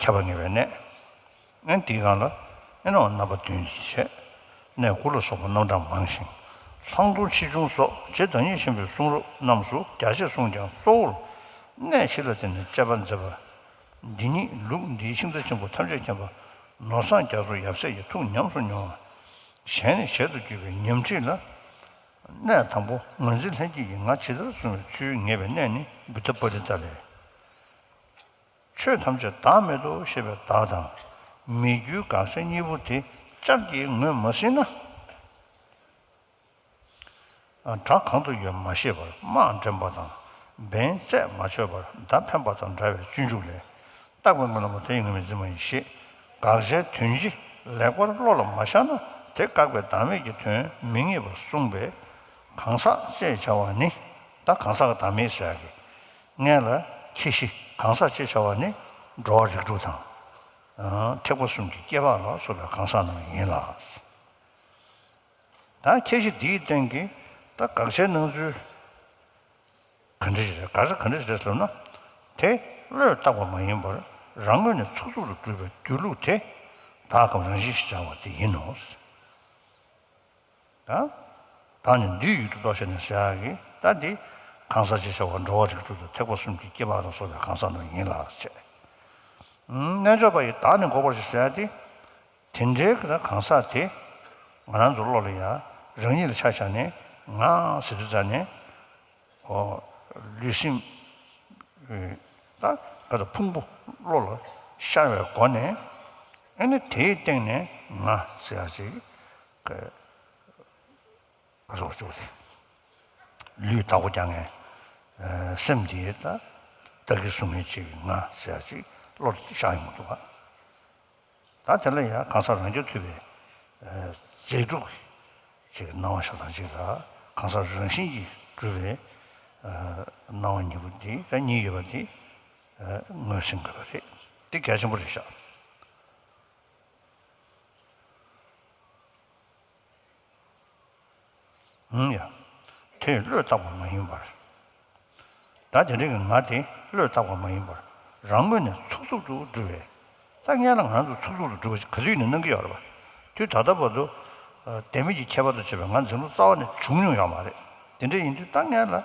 ཁྱབ་པ་ངེས་པའི་གནས། ཨན་དེའི་སྒང་ལ་ཨེ་ནོ་རྣམ་པ་བདུན་གྱིས་བྱས། གནས་དགུ་ལ་སོགས་པ་རྣམ་གྲངས་མང་ཞིང་། ལྷག་མཐོང་ཆེ་ཆུང་སོགས་རྗེ་བདག་ཉིད་ཆེན་པོའི་གསུང་རབ་རྣམས་སུ་རྒྱ་ཆེར་གསུངས་ཀྱང་། གཙོ་བོར་གནས་བཞི་ལ་བརྟེན་ནས་དཔྱད་པ་མཛད་པ་འདི་ཉིད་ལུགས་འདིའི་ཤིང་རྟ་ཆེན་པོ་ཐམས་ཅད་མཁྱེན་པ་ནོར་བཟང་རྒྱ་མཚོ་ཡབ་སྲས་ཀྱིས་ཐུགས་ཉམས་སུ་མྱོང་བ། གཞན་ནས་གཞན་དུ་བརྒྱུད་པའི་ཉམས་ཁྲིད་ལ། གནས་དང་པོ་ངར་འཛིན་ལྷན་སྐྱེས་ཀྱིས་ང་ཇི་ལྟར་བཟུང་བའི་ཚུལ་ངེས་པའི་གནས་ནི་བུདྡྷ་པཱ་ལི་ཏ་ལས། ཆོས་ཐམས་ཅད་བདག་མེད་དོ་ཞེས་པའི་བདག་དང་། མི་འགྱུར་དགག་བྱ་གཉིས་པོ་དེ་ཅར་གྱིས་ངོས་མ་ཟིན་ན། སྒྲ་གང་དུ་ཡོད་མ་ཤེས་པར་དམག་འདྲེན་པ་དང་། འབེན་རྩད་མ་ཆོད་པར་མདའ་འཕེན་པ་དང་འདྲ་བའི་སྤྱོད་འཇུག་ལས། རྟག་པའི་ངོས་ལ་མ་དེ་ཡི་ངོས་མི་འཛིན་པ་ཡིན་ཞེས། དགག་བྱའི་དོན་སྤྱི་ལེགས་པར་བློ་ལ་མ་ཤར་ན། དེ་བཀག་པའི་བདག་མེད་ཀྱི་དོན་མི་རྙེད་པར་གསུངས་པས། གང་ཟག་ཅེས་བྱ་བ་ནི། ད་གང་ཟག་གི་བདག་མེད་ཟེར་ཡག་གི། སྔོན་ལ་ཁྱད་གཞི་གང་ཟག་ཅེས་བྱ་བ་ནི་འགྲོ་བ་རིགས་དྲུག་དང་། ཐེག་པ་གསུམ་གྱི་སྐྱེས་པ་ལ་སོགས་པའི་གང་ཟག་རྣམས་ཡིན་ལ། ད་ཁྱད་གཞི་འདིའི་སྟེང་གི་ད་དགག་བྱའི་སྣང་ཚུལ་ག་འདྲ་ཞིག་རེད། དགག་བྱ་ག་འདྲ་ཞིག་རེད་ཟེར་ན། དེ་བློས་བཏགས་པ་མ་ཡིན་པར་རང་ངོས་ནས་ཚུགས་ཚུགས་སུ་གྲུབ་པའི་སྡོད་ལུགས་དེ། བདག་གམ་རང་བཞིན་ཞེས་བྱ་བ་དེ་ཡིན་ནོ། ད་བདག་ནི་འདི་ཡི་ཡུལ་དུ་རྟོག་བྱས་ནས་ཟེར་ཡག་གི། ད་འདི་གང་ཟག་ཅེས་བྱ་བ་འགྲོ་བ་རིགས་དྲུག་དང་ཐེག་པ་གསུམ་གྱི་སྐྱེས་པ་ལ་སོགས་པའི་གང་ཟག་རྣམས་ཡིན་ལ་ཟེར། རྣལ་འབྱོར་པ་ཡིས་བདག་ནི་འགོག་པར་བྱེད་ཟེར་ཡག་དེ། དེ་འདྲའི་གི་ད་གང་ཟག་དེ་ང་རང་ཚོ་བློ་ལ་ཡ་རང་ཉིད་ལ་ཆ་བཞག་ནས་ང་ཟེར་དུས་ཙ་ནས། ཨོ། ལུས་སེམས། ད་ག་ད་ཕུང་པོ་བློ་ལ་ཤར་བའི་སྒོ་ནས། ཨ་ནི་དེའི་སྟེང་ནས་ང་ཟེར་ཡག་ཅིག་ག་ག་སོགས་བཅུག་སྟེ། ལུས་བདག་པོ་རྒྱག་མཁན། སེམས་དེ་ད་བདག་གིར་བཟུང་མཁན་ཅིག་ང་ཟེར་ཡག་ཅིག་བློ་ལ་ཤར་ཡོང་གི་འདུག་ག་ད་དེ་ལ་ཡང་གང་ཟག་རང་རྐྱ་ཐུབ་པའི་རྫས་གྲུབ་ཀྱི་སྣང་བ་ཤར་སྟངས་གཅིག་དང་། གང་ཟག་རང་བཞིན་གྱིས་གྲུབ་པའི་སྣང་བ་གཉིས་པོ་འདི་ད་གཉིས་ཡོད་པ་འདི་ངོས་ཟིན་དགོས་པ་རེད། འདི་གལ་ཆེན་པོ་རེད་ཤག་ཨང་ཡ། དེ་བློས་བཏགས་པ་མ་ཡིན་པར། ད་དེ་འདྲའི་གི་ང་དེ་བློས་བཏགས་པ་མ་ཡིན་པར། རང་ངོས་ནས་ཚུགས་ཚུགས་སུ་གྲུབ་པའི། ད་སྔོན་ལ་ང་ཚོ་ཚུགས་ཚུགས་སུ་གྲུབ་པ་ཞིག་ག་དུས་ནས་གནང་གི་ཡོད་རེད་པ། དུས་ད་ལྟ་བར་དུ། བདེན་མེད་ཀྱི་ཁྱད་པར་དུ་བྱས་པའི་ང་འཛིན་ལུགས་རྩ་བ་ནས་བྱུང་མྱོང་ཡོད་མ་རེད། དེ་འདྲ་ཡིན་དུས་ད་ངས་ལ་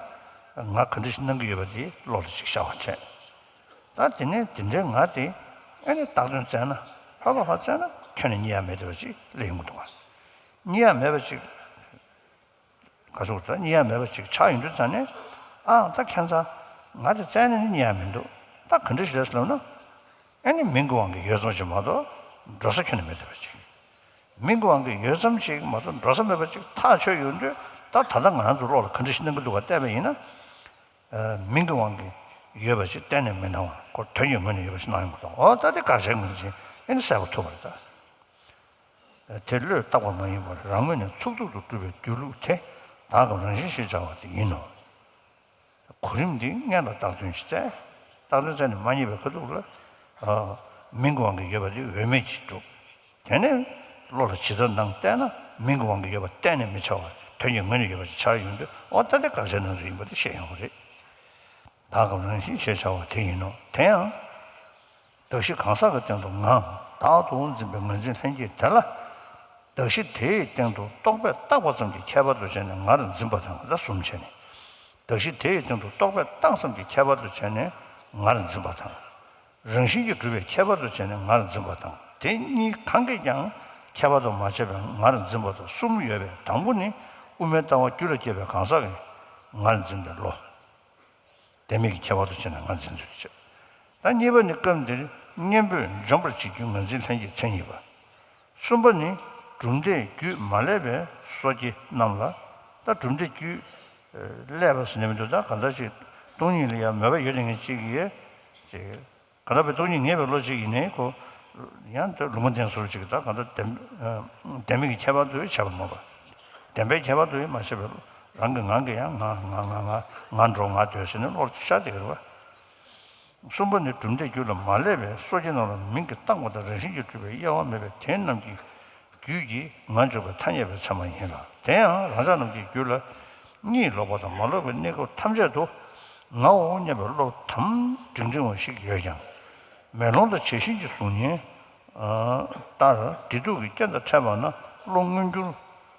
ང་ག་འདྲ་ཞིག་གནང་གི་ཡོད་པ་དེ་བློ་ལ་ཅིག་ཤར་བ་བྱས། ད་དེ་ནས་དེ་འདྲའི་ང་དེ་ཨེ་ནི་བཏགས་དོན་བཙལ་ན་ཧ་གོ་ཧ་བཙལ་ན་ཁྱོན་ནས་རྙེད་ཡ་མེད་བསྡད་པ་ཅིག་སླེབས་ཡོང་གི་འདུག་ག་རྙེད་ཡ་མེད་པ་ཅིག་ག་སོགས་ད་རྙེད་ཡ་མེད་པ་ཅིག་ཆགས་ཡོང་དུས་ཙང་ནས། ཨ་ད་ཁྱད་མཚར། ང་དེ་བཙལ་ནས་ནི་རྙེད་ཡ་མི་འདུག་ད་ག་འདྲ་ཞིག་རེད་ཟེར་ལབ་ན། ཨེ་ནི་མིང་གི་དབང་གིས་ཡོད་ཙམ་ཞིག་མ་གཏོགས་འགྲོ་ས་ཁྱོན་ནས་མེད་བསྡད་པ་ཅིག་མིང་གི་དབང་གིས་ཡོད་ཙམ་ཞིག་མ་གཏོགས་འགྲོ་ས་མེད་པ་ཅིག་ཐག་ཆོད་ཡོང་དུས། ད་ད་ལྟ་ང་རང་ཚོ་བློ་ལ་ག་འདྲ་ཞིག་སྣང་གི་འདུག་ག་བལྟས་པ་ཡིན་ན། ཨ། མིང་གི་དབང་གིས་ཡོད་པ་ཅིག་གཏན་ནས་མི་སྣང་བ་ཁོ་དོན་གྱི་ངོས་ནས་ཡོད་པ་ཞིག་སྣང་ཡོང་གི་འདུག་འོ་ད་དེ་དགག་བྱའི་ངོས་འཛིན་ཨེ་ནི་གསལ་པོ་ཐུབ་པ་རེད་ད། དེ་བློས་བཏགས་པ་མ་ཡིན་པར་རང་ངོས་ནས་ཚུགས་ཐུབ་ཏུ་གྲུབ་པའི་སྡོད་ལུགས་དེ་བདག་གམ་རང་བཞིན་ཞེས་བྱ་བ་དེ་ཡིན་ནོ། གོ་རིམ་འདི་སྔོན་ལ་བཏགས་དོན་ཞིག་བཙལ། བཏགས་དོན་བཙལ་ནས་མ་རྙེད་པའི་ཁ་ཐུག་ལ། ཨ། མིང་གི་དབང་གིས་ཡོད་པ་དེ་འོས་མེད་ཅིག་གྲུབ། དེ་ནས་བློ་ལ་ཇི་ལྟར་སྣང་བལྟས་ན་མིང་གི་དབང་གིས་ཡོད་པ་གཏན་ནས་མི་འཆར་བ་དོན་གྱི་ངོས་ནས་ཡོད་པ་ཞིག་ཆགས་ཡོང་དུས། འོ་ད་དེ་དགག་བྱའི་སྣང་ཚུལ་ཡིན་པ་དེ་ཤེས་ཡོང་བ་རེད། བདག་གམ་རང་བཞིན་ཞེས་བྱ་བ་དེ་ཡིན་ནོ། དེ་ཡང་། གདགས་གཞི་གང་ཟག་གི་སྟེང་དུ་ང་བདག་ཏུ་འཛིན་པའི་ངར་འཛིན་ལྷན་སྐྱེས་དེ་ལ། གདགས་གཞི་དེའི་སྟེང་དུ་རྟོག་པས་བཏགས་པ་ཙམ་གྱི་ཁྱད་པར་དུ་བྱས་ནས་ངར་འཛིན་པ་དང་། ད་གསུམ་བྱས་ནས། གདགས་གཞི་དེའི་སྟེང་དུ་རྟོག་པས་བཏགས་ཙམ་གྱི་ཁྱད་པར་དུ་བྱས་ནས་ངར་འཛིན་པ་དང་། རང་བཞིན་གྱིས་གྲུབ་པའི་ཁྱད་པར་དུ་བྱས་ནས་ངར་འཛིན་པ་དང་། དེ་གཉིས་གང་གིས་ཀྱང་ཁྱད་པར་དུ་མ་བྱས་པའི་ངར་འཛིན་པ་དང་གསུམ་ཡོད་པས། དང་པོ་ནི་དབུ་མའི་ལྟ་བ་རྒྱུད་ལ་སྐྱེས་པའི་གང་ཟག་གི་ངར་འཛིན་པའི་བློ། དེ་མིག་གི་ཁྱད་པར་དུ་བྱས་ནས་ངར་འཛིན་ཚུལ་དུ་བྱེད། ད་གཉིས་པ་ནི་སྐབས་འདིར་གཉེན་པོས་འཇོམས་པར་བྱེད་རྒྱུའི་ངར་འཛིན་ལྷན་སྐྱེས་མཚན་ཉིད་པ། གསུམ་པ་ནི་གྲུབ་མཐའི་རྒྱུད་མ་བསླད་པའི་སོ་སྐྱེ་རྣམས་ལ། ད་གྲུབ་མཐའི་རྒྱུད་བསླད་པ་ཟེར་ནས་མི་འདུག་ད་གང་ལྟར་ཅིག་སྟོང་ཉིད་ལ་ཡང་མོས་པ་ཡོད་དེ་ངེས་ཅིག་ཡོད་ཅིག་ག་ལ་བའི་སྟོང་ཉིད་ངེས་པའི་བློ་གཅིག་ཡིན་ནའི་ཁོ། ཡང་དེ་ལུང་མ་བསྟན་ཟུར་གཅིག་ད་གང་ལྟར་བདེན། བདེན་མེད་ཀྱི་ཁྱད་པར་དུ་བྱས་པ་མ་པ། བདེན་པའི་ཁྱད་པར་དུ་མ་བྱས་པའི་རང་གི་ངང་གིས་ཡང་ང་ང་ང་ང་ང་འགྲོ་ང་སྡོད་ཟེར་ནས་བློར་ཤར་བསྡད་ཀྱི་རེད་པ། གསུམ་པ་ནི་གྲུབ་མཐའི་རྒྱུད་ལ་མ་བསླད་པའི་སོ་སྐྱེ་རྣམས་ལ་མིང་གིས་བཏགས་པ་དང་རང་བཞིན་གྱིས་གྲུབ་པའི་དབྱེ་བ་མེད་པའི་དེ་རྣམས་ཀྱི་རྒྱུད་ཀྱིས་ང་འཇོག་པའི་ཐ་སྙད་པའི་ཚད་མ་ཡིན་ལ། དེ་ཡང་རང་ཅག་རྣམས་ཀྱི་རྒྱུད་ལ་གཉིད་ལོག་པ་དང་མ་ལོག་པའི་གནས་སྐབས་ཐམས་ཅད་དུ་ངའོ་སྙམ་པའི་བློ་དམ་འབྲིང་འབྲིང་བ་ཞིག་ཡོད་ཀྱང་། མེ་ལོང་དང་བྱད་བཞིན་གྱི་གཟུགས་བརྙན་ལྟར་བདེ་སྡུག་གི་རྐྱེན་དང་ཕྲད་པ་ན་བློ་མངོན་འགྱུར་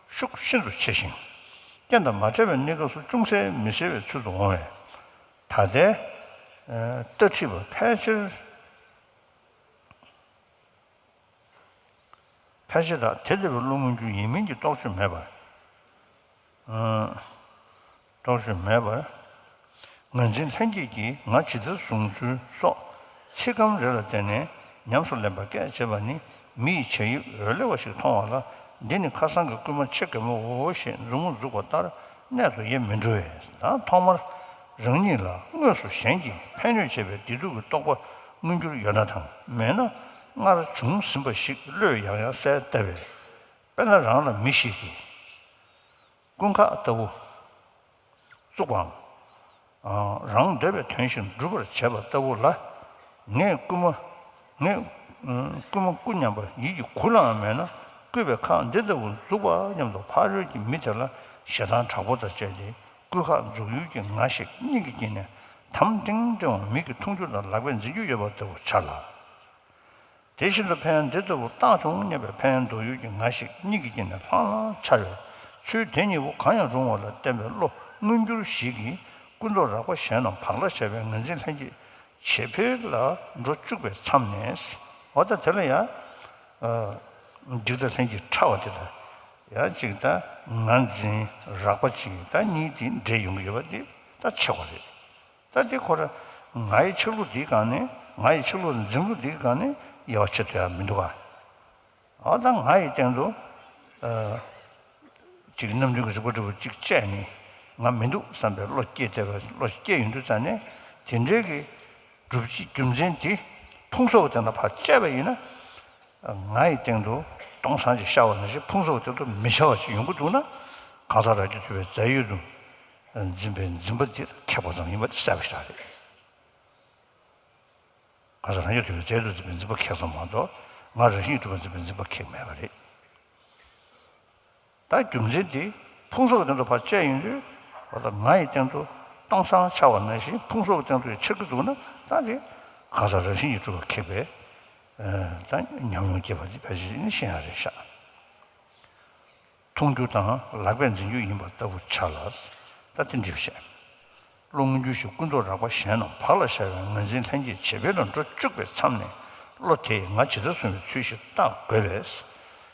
ཤུགས་ཤིན་ཏུ་ཆེ་ཞིང་། རྐྱེན་དང་མ་ཕྲད་པའི་གནས་སྐབས་སུ་ཅུང་ཟད་མི་གསལ་བའི་ཚུལ་དུ་འོང་བས། ད་ལྟའི་ལྟ་ཁྲིད་པ་ཕལ་ཆེར། ཕལ་ཆེར་དག་དེ་ལྟ་བུའི་བློ་མངོན་གྱུར་ཡིན་མིན་གྱི་རྟོག་དཔྱོད་མེད་པར། རྟོག་དཔྱོད་མེད་པར། ངར་འཛིན་ལྷན་སྐྱེས་ཀྱིས་ང་ཇི་ལྟར་བཟུང་ཚུལ་སོགས་ཚིག་སྐམ་རེ་ལ་བརྟེན་ནས་ཉམས་སུ་ལེན་པ་སྐད་བྱེད་པ་ནི་མི་ཡི་བྱ་ཡུལ་འོལ་ལེ་བ་ཞིག་མཐོང་བ་ལ། འདི་ནི་ཁ་སང་གི་རྐུན་མ་ཆེ་གེ་མོའོ་ཞེས་མཛུབ་མོ་འཛུགས་པ་ལྟར་གནད་དུ་ཡེ་མི་འགྲོ་བས། ད་ཐོག་མར་རང་ཉིད་ལ་དངོས་སུ་གཞན་གྱིས་ཕན་གནོད་བྱེད་པའི་བདེ་སྡུག་གི་རྟོག་པ་མངོན་གྱུར་ཡོད་ན་དང་མེད་ན། སྔར་བྱུང་ཟིན་པ་ཞིག་བློས་ཡང་ཡང་གསལ་བཏབ་པས། དཔེར་ན་རང་ལ་མི་ཞིག་གིས་དཀོན་ཁག་ལྟ་བུ་བཙུགས་པའམ། རང་འདོད་པའི་དོན་ཞིག་འགྲུབ་པར་བྱེད་པ་ལྟ་བུ་ལ། ངས་རྐུན་མ། ངས་རྐུན་མ་རྐུ་སྙམ་པ་ཡིད་ཀྱི་ཁུག་ལའང་མེད་ན། རྐུས་པའི་ཁག་འདི་ལྟ་བུ་འཛུགས་པ་སྙམ་དུ་ཕ་རོལ་གྱི་མི་དེ་ལ་ཞེ་སྡང་དྲག་པོ་དང་བཅས་ཏེ་རྐུས་ཁག་འཛུགས་ཡུལ་གྱི་ང་ཞིག་གཉིད་ཀྱི་དཀྱིལ་ནས་དམ་ལྡིང་ལྡིང་བ་མིག་གིས་མཐོང་རྒྱུ་དང་ལག་པས་འཛིན་རྒྱུ་ཡོད་པ་ལྟ་བུ་འཆར་ལ། དེ་བཞིན་དུ་ཕན་ཡོན་འདི་ལྟ་བུ་བཏང་བྱུང་སྙམ་པའི་ཕན་ཡོན་འདོགས་ཡུལ་གྱི་ང་ཞིག་གཉིད་ཀྱི་དཀྱིལ་ནས་ལྷང་ལྷང་འཆར་བའི་ཚུལ་དེ་གཉིས་པོ་གང་ཡང་རུང་བ་ལ་བརྟེན་པའི་བློ་མངོན་གྱུར་ཞིག་གིས་ཀུན་རྟོག་རགས་པ་གཞན་རྣམས་བག་ལ་ཞ་བའི་ངར་འཛིན་ལྷན་སྐྱེས་ཇེ་འཕེལ་ལ་འགྲོ་བཅུག་པའི་མཚམས་ནས། འོ་ད་དེ་ལ་ཡང་། འཇིག་ལྟ་ལྷན་སྐྱེས་ཕྲ་བ་དེ་དང་། ཡང་ཅིག་ད་ངར་འཛིན་རགས་པ་ཅིག་ད་གཉིས་དེ་འདྲེས་ཡོང་གི་ཡོད་པ་དེ་ད་ཆགས་པ་རེད། ད་དེ་ཁོ་ར་ང་ཡི་ཆགས་ལུགས་འདིའི་སྒང་ནས། ང་ཡི་ཆགས་ལུགས་འཛིན་ལུགས་འདིའི་སྒང་ནས་དབྱེ་བ་ཕྱེ་ཐུབ་ཡ་མི་འདུག་ག་འོ་ད་ང་ཡི་སྟེང་དུ་ཨ་ཅིག་རྣམ་བདུན་གྱི་རིག་པ་འདྲ་བོ་ཅིག་སྐྱེས་ནས་ང་མི་འདུག་བསམ་པའི་བློ་སྐྱེས་བསྡད་པ། བློ་སྐྱེས་ཡོང་དུས་ཙང་ནས་དེ་འདྲའི་གི་སྒྲུབ་བྱེད་རྒྱུ་མཚན་དེ་ཕུང་སོགས་ཀྱི་སྟེང་ན་ཕར་བཅད་པ་ཡིན་ན། ང་ཡི་སྟེང་དུ་སྟོང་སང་ཅིག་ཤར་བ་ནང་བཞིན་ཕུང་སོགས་ཀྱི་སྟེང་དུ་མི་འཆར་བ་ཅིག་ཡོང་གི་འདུག་ན། གང་ཟག་རང་རྒྱུད་ཐུབ་པའི་རྫས་ཡོད་དུ་འཛིན་པའི་འཛིན་པ་དེ་ཁེགས་པ་ཙམ་ཡིན་པ་དེ་གསལ་པོ་ཞིག་རེད། གང་ཟག་རང་རྒྱུད་ཐུབ་པའི་རྫས་ཡོད་དུ་འཛིན་པའི་འཛིན་པ་ཁེགས་ཙམ་མ་གཏོགས་ང་རང་བཞིན་གྱིས་གྲུབ་པ་འཛིན་པའི་འཛིན་པ་ཁེགས་མེད་པ་རེད། ད་རྒྱུ་མཚན་དེ་ཕུང་སོགས་ཀྱི་སྟེང་དུ་ཕར་བཅད་ཡོང་དུས། འོ་ད་ང་ཡི་སྟེང་དུ་སྟོང་སང་འཆར་བ་ནང་བཞིན་ཕུང་སོགས་ཀྱི་སྟེང་དུ་འཆར་གྱི་འདུག་ན། ད་དེ་གང་ཟག་རང་བཞིན་གྱིས་གྲུབ་པ་ཁེགས་པའི་ད་ཉམས་མྱོང་སྐྱེས་པ་དེ་ཕལ་ཆེར་ནི་ཤེས་ཡ་རེད་ཤག་མཐོང་རྒྱུ་དང་ལག་པས་འཛིན་རྒྱུ་ཡིན་པ་ལྟ་བུ་འཆར་ལ། ད་དེ་འདྲ་བཤད། བློ་མངོན་གྱུར་ཞིག་ཀུན་རྟོག་རགས་པ་གཞན་རྣམས་བག་ལ་ཞ་བའི་ངར་འཛིན་ལྷན་སྐྱེས་བྱེད་པས་ལ་འགྲོ་བཅུག་པའི་མཚམས་ནས་བློ་དེས་ང་ཇི་ལྟར་བཟུང་བའི་ཚུལ་ཞིག་བརྟག་དགོས་པས།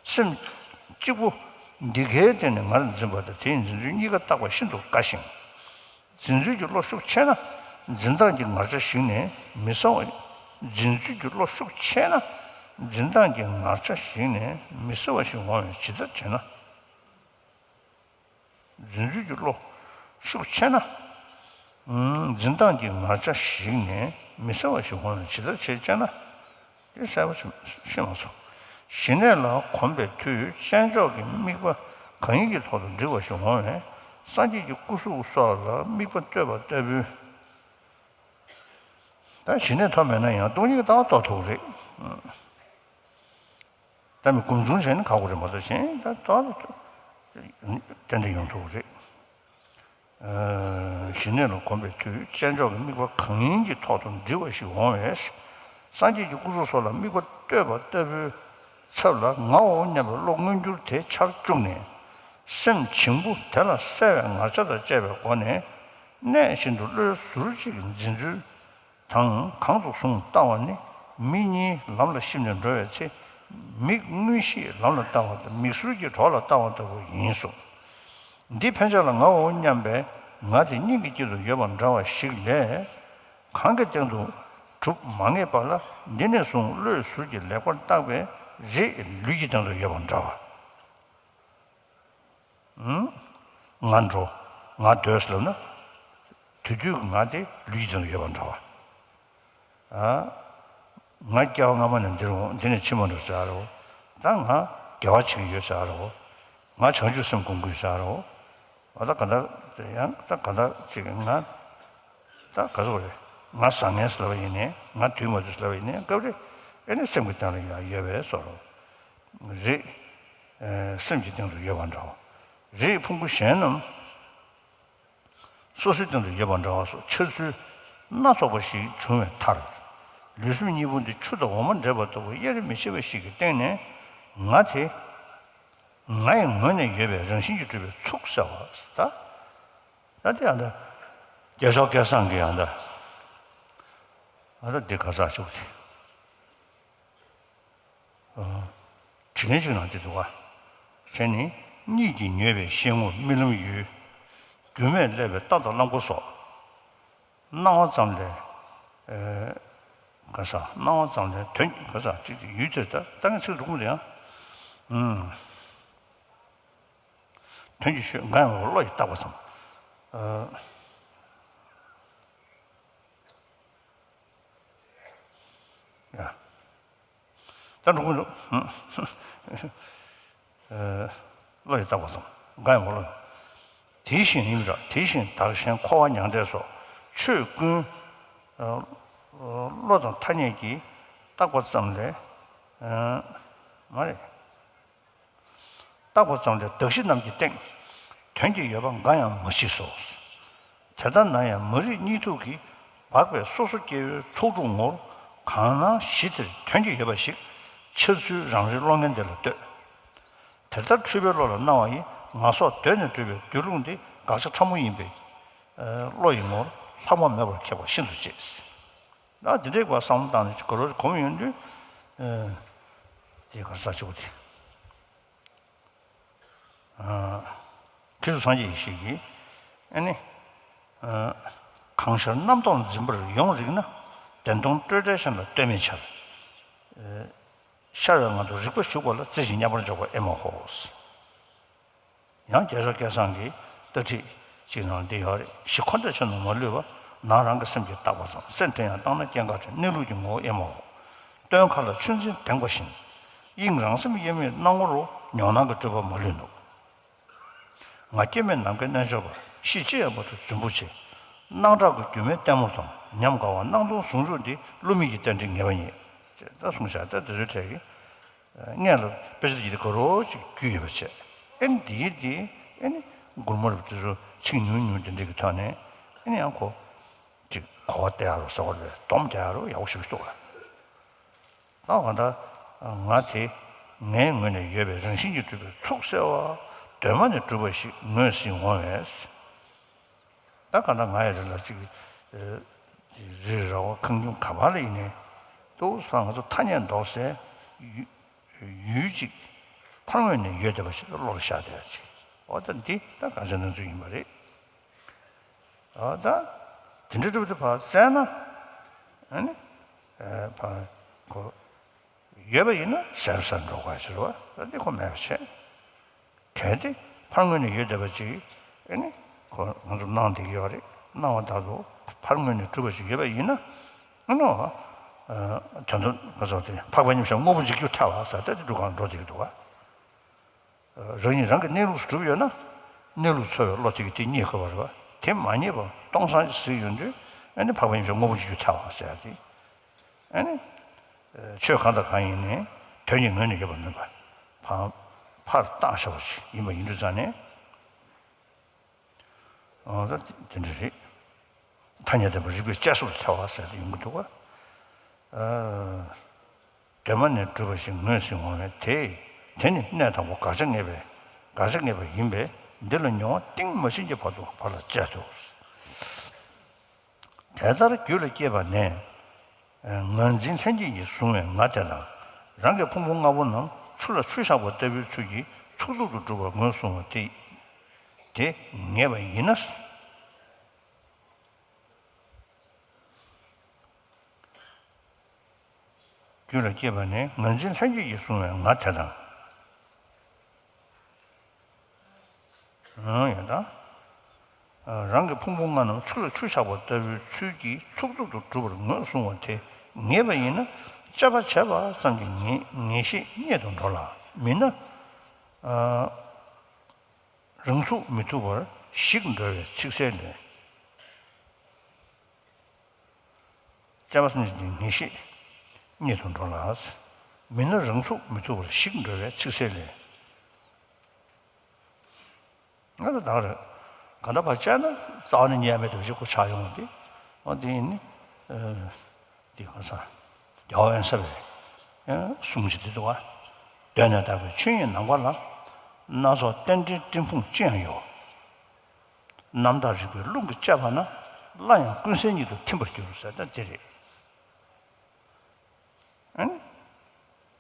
སེམས་གཅིག་པུ་འདི་གའི་སྟེང་ནས་ངར་འཛིན་པ་དང་དེའི་འཛིན་ཚུལ་གཉིས་ཀ་བརྟག་པ་ཤིན་ཏུ་དཀའ་ཞིང་། འཛིན་ཚུལ་གྱི་བློ་ཤུགས་ཆེ་ན་འཛིན་སྟངས་ཀྱི་ངར་ཆ་ཞིག་ནས་མི་གསལ་བ། འཛིན་ཚུལ་གྱི་བློ་ཤུགས་ཆེ་ན་འཛིན་སྟངས་ཀྱི་ངར་ཆ་ཞིག་ནས་མི་གསལ་བ་ཞིག་འོང་བས་ཇི་ལྟར་བྱས་ན། འཛིན་ཚུལ་གྱི་བློ་ཤུགས་ཆེ་ན། འཛིན་སྟངས་ཀྱི་ངར་ཆ་ཞིག་ནས་མི་གསལ་བ་ཞིག་འོང་བས་ཇི་ལྟར་བྱེད་ཅེ་ན། དེ་གསལ་པོ་ཤེས་མ་སོང་། ཞི་གནས་ལ་གོམས་པའི་མཐུས་དཔྱད་འཇོག་གི་དམིགས་པ་གང་ཡིན་གྱི་ཐོག་ཏུ་འདྲིལ་བ་ཞིག་འོང་བས་སངས་རྒྱས་ཀྱི་སྐུ་གཟུགས་སོགས་ལ་དམིགས་པ་གཏོད་པ་ལྟ་བུའི། ད་ཞི་གནས་ཐོབ་མེད་ན་ཡང་སྟོང་ཉིད་ཀྱི་ལྟ་བ་རྟོགས་ཐུབ་ཀྱི་རེད། ད་མི་སྒོམ་བྱུང་བྱས་ནས་ཁག་པོ་རེད་མ་གཏོགས་གཞན་ད་ལྟ་བ་ཏན་ཏན་ཡོང་ཐུབ་ཀྱི་རེད། ཞི་གནས་ལ་གོམས་པའི་མཐུས་དཔྱད་འཇོག་གི་དམིགས་པ་གང་ཡིན་གྱི་ཐོག་ཏུ་འདྲིལ་བ་ཞིག་འོང་བས། སངས་རྒྱས་ཀྱི་སྐུ་གཟུགས་སོགས་ལ་དམིགས་པ་གཏོད་པ་ལྟ་བུའི་ཚབ་ལ་ངའོ་སྙམ་པའི་བློ་མངོན་གྱུར་དེ་འཆར་བཅུག་ནས། སེམས་བྱིང་པོ་དེ་ལ་གསལ་བའི་ངར་ཆ་དང་བཅས་པའི་སྒོ་ནས་གནས་བཞིན་དུ་བློའི་ཟུར་གཅིག་གི་འཛིན་ཚུལ་དང་གང་དུ་བཟུང་ལྟ་བ་ནི་མིག་གཉིས་ལམ་ལ་ཤིབ་ནས་འགྲོ་བའི་ཚེ། མིག་དངོས་གཞིའི་ལམ་ལ་ལྟ་བ་དང་མིག་ཟུར་གྱི་གྲོགས་ལ་ལྟ་བ་ལྟ་བུ་ཡིན་གསུངས། འདི་ཕན་ཆད་ལ་ངའོ་སྙམ་པའི་ང་དེ་སྙིང་གི་དཀྱིལ་དུ་ཡོད་པ་འདྲ་བ་ཞིག་ལས། གང་གི་སྟེང་དུ་གྲུབ་མ་ངེས་པ་ལ་འདི་ནས་བཟུང་བློའི་ཟུར་གྱི་ལེགས་པར་བརྟག་པའི་རེས་ལུས་ཀྱི་སྟེང་དུ་ཡོད་པ་འདྲ་བ། ང་འགྲོ། ང་སྡོད་ཟེར་ལབ་ན། དུས་དུས་ཀྱི་ང་དེ་ལུས་ཀྱི་སྟེང་དུ་ཡོད་པ་འདྲ་བ། ཨ། ང་སྐྱེ་བ་སྔ་མ་ནས་འདིར་འོང་འདི་ནས་ཕྱི་མ་འགྲོ་ཟེར་རོ། ད་ང་དགེ་བ་བྱེད་ཀྱི་ཡོད་ཟེར་རོ། ང་བྱང་ཆུབ་སེམས་སྒོམ་གྱི་ཡོད་ཟེར་རོ། ཨ་ད་ག་འདྲ་ཡང་ད་ག་འདྲ་ཅིག་ང་ད་ག་ཟེར་རེད། ང་བཟང་ངན་ཟེར་ལབ་པ་ཡིན་ནའི་ང་དུས་མ་དུས་ཟེར་ལབ་པ་ཡིན་ནའི་སྐབས་རེ་ཨེ་ནི་སེམས་ཀྱི་སྟེང་ལ་ཡང་ཡོད་པའི་བཟོ་འདྲ་རེད། སེམས་ཀྱི་སྟེང་དུ་ཡོད་པ་འདྲ་བ། རེད་ཕུང་པོ་གཞན་རྣམས། སོ་སོའི་སྟེང་དུ་ཡོད་པ་འདྲ་བ་སོགས་འཆར་ཚུལ་སྣ་ཚོགས་པ་ཞིག་བྱུང་བའི་མཐར། ལུས་སེམས་གཉིས་པོ་འདི་ཆུ་དང་འོ་མ་འདྲེས་པ་ལྟ་བུ་དབྱེར་མི་ཕྱེད་པ་ཞིག་གི་སྟེང་ནས་ང་དེ། ང་ཡི་ངོས་ནས་ཡོད་པའི་རང་བཞིན་གྱིས་གྲུབ་པའི་ཚུགས་གསལ་བ་ད། ད་དེ་ཡང་ད། རྒྱལ་མཆོག་སྐལ་བཟང་གི་ཡང་ད། ང་ད་འདི་ག་ས་ཆུག་དེ། དྲིས་ལན་ཅིག་གནང་སྟེ་འདུག་ག་བྱས་ནས་གཉིད་ཀྱིས་མྱོས་པའི་ཤེས་ངོར་རྨི་ལམ་ཡུལ། རྒྱུ་མེད་བསླད་པའི་རྟ་དང་གླང་པོ་སོགས། སྣང་བ་ཙམ་ལས། ག་ས་སྣང་བ་ཙམ་ལས་དོན་ག་ས་གཅིག་གཅིག་ཡུལ་དེར་ལྟ་ད་ངས་ཚིག་རུ་ཁུངས་དེ་ཡང་། དོན་གྱི་ཤོད་འགའ་ཡང་བློ་ཡིས་བཏགས་པ་ཙམ། ཡ། ད་འགྲོ་གི་འདུག་བློ་ཡིས་བཏགས་པ་ཙམ་འགའ་ཡང་བློ། དེ་བཞིན་ཡིན་པ་འདྲ་དེ་བཞིན་བདག་གཞན་འཁོར་བ་མྱང་འདས་སོགས་ཆོས་ཀུན། བློ་དང་ཐ་སྙད་ཀྱིས་བཏགས་པ་ཙམ་ལས། མ་རེད། བཏགས་པ་ཙམ་ལས་གདགས་གཞི་རྣམས་ཀྱི་སྟེང་། དོན་གྱི་ཡོད་པ་འགའ་ཡང་མ་མཆིས་སོ། དེ་ལྟར་ན་ཡང་མ་རིག་གཉིད་འཐུག་གིས་སྦགས་པའི་སོ་སོ་སྐྱེ་བོའི་ཚོགས་དྲུག་ངོར་གང་སྣང་གཞི་དེར་དོན་གྱི་ཡོད་པ་ཞིག་འཆར་ཚུལ་རང་རེའི་བློ་ངན་དེ་ལ་ལྟོས། དེ་ལྟར་འཁྲུལ་པའི་བློ་ལ་སྣང་བ་ཡི་ང་སོགས་གདོད་ནས་གྲུབ་པའི་སྡོད་ལུགས་འདི་དགག་བྱ་ཕྲ་མོ་ཡིན་པས། བློ་ཡི་ངོར་ལྷག་མ་མེད་པར་ཁེགས་པ་ཤིན་ཏུ་གཅེས། ན་འདི་འདྲའི་བསམ་བློ་བཏང་ནས་ག་རོ་གོམས་ཡོང་དུས། དེ་ག་ས་ཆེ་བོ་དེ། ཁྱེད་ཚོ་སངས་རྒྱས་ཡེ་ཤེས་ཀྱིས་ཨ་ནི། གང་ཤར་རྣམ་རྟོག་འཛིན་པར་ཡོངས་རིག་ན། བདེན་སྟོང་སྤྲོས་བྲལ་གཞན་ལ་ལྟོས་མེད་འཆར། ཤར་བའི་ངང་དུ་རིག་པ་ཞུགས་པ་ལ་རྩེ་ཞིང་མཉམ་པར་འཇོག་པ་ཨེ་མ་ཧོ། ཡང་རྒྱལ་མཆོག་སྐལ་བཟང་གིས་ལྟ་ཁྲིད་ཅིག་ནང་འདི་ཡོད་རེད། གཞི་འཁོར་འདས་ཆོས་རྣམས་མ་ལུས་པ། ནང་རང་གི་སེམས་ཀྱིས་བརྟགས་པ་ཙམ། སེམས་དེ་ཡང་བརྟགས་ན་སྐྱེ་འགག་བྲལ། གནས་ལུགས་ཀྱི་ངོ་བོ་ཨེ་མ་ཧོ། སྟོན་ཁ་ལ་ཆུ་འཛིན་དེངས་པ་བཞིན། དབྱིངས་རང་སེམས་དབྱེར་མེད་སྣང་ངོ་རུ། མྱོང་སྣང་གི་སྤྲོས་པ་མ་ལུས་ནུག་ང་སྐྱེ་མེད་ནམ་མཁའི་རྣལ་འབྱོར་པ། ཤེས་བྱེད་ཡན་པ་དང་རྫུན་པོ་ཆེ། སྣང་གྲགས་ཀྱི་སྒྱུ་མའི་ལྟད་མོ་དང་། ཉམས་དགའ་བ་སྣང་སྟོང་ཟུང་འཇུག་འདི། བསླུ་མེད་ཀྱི་རྟེན་འབྲེལ་ངེས་པ་རྙེད། ཅེས་ད་གསུངས་བཞག་ད་དེ་ཚོའི་གྲས་ཀྱི། སྔོན་ལ་དཔེ་ཆ་དེ་གི་ག་རོ་ཅིག་བརྒྱུད་ཡོད་པ་བྱས། ཨེ་ནི་འདིའི་འདི་ཨེ་ནི་མགུར་མ་རུ་དེ་ཚོ་ཚིག་ཉུང་ཉུང་དེ་འདྲ་གི་ཐོག་ནས་ཨེ་ནི་ཡང་ཁོ་ཅིག་གོ་བ་སྟེར་ཡ་རོ་ཟེར་བ་རེད། སྡོམ་རྒྱག་ཡ་རོ་ཡག་པོ་ཞེ་པོ་ཞིག་འདུག་ག་ད་གང་ལྟར་ང་དེ་ངའི་ངོས་ནས་ཡོད་པའི་རང་བཞིན་གྱིས་གྲུབ་པའི་ཚུགས་གསལ་བ། གདོད་མ་ནས་གྲུབ་པ་ཞིག་ངོས་ཟིན་འོང་བས། ད་གང་ལྟར་ང་ཡི་རེ་ལ་ཅིག་རི་ར་བ་ཁང་ཁྱུང་ག་བ་ལ་ཡིན་ནའི་ཏོག་ཙམ་ང་ཚོ་ཐ་སྙད་འདོགས་སའི་ཡུལ་ཡུལ་ཅིག་ཕར་ངོས་ནས་ཡོད་བསྡད་པ་ཞིག་ལ་བློ་ལ་ཤར་བསྡད་ཡ་ཅིག་འོ་ད་འདི་ད་གང་ཅིའི་སྣང་ཚུལ་ཡིན་པ་རེད། ཨ་ད་དེ་འདྲ་འདྲ་པོ་དེ་ཕར་བཙལ་ན་ཨ་ནི་ཕར་ཁོ་ཡོད་པ་ཡིན་ན་ཟེར་ཟེར་འགྲོ་དགོས་ཞེས་རེད་བ། ད་འདི་ཁོ་མེད་པ་བྱས། གལ་ཏེ་ཕར་ངོས་ནས་ཡོད་བསྡད་པ་ཅིག་ཨ་ནི་ཁོ་ང་ཚོ་སྣང་བསྡད་ཀྱི་ཡོད་རེད། སྣང་བ་ལྟར་དུ་ཕར་ངོས་ནས་གྲུབ་པ་ཞིག་ཡོད་པ་ཡིན་ན་ཨ་ནི་དོན་དུ་ང་ཚོ་དེ་འཕགས་པ་མཉམ་གཞག་དངོས་པོ་འཇིག་རྒྱུ་ཐལ་བ་ཟེར་ཏེ་དེ་སྒྲུབ་ཁང་འགྲོ་བསྡད་ཀྱི་འདུག་བ། རང་ཉིད་རང་གི་གནས་ལུགས་སུ་གྲུབ་ཡོད་ན། གནས་ལུགས་འཚོལ་བའི་བློ་དེ་གིས་དེ་རྙེད་དགོས་པ་རེད་བ། དེ་མ་རྙེད་པར་སྟོང་སང་ཅིག་གཟིགས་ཡོང་དུས་ཨ་ནི་འཕགས་པ་མཉམ་གཞག་དངོས་པོ་འཇིག་རྒྱུ་ཐལ་བ་ཟེར་ཡ་དེ། ཨ་ནི། ཆོས་གང་དང་གང་ཡིན་ནའི་དོན་གྱི་ངོས་ནས་ཡོད་པ་མིན་པ། ཕར་ཕར་བཏང་བཞག་པ་ཞིག་ཡིན་པ་ཡིན་དུས་ཙང་ནས། ཨོ་ད་དེ་འདྲ་རེད། ཐ་སྙད་བདེན་པ་རིགས་པས་དཔྱད་བཟོད་དུ་འཚལ་བ་ཟེར་ཏེ་ཡོང་གི་འདུག་ག་གདོད་མ་ནས་གྲུབ་པ་ཞིག་ངོས་ཟིན་འོང་བས་དེ། དེ་ནི་གནས་དང་པོ་དགག་བྱ་ངེས་པས། དགག་བྱ་ངེས་པ་ཡིན་པས་འདི་ལ་མྱོང་བ་གཏིང་མ་ཕྱིན་གྱི་བར་དུ་བར་ལ་དཔྱད་དོ། དེ་ལྟར་རྒྱུད་ལ་སྐྱེས་པ་ནས། ངར་འཛིན་ལྷན་སྐྱེས་ཀྱིས་བཟུང་བའི་ང་དེ་དང་། རང་གི་ཕུང་པོ་ལྔ་པོ་རྣམས་ཆུ་ལ་ཆུ་བཞག་པ་ལྟ་བུའི་ཚུལ་གྱིས་ཚུགས་ཐུབ་ཏུ་གྲུབ་པར་ངོས་བཟུང་བ་དེ། དེ་ངེས་པ་ཡིན་ན། རྒྱུད་ལ་སྐྱེས་པ་ནས་ངར་འཛིན་ལྷན་སྐྱེས་ཀྱིས་བཟུང་བའི་ང་དེ་དང་། ཡང་དག་རང་གི་ཕུང་པོ་ལྔ་རྣམས་ཆུ་ལ་ཆུ་བཞག་པ་ལྟ་བུའི་ཚུལ་གྱིས་ཚུགས་ཐུབ་ཏུ་གྲུབ་པར་ངོས་བཟུང་བ་དེ་ངེས་པ་ཡིན་ན། དཔྱད་པ་བྱས་པ་ཙམ་གྱིས་ངེས་ངེས་ཤེས་རྙེད་དུ་འགྲོ་ལ། མིན་ན། རང་ཚུགས་མི་ཐུབ་པར་ཞིག་འགྲོ་བའི་ཚིག་གསལ་ལས། དཔྱད་པ་ཙམ་གྱིས་ངེས་ཤེས་རྙེད་དུ་འགྲོ་ལ། མིན་ན་རང་ཚུགས་མི་ཐུབ་པར་ཞིག་འགྲོ་བའི་ཚིག་གསལ་ལས། ང་ཚོ་བདག་རེད། ག་འདྲ་བར་བྱས་ན་རྩ་བ་ནས་རྙེད་མེད་དུ་ཞིག་གོ་ཆགས་ཡོང་བ་དེ། འོ་དེ་ཡིན་ནི། འདི་གང་ཟག་རྒྱལ་བ་དབེན་ས་པའི་གསུང་ཅིག་འདི་འདུག་བ། གདོད་ནས་དག་པའི་ཆོས་ཉིད་ནམ་མཁའ་ལ། སྣ་ཚོགས་རྟེན་འབྲེལ་སྤྲིན་ཕུང་ཅི་ཡང་ཡོད། རྣམ་དག་རིག་པའི་རླུང་གིས་བཅད་པ་ན། སླར་ཡང་ཀུན་གསལ་ཉིད་དུ་ཐིམ་པར་འགྱུར་ཟེར་ད་འདི་རེད། ཨ་ནི།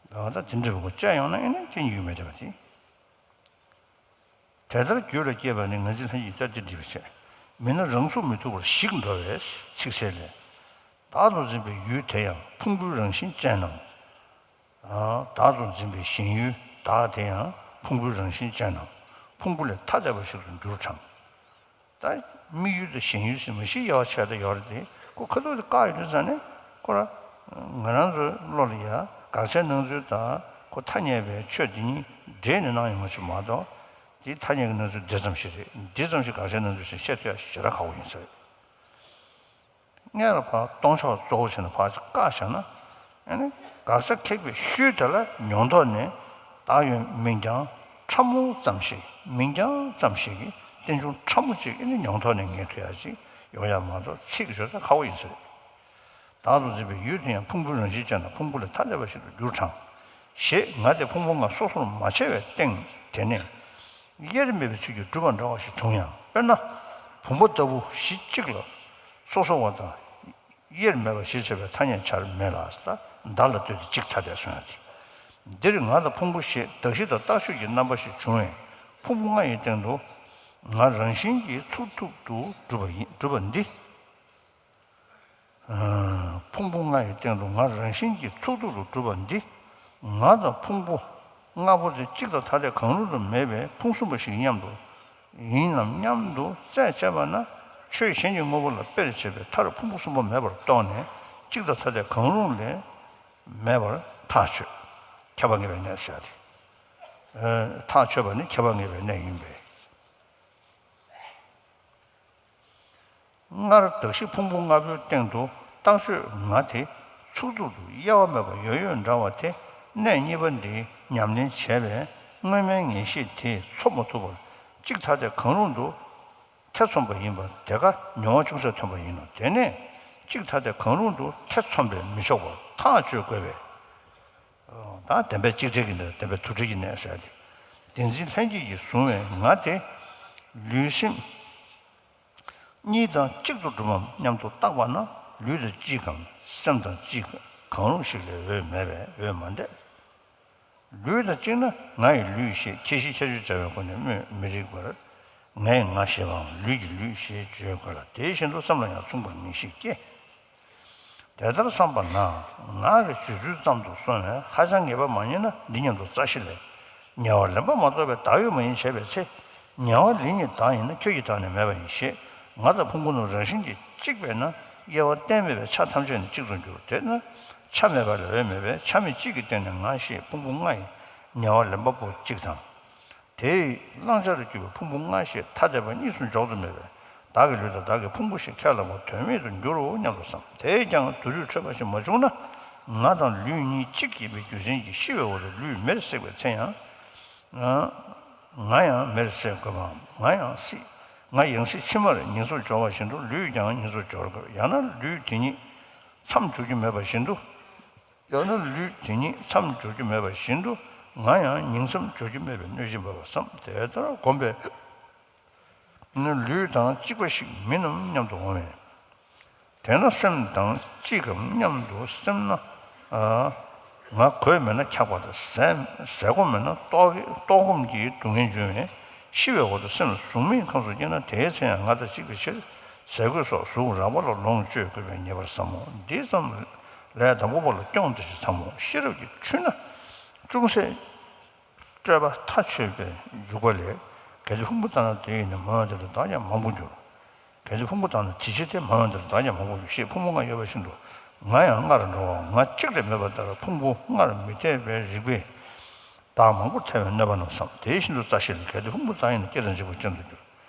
ད་ལྟ་དེ་འདྲ་བའི་སྐོར་བཅད་ཡོང་ན་ཨ་ནི་སྐྱོན་ཡོད་མེད་བསྡད་པ་དེ། དེ་ལྟར་རྒྱུད་ལ་སྐྱེས་པ་ནི་ངར་འཛིན་ལྷན་སྐྱེས་ཀྱིས་ལྟ་སྟེ་འདྲིས་པ་བྱས། མིན་ན་རང་ཚུགས་མི་ཐུབ་པར་ཞིག་འགྲོ་བའི་ཚིག་གསལ་ལས། བདག་ཏུ་འཛིན་པའི་ཡུལ་དེ་ཡང་ཕུང་པོའི་རང་བཞིན་ཅན་ནམ། བདག་ཏུ་འཛིན་པའི་ཞེན་ཡུལ་བདག་དེ་ཡང་ཕུང་པོའི་རང་བཞིན་ཅན་ནམ། ཕུང་པོ་ལས་ཐ་དད་པ་ཞིག་ཏུ་འགྱུར་གྲང་། ད་དམིགས་ཡུལ་དང་ཞེན་ཡུལ་ཟེར་མི་ཤེས་ཡ་བ་བྱས་ད་ཡོད་རེད་དེ། ཁོ་ཁ་ཐུག་དེ་བཀག་ཡོད་དུས་ཙང་ནས་ཁོ་ར། ང་རང་ཚོའི་བློ་ལ་ཡ་དགག་བྱའི་སྣང་ཚུལ་དང་ཁོ་ཐ་སྙད་པའི་ཆོས་དེ་གཉིས་འདྲེས་ནས་སྣང་ཡོང་བ་ཞིག་མ་གཏོགས། དེའི་ཐ་སྙད་ཀྱི་སྣང་ཚུལ་འདི་ཙམ་ཞིག་རེད། འདི་ཙམ་ཞིག་དགག་བྱའི་སྣང་ཚུལ་ཞིག་བཤད་ཐུབ་ཡ་ཞེ་དྲག་ཁག་པོ་ཡིན་ས་རེད། སྔོན་ལ་ཕར་སྟོང་ཕྱོགས་གཙོ་བོ་བྱས་ནས་ཕར་ཅིག་བཀག་བཞག་ན། ཨ་ནི་དགག་བྱ་ཁེགས་པའི་ཤུལ་དེ་ལ་མྱོང་ཐོག་ནས་བདག་ཡོད་མིང་རྐྱང་ཕྲ་མོ་ཙམ་ཞིག་མིང་རྐྱང་ཙམ་ཞིག་གི་རྟེན་འབྱུང་ཕྲ་མོ་ཅིག་ཨ་ནི་མྱོང་ཐོག་ནས་ངེས་ཐུབ་ཡ་ཅིག་ཡོང་ཡ་མ་གཏོགས་ཚིག་ཤོད་ས་ཁག་པོ་ཡིན་ས་རེད། བདག་ཏུ་འཛིན་པའི་ཡུལ་དེ་ཡང་ཕུང་པོའི་རང་བཞིན་ཅན་དང་ཕུང་པོ་ལས་ཐ་དད་པ་ཞིག་ཏུ་འགྱུར་གྲང་། ཞེས་ང་དེ་ཕུང་པོ་ལྔ་སོ་སོར་མ་ཕྱེ་བའི་སྟེང་དེ་ནས། དབྱེར་མེད་པའི་ཚུལ་གྱིས་གྲུབ་པ་འདྲ་བ་ཞིག་བྱུང་ཡང་། དཔེར་ན། བུམ་པ་ལྟ་བུ་གཞི་གཅིག་ལ་སོ་སོ་བ་དང་། དབྱེར་མེད་པ་ཞེས་བྱ་བའི་ཐ་སྙད་བྱར་མེད་ལ། བདག་ལ་ལྟོས་ཏེ་གཅིག་ཐ་དད་གསུང་ཡང་དེ། འདིར་ང་དང་ཕུང་པོ་ཞེས་གདགས་གཞི་དང་བརྟག་ཤུལ་གྱི་རྣམ་པ་ཞིག་བྱུང་བས། ཕུང་པོ་ལྔ་ཡི་སྟེང་དུ་ང་རང་བཞིན་གྱིས་ཚུགས་ཐུབ་ཏུ་གྲུབ་པ་ཡིན། གྲུབ་པ་འདི། ཕུང་པོ་ལྔ་ཡི་སྟེང་དུ་ང་རང་བཞིན་གྱིས་ཚུགས་ཐུབ་ཏུ་གྲུབ་པ་འདི། ང་དང་ཕུང་པོ་ལྔ་པོ་དེ་གཅིག་དང་ཐ་དད་གང་རུང་དུ་མེད་པའི་ཕུང་གསུམ་པ་ཞིག་མཉམ་དུ་ཡིན་ནམ་སྙམ་དུ་རྩད་བཅད་པ་ན། ཆོས་གཞན་གྱི་དངོས་པོ་ལ་དཔེར་བྱས་པའི་མཐར་ཕུང་པོ་གསུམ་པོ་མེད་པར་རྟོགས་ནས་གཅིག་དང་ཐ་དད་གང་རུང་ལས་མེད་པར་ཐག་ཆོད། ཁྱབ་པ་ངེས་པའི་གནས་ཟེར་ཏེ། ཐག་ཆོད་པ་ནི་ཁྱབ་པ་ངེས་པའི་གནས་ཡིན་པས། སྔར་གདགས་གཞི་ཕུང་པོ་ལྔ་པོའི་སྟེང་དུ་རྟག་ཆོས་ང་དེ་ཚུགས་ཐུབ་ཏུ་དབྱེ་བ་མེད་པར་ཡོད་ཡོད་འདྲ་བ་དེ་གནས་གཉིས་པ་འདིའི་ཉམས་ལེན་བྱས་པས་སྔོན་མའི་ངེས་ཤེས་དེས་འཚོ་མ་ཐུབ་པར་གཅིག་ཐ་དད་གང་རུང་དུ་ཐེ་ཚོམ་པ་ཡིན་པ་དེ་ཀ་མྱོང་བ་ཅུང་ཟད་ཐོན་པ་ཡིན་ནོ། དེ་ནས་གཅིག་ཐ་དད་གང་རུང་དུ་ཐེ་ཚོམ་པས་མི་ཆོག་པར་ཐག་གཅོད་དགོས་པས། ད་བདེན་པའི་གཅིག་བྲལ་གྱི་གནས། བདེན་པའི་དུ་བྲལ་གྱི་གནས་ཟེར་ཏེ། བདེན་འཛིན་ལྷན་སྐྱེས་ཀྱིས་བཟུང་བའི་ང་དེ་ལུས་སེམས་ གཉིས་དང་གཅིག་ཏུ་གྲུབ་བམ་སྙམ་དུ་བརྟགས་པ་ན། ལུས་དང་གཅིག་གམ་སེམས་དང་གཅིག་གང་རུང་ཞིག་ལས་འོད་མེད་པས་འོད་མ་འདས། ལུས་དང་གཅིག་ན་ང་ཡི་ལུས་ཞེས་ཁྱད་གཞི་ཁྱད་ཆོས་སྦྱར་བའི་སྒོ་ནས་སྨོས་མི་རིགས་པར། ངའི་ང་ཞེས་པའམ་ལུས་ཀྱི་ལུས་ཞེས་བརྗོད་དགོས་ལ། དེ་བཞིན་དུ་སེམས་ལ་ཡང་མཚུངས་པར་ངེས་ཤེས་སྐྱེ། དེ་ལྟར་བསམས་པ་ན། ངག་གི་བརྗོད་ཚུལ་ཙམ་དུ་སོང་བས་ཧ་ཅང་ངེས་པ་མ་རྙེད་ན། འདི་སྙམ་དུ་རྩ་ཤེ་ལས། ཉེ་བར་ལེན་པ་མ་གཏོགས་པའི་བདག་ཡོད་མ་ཡིན་བྱས་པའི་ཚེ། ཉེ་བར་ལེན་ནི་བདག་ཡིན་ན་ཁྱོད་ཀྱི་བདག་ནི་མེད་པ་ཡིན་ཞེས། ང་དང་ཕུང་པོ་རྣམས་རང་བཞིན་གྱིས་གཅིག་པས་ན། དབྱེ་བ་གཏན་མེད་པའི་ཆ་ཐམས་ཅད་ནི་གཅིག་ཏུ་འགྱུར། དེས་ན་ཆ་མེད་པ་ལས་འོད་མེད་པས་ཆ་མེད་གཅིག་གི་སྟེང་ནས་ང་ཞེས་ཕུང་པོ་ལྔ་ཡི་ཉེ་བར་ལེན་པ་པོ་གཅིག་དང་། དེས་བླང་བྱ་དུ་གྱུར་པའི་ཕུང་པོ་ལྔ་ཞེས་ཐ་དད་པ་གཉིས་སུ་འཇོག་ཏུ་མེད་པས། བདག་གི་ལུས་དང་བདག་གི་ཕུང་པོ་ཞེས་ཁས་བླངས་པ་དོན་མེད་དུ་འགྱུར་རོ་སྙམ་དུ་བསམ། དེས་ཀྱང་དུ་རུས་འཕྲོད་པ་ཞིག་མ་བྱུང་ན། ང་དང་ལུས་གཉིས་གཅིག་ཡིན་པའི་རྒྱུ་མཚན་གྱིས་ཤི་བའི་འོག་ཏུ་ལུས་མེར་བསྲེགས་པའི་ཚེ་ཡང་། ང་ཡང་མེར་བསྲེགས་དགོས་པའམ། ང་ཡང་སྲིད། ང་ཡང་སྲིད་ཕྱི་མར་ཉིང་མཚམས་སྦྱོར་བ་བཞིན་དུ་ལུས་ཀྱང་ཉིང་མཚམས་སྦྱོར་དགོས། ཡང་ན་ལུས་དེ་ཉིད་མཚམས་སྦྱོར་རྒྱུ་མེད་པ་བཞིན་དུ། ཡང་ན་ལུས་དེ་ཉིད་མཚམས་སྦྱོར་རྒྱུ་མེད་པ་བཞིན་དུ། ང་ཡང་ཉིང་མཚམས་སྦྱོར་རྒྱུ་མེད་པའི་གནོད་སྦྱིན་པ་བསམ། དེ་ལྟར་བསྒོམས་པས་ནི་ལུས་དང་གཅིག་པ་ཞིག་མིན་ནམ་སྙམ་དུ་འོང་བས། དེས་ན་སེམས་དང་གཅིག་གམ་སྙམ་དུ་སེམས་ན། ང་གོས་མེད་ན་འཁྱག་པ་དང་། ཟས་ཟས་གོས་མེད་ན་ལྟོགས་ལྟོགས་སྐོམ་གྱི་སྡུག་བསྔལ་འབྱུང་བས། ཤི་བའི་འོག་ཏུ་སེམས་ལ་གཟུགས་མེད་ཁམས་སུ་སྐྱེས་ན། དེའི་ཚེ་ཡང་ང་དང་གཅིག་པའི་ཕྱིར། ཟས་གོས་སོགས་གཟུགས་རགས་པ་ལ་ལོངས་སྤྱོད་དགོས་པས་ངེས་པར་བསམ་མོ། འདི་ཙམ་ལས་དང་པོ་པ་ལ་སྐྱོང་དེ་ཞེས་འཚམ་མོ། ཤེས་རབ་ཀྱི་ཆུ་ན་ཅུང་ཟད་སྤྲོས་པ་མཐའ་ཆོད་པའི་འཇུག་པ་ལས། གལ་ཏེ་ཕུང་པོ་བཏང་ན་དེ་ཡིས་ནི། མ་འོངས་དེ་ལ་བདག་ཀྱང་མང་པོར་འགྱུར། གལ་ཏེ་ཕུང་པོ་བཏང་ན་དེ་ཕྱིར་ཏེ། མ་འོངས་དེ་ལ་བདག་ཀྱང་མང་པོར་འགྱུར་ཞེས་ཕུང་པོ་ལྔ་ཡོད་པ་བཞིན་དུ། ང་ཡང་ལྔར་འགྲོ་བའམ། ང་གཅིག་ལས་མེད་པ་ལྟར་ཕུང་པོ་ལྔར་མི་འཐད་པའི་རིགས་པས་བདག་མང་པོར་ཐལ་བའི་གནོད་པ་རྣམས་བསམ། དེ་བཞིན་དུ་རྩ་ཤེ་ལས། གལ་ཏེ་ཕུང་པོ་བཏང་ཡིན་ན་སྐྱེ་དང་འཇིག་པ་ཅན་དུ་འགྱུར།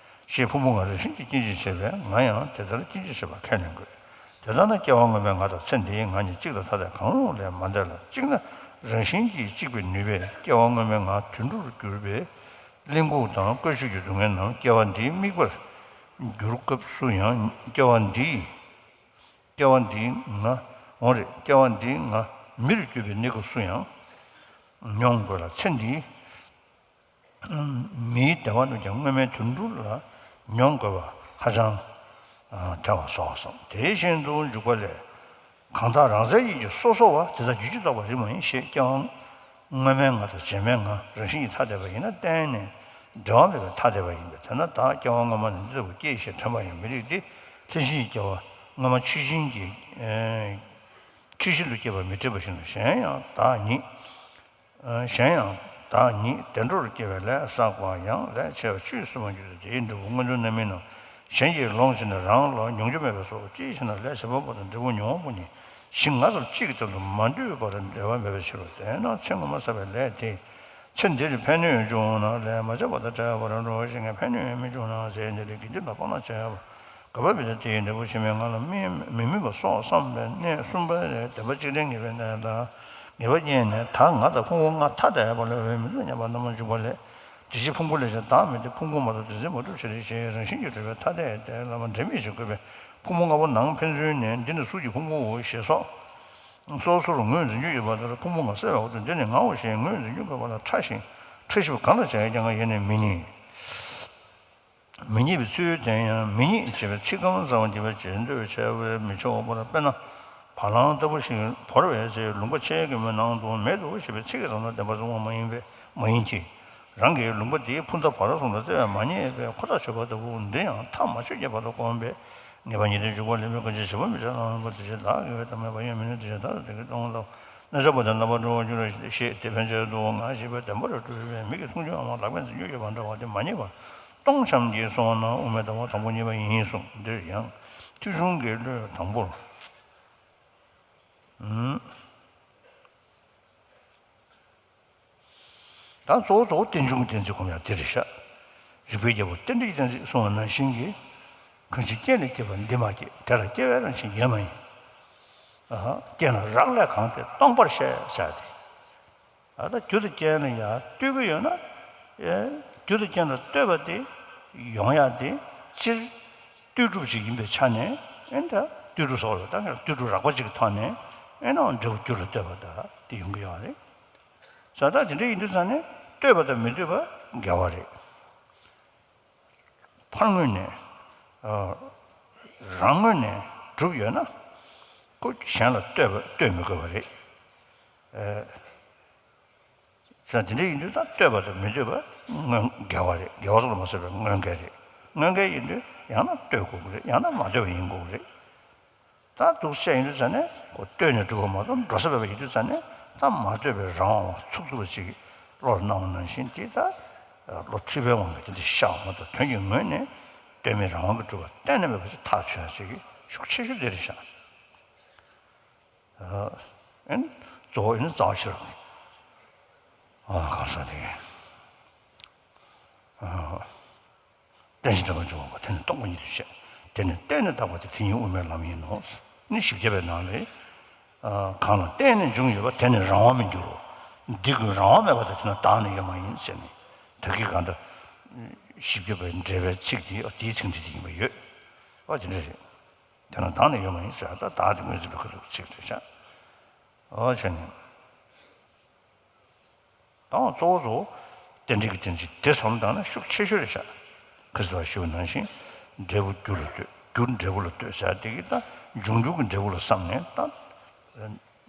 ཞེས་ཕུང་པོ་ལྔ་རང་བཞིན་གྱིས་སྐྱེ་འཇིག་བྱེད་པས། ང་ཡང་དེ་ལྟར་སྐྱེ་འཇིག་བྱེད་པ་ཁས་ལེན་དགོས། དེ་ལྟར་ན་སྐྱེ་བ་སྔོན་མའི་ང་དང་ཚེ་འདིའི་ང་གཉིས་གཅིག་དང་ཐ་དད་གང་རུང་ལས་མ་འདས་ལ། གཅིག་ན་རང་བཞིན་གྱིས་གཅིག་པའི་ནུས་པས་སྐྱེ་བ་སྔོན་མའི་ང་དུད་འགྲོར་གྱུར་པའི་གླེན་ལྐུགས་དང་བཀོལ་སྤྱོད་ཀྱི་སྡུག་བསྔལ་རྣམས་སྐྱེ་བ་འདིའི་དམིགས་པར་འགྱུར་སྐབས་སུ་ཡང་སྐྱེ་བ་འདིའི་སྐྱེ་བ་འདིའི་ང་འོང་རེད། སྐྱེ་བ་འདིའི་ང་མིར་གྱུར་པའི་གནས་སྐབས་སུ་ཡང་མྱོང་དགོས་ལ། ཚེ་འདིའི་མིའི་བདེ་བ་རྣམས་ཀྱང་སྔོན་མའི་དུད་འགྲོ་ལ་མྱོང་དགོས་པ་ཧ་ཅང་ཐལ་བ་སོགས་སམ། དེ་བཞིན་དུ་འཇུག་པ་ལས། གང་དག་རང་རྩལ་ཡིན་གྱི་སོ་སོ་བ། དེ་དག་རྒྱུད་ཀྱིས་བཏགས་པ་རིགས་མ་ཡིན་ཞེས། སྐྱེ་བ་སྔོན་མའི་ང་དང་རྗེས་མའི་ང་རང་བཞིན་གྱིས་ཐ་དད་པ་ཡིན་ན་གཏན་ནས་འབྲེལ་བ་མེད་པར་ཐ་དད་པ་ཡིན་པས། དེས་ན་བདག་སྐྱེ་བ་སྔོན་མ་ནས་འདི་ལྟ་བུ་སྐྱེས་ཞེས་དྲན་པ་ཡང་མི་རིགས་ཏེ། ལྷན་ཅིག་སྐྱེ་བ་སྔོན་མ་ཆུ་ཤིང་གི་ཆུ་ཤིང་དུ་སྐྱེས་པ་མི་འཕྲད་པ་བཞིན་དུ། གཞན་ཡང་བདག་ཉིད། གཞན་ཡང་བདག་ཉིད་བདེ་འགྲོར་སྐྱེ་བའི་ལས་བསགས་པ་ཡང་ལས་ཆེ་བ་ཆུད་ཟོས་མ་གྱུར་ཏེ། དེའི་འབྲས་བུ་མངོན་མཐོ་རྣམ་སྨིན་རྣམས་གཞན་གྱིས་ལོངས་སྤྱད་ནས་རང་ལ་མྱོང་རྒྱུ་མེད་པས་སོ། ཅི་ཞེ་ན་ལས་བྱེད་པ་པོ་དང་འབྲས་བུ་མྱོང་བ་པོ་གཉིས་གཞི་ང་ཙམ་གཅིག་གི་སྟེང་དུ་མ་འདུས་པར་འབྲེལ་བ་མེད་པའི་ཕྱིར་རོ། དེས་ན་ཚེ་སྔོན་མ་བསགས་པའི་ལས་དེས་ཚེ་འདིར་ཕན་གནོད་བྱུང་ན་ལས་མ་བྱས་པ་དང་བྲལ་བར་འགྲོ་ཞིང་། ཕན་གནོད་མི་བྱུང་ན་ཚེ་འདིར་དགེ་སྡིག་ལ་སྤང་བླང་བྱས་པ། དགོས་པ་མེད་དེ། དེའི་འབྲས་བུ་ཕྱི་མའི་ང་ལ་མི་མི་དམིགས་པ་སོགས་བསམ་པའི་གནས་གསུམ་པ་ལས་བདེན་པ་གཅིག་དྲན་ངེས་པའི་གནས་ལ་ངེས་པ་རྙེད་ནས། ད་ང་དང་ཕུང་པོ་ལྔ་ཐ་དད་པ་ལས་འོད་མི་འཕྲོ་སྙམ་པ་རྣམ་པར་འཇུག་པ་ལས། དེ་ཕྱིར་ཕུང་པོ་ལས་ཀྱང་བདག་མེད་དེ། ཕུང་པོ་མ་གཏོགས་དེ་ཚེ་མ་གྲུབ་ཕྱིར་ཞེས། རང་བཞིན་གྱིས་གྲུབ་པའི་ཐ་དད་དེ་ལ་མ་འདྲེན་མི་ཞིག་དགོས་པས། ཕུང་པོ་ལྔ་པོ་ནང་ཕན་ཚུན་ནས། འདི་ནི་གཟུགས་ཀྱི་ཕུང་པོའོ་ཞེས་སོགས་སོ་སོར་ངོས་འཛིན་རྒྱུ་ཡོད་པ་ལྟར། ཕུང་པོ་ལྔ་བསལ་བའི་འོག་ཏུ་འདི་ནི་ངའོ་ཞེས་ངོས་འཛིན་རྒྱུ་དགོས་པ་ལ། ཕྲ་ཞིང་ཕྲ་ཞིང་གང་ལ་བྱ་ཡང་ཡེ་ནས་མི་རྙེད། མི་རྙེད་པའི་ཚུལ་དེ་ཡང་མི་རྙེད་ཅེས་པའི་ཚིག་གམ་རྩ་བ་འདི་པ་ཅེས་འདོད་བྱ་བས་མི་ཆོག་པར། དཔེར་ན་བ་ལང་ལྟ་བུ་ཞིག་བོར་བའི་ཚེ་ལུང་པ་ཆེ་གེ་མོའི་ནང་དུ་མེད་དོ་ཞེས་པའི་ཚིག་གི་རང་སྣང་བདེན་པར་གསུངས་པ་མ་ཡིན་པས་མ་ཡིན་གྱི། རང་གིས་ལུང་པ་འདིའི་འཕུར་མདའ་བར་གསུམ་ལ་བརྩེ་བས་མ་རྙེད་པས་ཁོ་ཐག་ཆོད་པ་ལྟ་བུ། འདི་ཡང་ཐག་མ་ཆོད་ཀྱི་བར་དུ་བསྒོམས་པས་ངེས་པ་ཉིད་དེ་འཇུག་པ་ལེན་པའི་སྐད་ཅིག་བྱེད་པ་མི་བྱེད་ལ་མེད་པ་དེ་བཞིན་བདག་གི་བས་དང་མེད་པ་ཡང་མི་ནུས་དེ་བཞིན་བདག་ལ་དེ་སྐད་གཏོང་ལ། རྣམ་གཞག་པ་དང་རྣམ་པར་གྲོལ་བར་འགྱུར་རོ་ཞེས་དེ་ཕན་ཆད་དུ་ང་ཞེས་པའི་བདེན་པར་གྲུབ་པའི་མིག་གིས་མཐོང་རྒྱུའམ་ལག་པས་འཛིན་རྒྱུ་ཡོད་པ་འདྲ་བ་དེ་མ་རྙེད་པར་སྟོང་འཁྱམས་ཀྱིས་སོང་བ་ན་དབུ་མའི་ལྟ་བ་དང་པོ་རྙེད་པ་ཡིན་གསུངས། འདིར་ཡང་ཐོས་བྱུང་གི་བློས་དང་པོར། ད་གཙོ་བོ་གཙོ་བོ་རྟེན་འབྱུང་གི་གཏན་ཚིགས་སྒོམ་ཡག་དེ་རེད་ཤག་རིགས་པའི་རྒྱལ་པོ་རྟེན་འབྲེལ་གྱི་གཏན་ཚིགས་གསུངས་པ་ནང་བཞིན་གྱི། གང་ཕྱིར་རྐྱེན་ལས་སྐྱེས་པ་འདི་མ་སྐྱེས། དེ་ལ་སྐྱེ་བའི་རང་བཞིན་ཡོད་མ་ཡིན། ཨ་ཧ། རྐྱེན་ལ་རག་ལས་གང་དེ་སྟོང་པར་བཤད་བྱ་སྟེ། ཨ་ད་རྒྱུ་དང་རྐྱེན་ལ་ཡང་ལྟོས་ཀྱི་ཡོད་ན། ཨེ་རྒྱུ་དང་རྐྱེན་ལ་ལྟོས་པ་དེ་ཡོང་ཡག་དེ་སྤྱིར་ལྟོས་གྲུབ་ཅིག་ཡིན་པའི་ཆ་ནས། ཨེ་ད་ལྟོས་གྲུབ་སོགས་ལ་ད་ལྟོས་གྲུབ་རགས་པ་ཅིག་གི་ཐོག་ནས་ཨེ་ན་འབྲས་བུ་རྒྱུ་ལ་ལྟོས་པ་དང་དེ་ཡོང་གི་ཡོད་རེད། ས་ད་དེ་འདྲ་ཡིན་དུས་ཙང་ནས་ལྟོས་པ་དང་མི་ལྟོས་པ་འགལ་བ་རེད། ཕར་ངོས་ནས། ཨ། རང་ངོས་ནས་གྲུབ་ཡོད་ན་ཁོ་གཞན་ལ་ལྟོས་པ་ལྟོས་མི་དགོས་པ་རེད། ཨེ། ས་དེ་འདྲ་ཡིན་དུས་ད་ལྟོས་པ་དང་མི་ལྟོས་པ་དངོས་འགལ་བ་རེད། འགལ་བ་སོགས་ལ་མ་ཟེར་བའི་དངོས་འགལ་རེད། དངོས་འགལ་ཡིན་དུས་ཡང་ན་ལྟོས་དགོས་ཀྱི་རེད། ཡང་ན་མ་ལྟོས་པ་ཡིན་དགོས་ཀྱི་རེད། ད་འདུག་བཤད་ཡིན་དུས་ཙ་ནས་ཁོ་ལྟོས་ནས་གྲུབ་པ་མ་གཏོགས་འགྲོ་ས་མེད་པ་ཡིན་དུས་ཙ་ནས་ད་མ་ལྟོས་པའི་རང་དབང་ཚུགས་ཐུབ་པ་ཅིག་བློར་སྣང་བ་ནང་བཞིན་དེ་ད་བློ་འཁྲུལ་པའི་དབང་གིས་དེ་འདྲ་ཤར་བ་མ་གཏོགས་དོན་གྱི་ངོས་ནས་ལྟོས་མེད་རང་དབང་གིས་གྲུབ་པ་གཏན་ནས་མེད་པ་ཅིག་ཐག་ཆོད་ཡ་ཅིག་ཤུགས་ཆེ་ཤོས་དེ་རེད་ཤག་ཨ་ནི་གཙོ་བོ་ཨེ་ནི་རྩ་བ་ཤེས་རབ་ཨ་གང་ཟག་དེ་ཨ་རྟེན་ཅིང་འབྲེལ་བར་འབྱུང་བ་དེ་ནི་སྟོང་པ་ཉིད་དུ་བཤད། དེ་ནི་བརྟེན་ནས་བཏགས་པ་སྟེ་དེ་ཉིད་དབུ་མའི་ལམ་ཡིན་ནོ། ནི་བཞི་བརྒྱ་པའི་ནང་ལས་ཨ་གང་ལ་བརྟེན་ནས་འབྱུང་ཡོད་པ་དེ་ནི་རང་དབང་མི་འགྱུར་རོ། འདི་ཀུན་རང་དབང་མེད་པ་དང་དེ་ན་བདག་ནི་ཡོད་མ་ཡིན་ཟེར་ནས་ད་གིན་གང་ལྟར་བཞི་བརྒྱ་པའི་འགྲེལ་པའི་ཚིག་དེ་དེའི་ཚིག་འགྲེལ་དེ་ཡིན་པ་ཡོད། ཨ་དེ་འདྲ་རེད། དེ་ན་བདག་ནི་ཡོད་མ་ཡིན་ཟེར་ད་བདག་དེ་ངོས་འཛིན་པའི་ཁ་ཐུག་ཚིག་རེད་ཤག་ཨོ་བྱས་ནས། དང་གཙོ་བོ་གཙོ་བོ་རྟེན་འབྲེལ་གྱི་རྟེན་ཅིང་དེ་བསམ་བློ་བཏང་ན་ཤུགས་ཆེ་ཤོས་རེད་ཤག་ཁ་སང་ཞུས་པ་ནང་བཞིན་འབྲས་བུ་རྒྱུ་ལ་ལྟོས། རྒྱུ་འབྲས་བུ་ལ་ལྟོས་ཟེར་དེ་གི་ད་འབྱུང་འགྱུར་གྱི་འབྲས་བུ་ལ་བསམ་ནས་ད་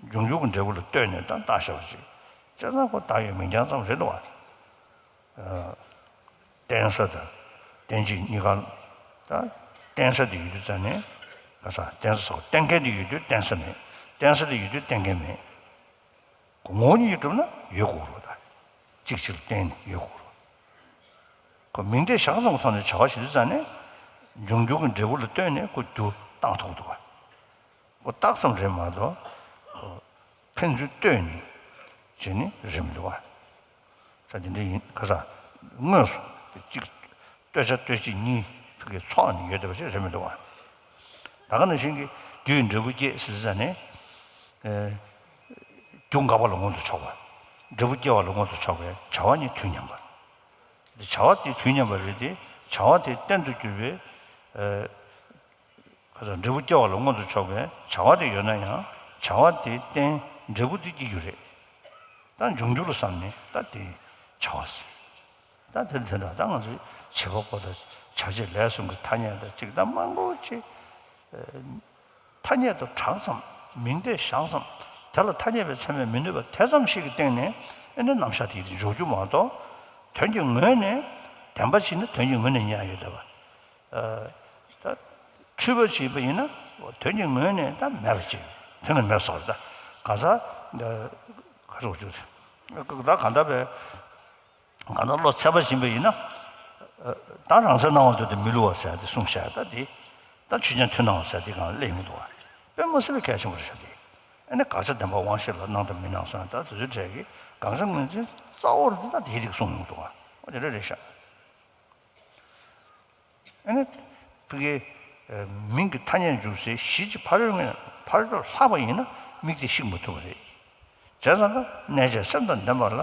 འབྱུང་འགྱུར་གྱི་འབྲས་བུ་ལ་ལྟོས་ནས་ད་བཏགས་བཞག་པ་ཅིག་བྱས་ཙང་ཁོ་བཏགས་ཡོད་མིང་རྐྱང་ཙམ་རེད་འདུག་བ། རྟེན་ས་དང་རྟེན་གཅིག་གཉིས་ཀ་ད་རྟེན་ས་དེ་ཡོད་དུས་ཙ་ནས་ག་ས་རྟེན་ས་སོགས་རྟེན་མཁན་དེ་ཡོད་དུས་རྟེན་ས་མེད། རྟེན་ས་དེ་ཡོད་དུས་རྟེན་མཁན་མེད། ངོ་བོ་ཉིད་ཀྱིས་གྲུབ་ན་ཡོད་དགོས་རེད་ད། གཅིག་གཅིག་ལ་བརྟེན་ནས་ཡོད་དགོས་རེད། ཁོ་མིང་དེ་བཞག་ཙམ་གྱི་ཐོག་ནས་བྱ་བ་བྱེད་དུས་ཙ་ནས་འབྱུང་འགྱུར་གྱི་འབྲས་བུ་ལ་ལྟོས་ནས་ཁོ་རྒྱུ་བཏགས་ཐུབ་འདུག་བ། ཁོ་བཏགས་ཙམ་རེད་མ་གཏོགས་ཁོ་ཕན་ཚུན་ལྟོས་ནས་བྱས་ནས་རེད་མི་འདུག་བ། ས་དེ་འདྲ་ཡིན་ག་ས་དངོས་སུ་དེ་གཅིག་ལྟོས་བྱ་ལྟོས་བྱེད་གཉིས་ཕུགས་ཀྱི་ཚོགས་ནི་ཡོད་བསྡད་པ་ཞིག་རེད་མི་འདུག་བ། ད་ག་ནང་བཞིན་གྱི་རྒྱུས་འབྲས་བུ་སྐྱེད་ཟེར་ཙ་ནས། རྒྱུ་འགག་པ་ལ་མངོན་དུ་ཕྱོགས་པ། འབྲས་བུ་སྐྱེ་བ་ལ་མངོན་དུ་ཕྱོགས་པའི་བྱ་བ་གཉིས་དུས་མཉམ་པ། འདི་བྱ་བ་དེ་དུས་མཉམ་པ་རེད་དེ་བྱ་བ་དེ་རྟེན་དུ་གྱུར་པའི། ཁ་སང་འབྲས་བུ་སྐྱེ་བ་ལ་མངོན་དུ་ཕྱོགས་པའི་བྱ་བ་དེ་ཡོད་ན་ཡང་བྱ་བ་དེའི་རྟེན་འབྲས་བུ་དེ་སྐྱེ་རྒྱུ་རེད། ད་འབྱུང་འགྱུར་ལ་བསམ་ནས་ད་དེ་བྱ་བ་ཟེར། ད་དེ་དེ་འདྲ་ད་ང་ཚོའི་བྱེད་པ་པོ་དང་བྱ་བྱེད་ལས་གསུམ་གྱི་ཐ་སྙད་དང་གཅིག་ད་མང་པོ་ཅིག་ཐ་སྙད་དུ་གྲགས་ཙམ་མིང་དེ་བཞག་ཙམ་དེ་ལ་ཐ་སྙད་པའི་ཚད་མས་མི་གནོད་པ་དེ་ཙམ་ཞིག་གི་སྟེང་ནས་ཨེ་ནི་རྣམ་གཞག་དེ་ཡིད་དུ་འཇོག་རྒྱུ་མ་གཏོགས་དོན་གྱི་ངོས་ནས་བདེན་པ་ཕྱིན་ན་དོན་གྱི་ངོས་ནས་གཉའ་ཡོད་བསྡད་པ། ད་འཁྲུལ་པ་བྱས་པ་ཡིན་ན་དོན་གྱི་ངོས་ནས་ད་མེད་པ་ཅིག་དོན་གྱི་མེད་སོགས་ད་ག་ས་ག་རེ་བྱུང་ད་ག་འདྲ་བས། གང་ལྟར་བློ་ཚད་པ་ཕྱིན་པ་ཡིན་ན། ད་རང་སེམས་སྣང་བ་འདོད་དེ་མི་བསླུ་བ་ཟེར་ཏེ་གསུངས་བཞག་ད་དེ། ད་ཆོས་ཅན་མཐུན་སྣང་བ་ཟེར་དེ་གང་སླེབས་ཡོང་གི་འདུག་བ། དཔེ་མ་སྲིད་པའི་གལ་ཆེན་པོ་རེད་ཤག་དེ། ཨ་ནི་དགག་བྱ་བདེན་པ་དབང་ཤེས་ལ་སྣང་དང་མི་སྣང་སོགས་ད་དེ་ཚོའི་གྲས་ཀྱི་དགག་བྱ་ངོས་འཛིན་རྩ་བོ་རེད་ད་དེའི་རིགས་གསུངས་ཡོང་གི་འདུག་བ། འོ་དེ་འདྲ་རེད་ཤག་ཨ་ནི། ཕ་གིའི་མིང་གི་ཐ་སྙད་འཇུག་སའི་གཞི་གཅིག་ཕ་རོལ་ངོས་ཕ་རོལ་ལྷག་པ་ཡིན་ན་དམིགས་གཏད་བཤིག་མ་ཐུབ་པ་རེད། བྱས་ཙང་ཀ་གནས་བྱའི་སེམས་དང་ལྡན་པ་ལ་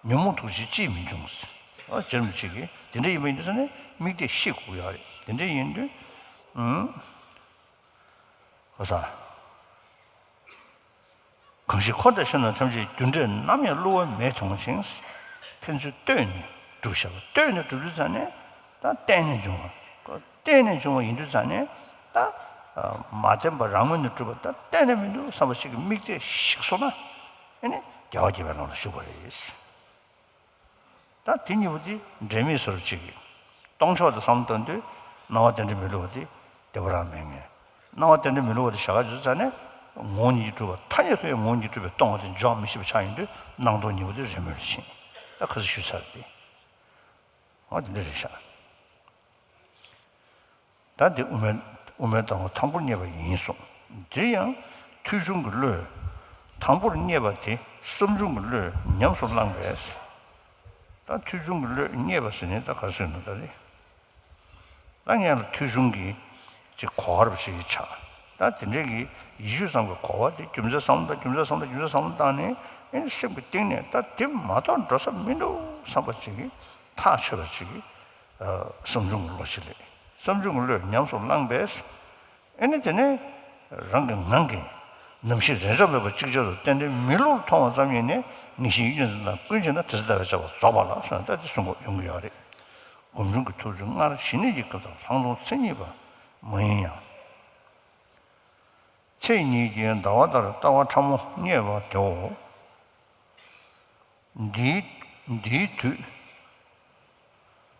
ཉོན་མོངས་དུག་ཅན་ཅིས་མི་འབྱུང་། ཨ་རྗེ་རིན་པོ་ཆེ་གིས་དེ་འདྲ་ཡིན་པ་ཡིན་དུས་ཙ་ནས་དམིགས་གཏད་བཤིག་དགོས་ཡོད་རེད། དེ་འདྲ་ཡིན་དུས། ཨུམ། གོ་ས། གང་ཞིག་འཁོར་འདས་ཕྱི་ནང་ཐམས་ཅད་རྒྱུ་འབྲས་ནམ་ཡང་བསླུ་བ་མེད་མཐོང་ཞིང་། ཕན་ཚུན་ལྟོས་ནས་གྲུབ་བྱ་བ་ལྟོས་ནས་གྲུབ་དུས་ཙ་ནས་ད་བརྟེན་ནས་འབྱུང་བ། བརྟེན་ནས་འབྱུང་བ་ཡིན་དུས་ཙ་ནས་ད་མ་བརྟེན་པ་རང་ངོས་ནས་གྲུབ་པ་ད་གཏན་ནས་མི་འདུག་བསམ་པ་ཞིག་གི་དམིགས་གཏད་བཤིག་སོང་ན་ཨེ་ནི་རྒྱལ་བ་དགྱེས་པའི་ལམ་ལ་ཞུགས་པ་རེད། ད་དེ་གཉིས་པོ་དེ་འབྲེལ་མེད་བཟོ་འདྲ་ཅིག་གི་སྟོང་ཕྱོགས་དེ་བསམ་བློ་བཏང་དུས་སྣང་བ་རྟེན་འབྲེལ་མི་བསླུ་བ་དེ་བདེ་བ་རང་མེད་ངེས། སྣང་བ་རྟེན་འབྲེལ་མི་བསླུ་བ་དེ་བྱ་བ་བྱེད་ཙ་ནས་ངོ་བོ་ཉིད་ཀྱིས་གྲུབ་པ་ཐ་སྙད་དུ་ཡང་ངོ་བོ་ཉིད་ཀྱིས་གྲུབ་པའི་སྟོང་བ་དེ་འཇོག་མི་ཤེས་པ་ཆགས་ཡོང་དུས་སྣང་སྟོང་གཉིས་པོ་དེ་རེས་མོས་ལ་ཕྱིན། ད་ཁ་སང་ཞུས་ཚར་ཏེ། འོ་དེ་འདྲ་རེད་ཤག་ད་འདི་དབུ་མའི་དབུ་མའི་ལྟ་བ་དང་པོར་བསྙད་པ་ཡིན་གསུངས། འདིར་ཡང་ཐོས་བྱུང་གི་བློས་དང་པོར་བསྙད་པ་དེ་བསམ་བྱུང་གི་བློས་ཉམས་སུ་བླངས་པས། ད་ཐོས་བྱུང་གི་བློས་བསྙད་པ་ཟེར་ནས་ད་ག་ཟེར་ན་ད་རེད། ད་ངས་ལ་ཐོས་བྱུང་གི་ཅིག་གོ་བ་རབ་ཞིག་ཆགས། ད་དེ་འདྲའི་གི་ཡིད་དཔྱོད་ཙམ་གྱི་གོ་བ་དེ་རྒྱུ་མཚན་བསམ་བློ་དང་རྒྱུ་མཚན་བསམ་བློ་རྒྱུ་མཚན་བསམ་བློ་བཏང་ནས་ཨེ་སེམས་ཀྱི་གཏིང་ནས་ད་དེ་མ་གཏོགས་འགྲོ་ས་མི་འདུག་བསམ་པ་ཅིག་གི་ཐག་ཆོད་པ་ཅིག་གི་བསམ་བྱུང་གི་བློ་ཞིག་སླེབས། བསམ་བྱུང་གི་བློས་ཉམས་སུ་བླངས་པས། ཨེ་ནི་དེ་ནས་རང་གི་ངང་གིས་ནམ་ཞིག་རེས་འཇོག་མེད་པར་ཅིག་ཅར་དུ་རྟེན་འབྲེལ་མི་བསླུར་མཐོང་བ་ཙམ་ཡིན་ནས་ངེས་ཤེས་ཡིད་ཀྱིས་འཛིན་དང་ཀུན་བྱེད་ན་དེ་ཚེ་ལྟ་བས་ཁྱབ་པ་རྫོགས་པ་ལགས་སོ། ད་དེ་གསུང་དགོས་ཡོང་གི་ཡོད་རེད། སྒོམ་བྱུང་གི་ཐོས་བྱུང་སྔར་ཞི་གནས་ཀྱི་སྐབས་དང་ལྷག་མཐོང་མཚན་ཉིད་པ་མ་ཡིན་ཡང་ ཚེས་གཉིས་ཀྱི་ཟླ་བ་ལྟར་ལྟ་བ་ཕྲ་མོ་རྙེད་པ་དེའོ། འདིའི་འདིའི་དུས།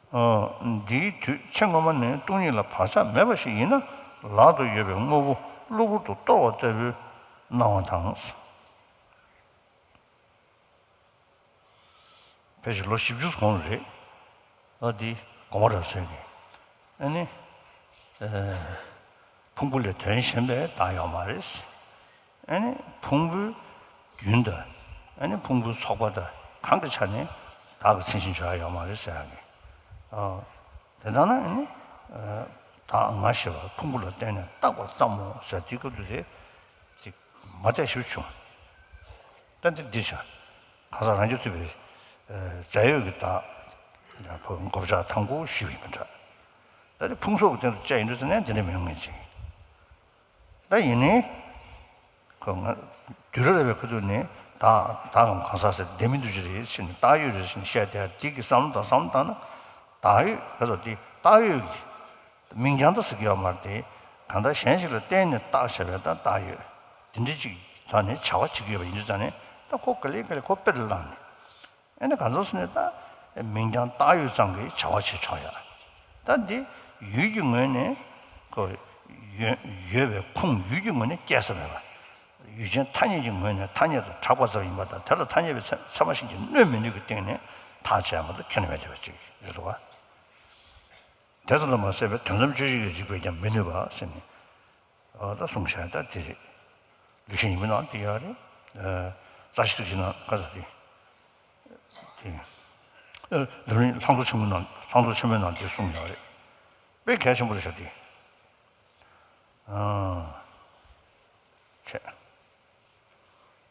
ཨ། འདིའི་དུས་ཚེ་སྔོན་མ་ནི་སྟོང་ཉིད་ལ་བག་ཆགས་མེད་པ་ཞིག་ཡིན་ན། ལག་ཏུ་ཡོད་པའི་དངོས་པོ་གློ་བུར་དུ་གཏོར་བ་ལྟ་བུའི་སྣང་བ་དང་། ཕལ་ཆེར་ལོ་བཞི་བཅུ་གོང་རེད། ཨ། འདི་དགོངས་པ་རབ་གསལ་གྱི། ཨ་ནི། ཨ། ཕུང་པོ་ལས་དོན་གཞན་པའི་བདག་ཡོད་མ་རེད། ཨ་ནི་ཕུང་པོའི་རྒྱུན་དང་། ཨ་ནི་ཕུང་པོའི་ཚོགས་པ་དང་གང་གི་ཆ་ནས་བདག་གི་མཚན་གཞི་འཇོག་ཡ་ཡོད་མ་རེད་ཟེར་ཡ་གི། ཨ། དེ་ལྟར་ན་ཨ་ནི། ཨ། བདག་ང་ཞེས་པ་ཕུང་པོ་ལ་བརྟེན་ནས་བཏགས་པ་ཙམ་མོ་ཟེར་དུས་སྐབས་དུ་རེད། ཅིག་མ་བལྟས་ཞིབ་བྱུང་། ད་འདི་འདི་བྱ། གང་ཟག་རང་རྒྱུད་ཐུབ་པའི། ཨ། རྫས་ཡོད་ཀྱི་བདག་ལ་བབ་མགོ་བྱ་ཐང་གུ་ཞུས་པ་ཡིན་པ་འདྲ། ད་འདི་ཕུང་སོགས་ཀྱི་སྟེང་དུ་བཅའ་ཡིན་འདུག་ཟེར་ན་འདི་འདྲ་མི་ཡོང་ངེས་ཅིག་ད་ཡིན་ནའི། ཁོ་ང་། དུས་རབས་རེ་བའི་ཁ་ཐུག་ནས་བདག་བདག་གམ་གང་ཟག་ཟེར་བདེན་མིན་འདུ་བྱེད་རེད་ཟེར་ནས་བཏགས་ཡོད་རེད་ཟེར་ནས་བཤད་དེ། འདི་གི་བསམ་བློ་དང་བསམ་བློ་བཏང་ན། བདག་ཡོད་ག་ཚོད་དེ་བཏགས་ཡོད་ཀྱི། མིང་རྐྱང་ད་ཟེར་གྱི་ཡོད་མ་རེད་དེ། གང་ལྟར་གཞན་ཞིག་ལ་བརྟེན་ནས་བཏགས་བྱས་པའི་ད་བཏགས་ཡོད། དེ་འདྲ་ཅིག་ད་ནི་བྱ་བ་བྱེད་ཀྱི་ཡོད་པ་ཡིན་དུས་ཙང་ནས། ད་ཁོ་ག་ལེ་ག་ལེ་ཁོ་དཔེ་ལ་བླངས་ནས། ཨ་ནི་གང་ཟག་སུ་ནས་ད་མིང་རྐྱང་བཏགས་ཡོད་ཙམ་གྱིས་བྱ་བ་བྱེད་ཆོག་ཡ། ད་འདི་ཡུལ་གྱི་ངོས་ནས་ཁོ་ཡོད་ཡོད་པའི་ཁུངས་ཡུལ་གྱི་ངོས་ནས་སྐྱེལ་ས་མེད་པ། ཡུལ་ཅན་ཐ་སྙད་ཀྱི་ངོས་ནས་ཐ་སྙད་དུ་གྲགས་པ་ཙམ་ཡིན་པ་དང་། དེ་ལ་ཐ་སྙད་པའི་ཚད་ཚད་མ་གཞན་གྱིས་གནོད་མི་ནུས་ཀྱི་སྟེང་ནས་ཐག་བཅད་མ་གཏོགས་ཁྱོན་ནས་མེད་བསྡད་པ་ཅིག་རེད་འདུག་བ། དེ་ཙམ་དུ་མ་ཟད་པའི་དོན་དམ་དཔྱོད་བྱེད་ཀྱི་རིགས་པས་ཀྱང་མི་ནུས་པ་ཟེར་ནས། ཨ། ད་གསུངས་བཞག་ད་དེ་རེད། ལེགས་བཤད་ཉི་མའི་ནང་དེ་ཡོད་རེད། ཨ། རྩ་ཤེ་ཐིག་ཤེ་ནང་ག་ས་དེ། དེ། ཨ། ལམ་རིམ་ལྷག་མཐོང་ཆེན་མོའི་ནང་། ལྷག་མཐོང་ཆེན་མོའི་ནང་དེ་གསུངས་ཡོད་རེད། དཔེ་གལ་ཆེན་པོ་རེད་ཤག་དེ། ཨ། བྱས།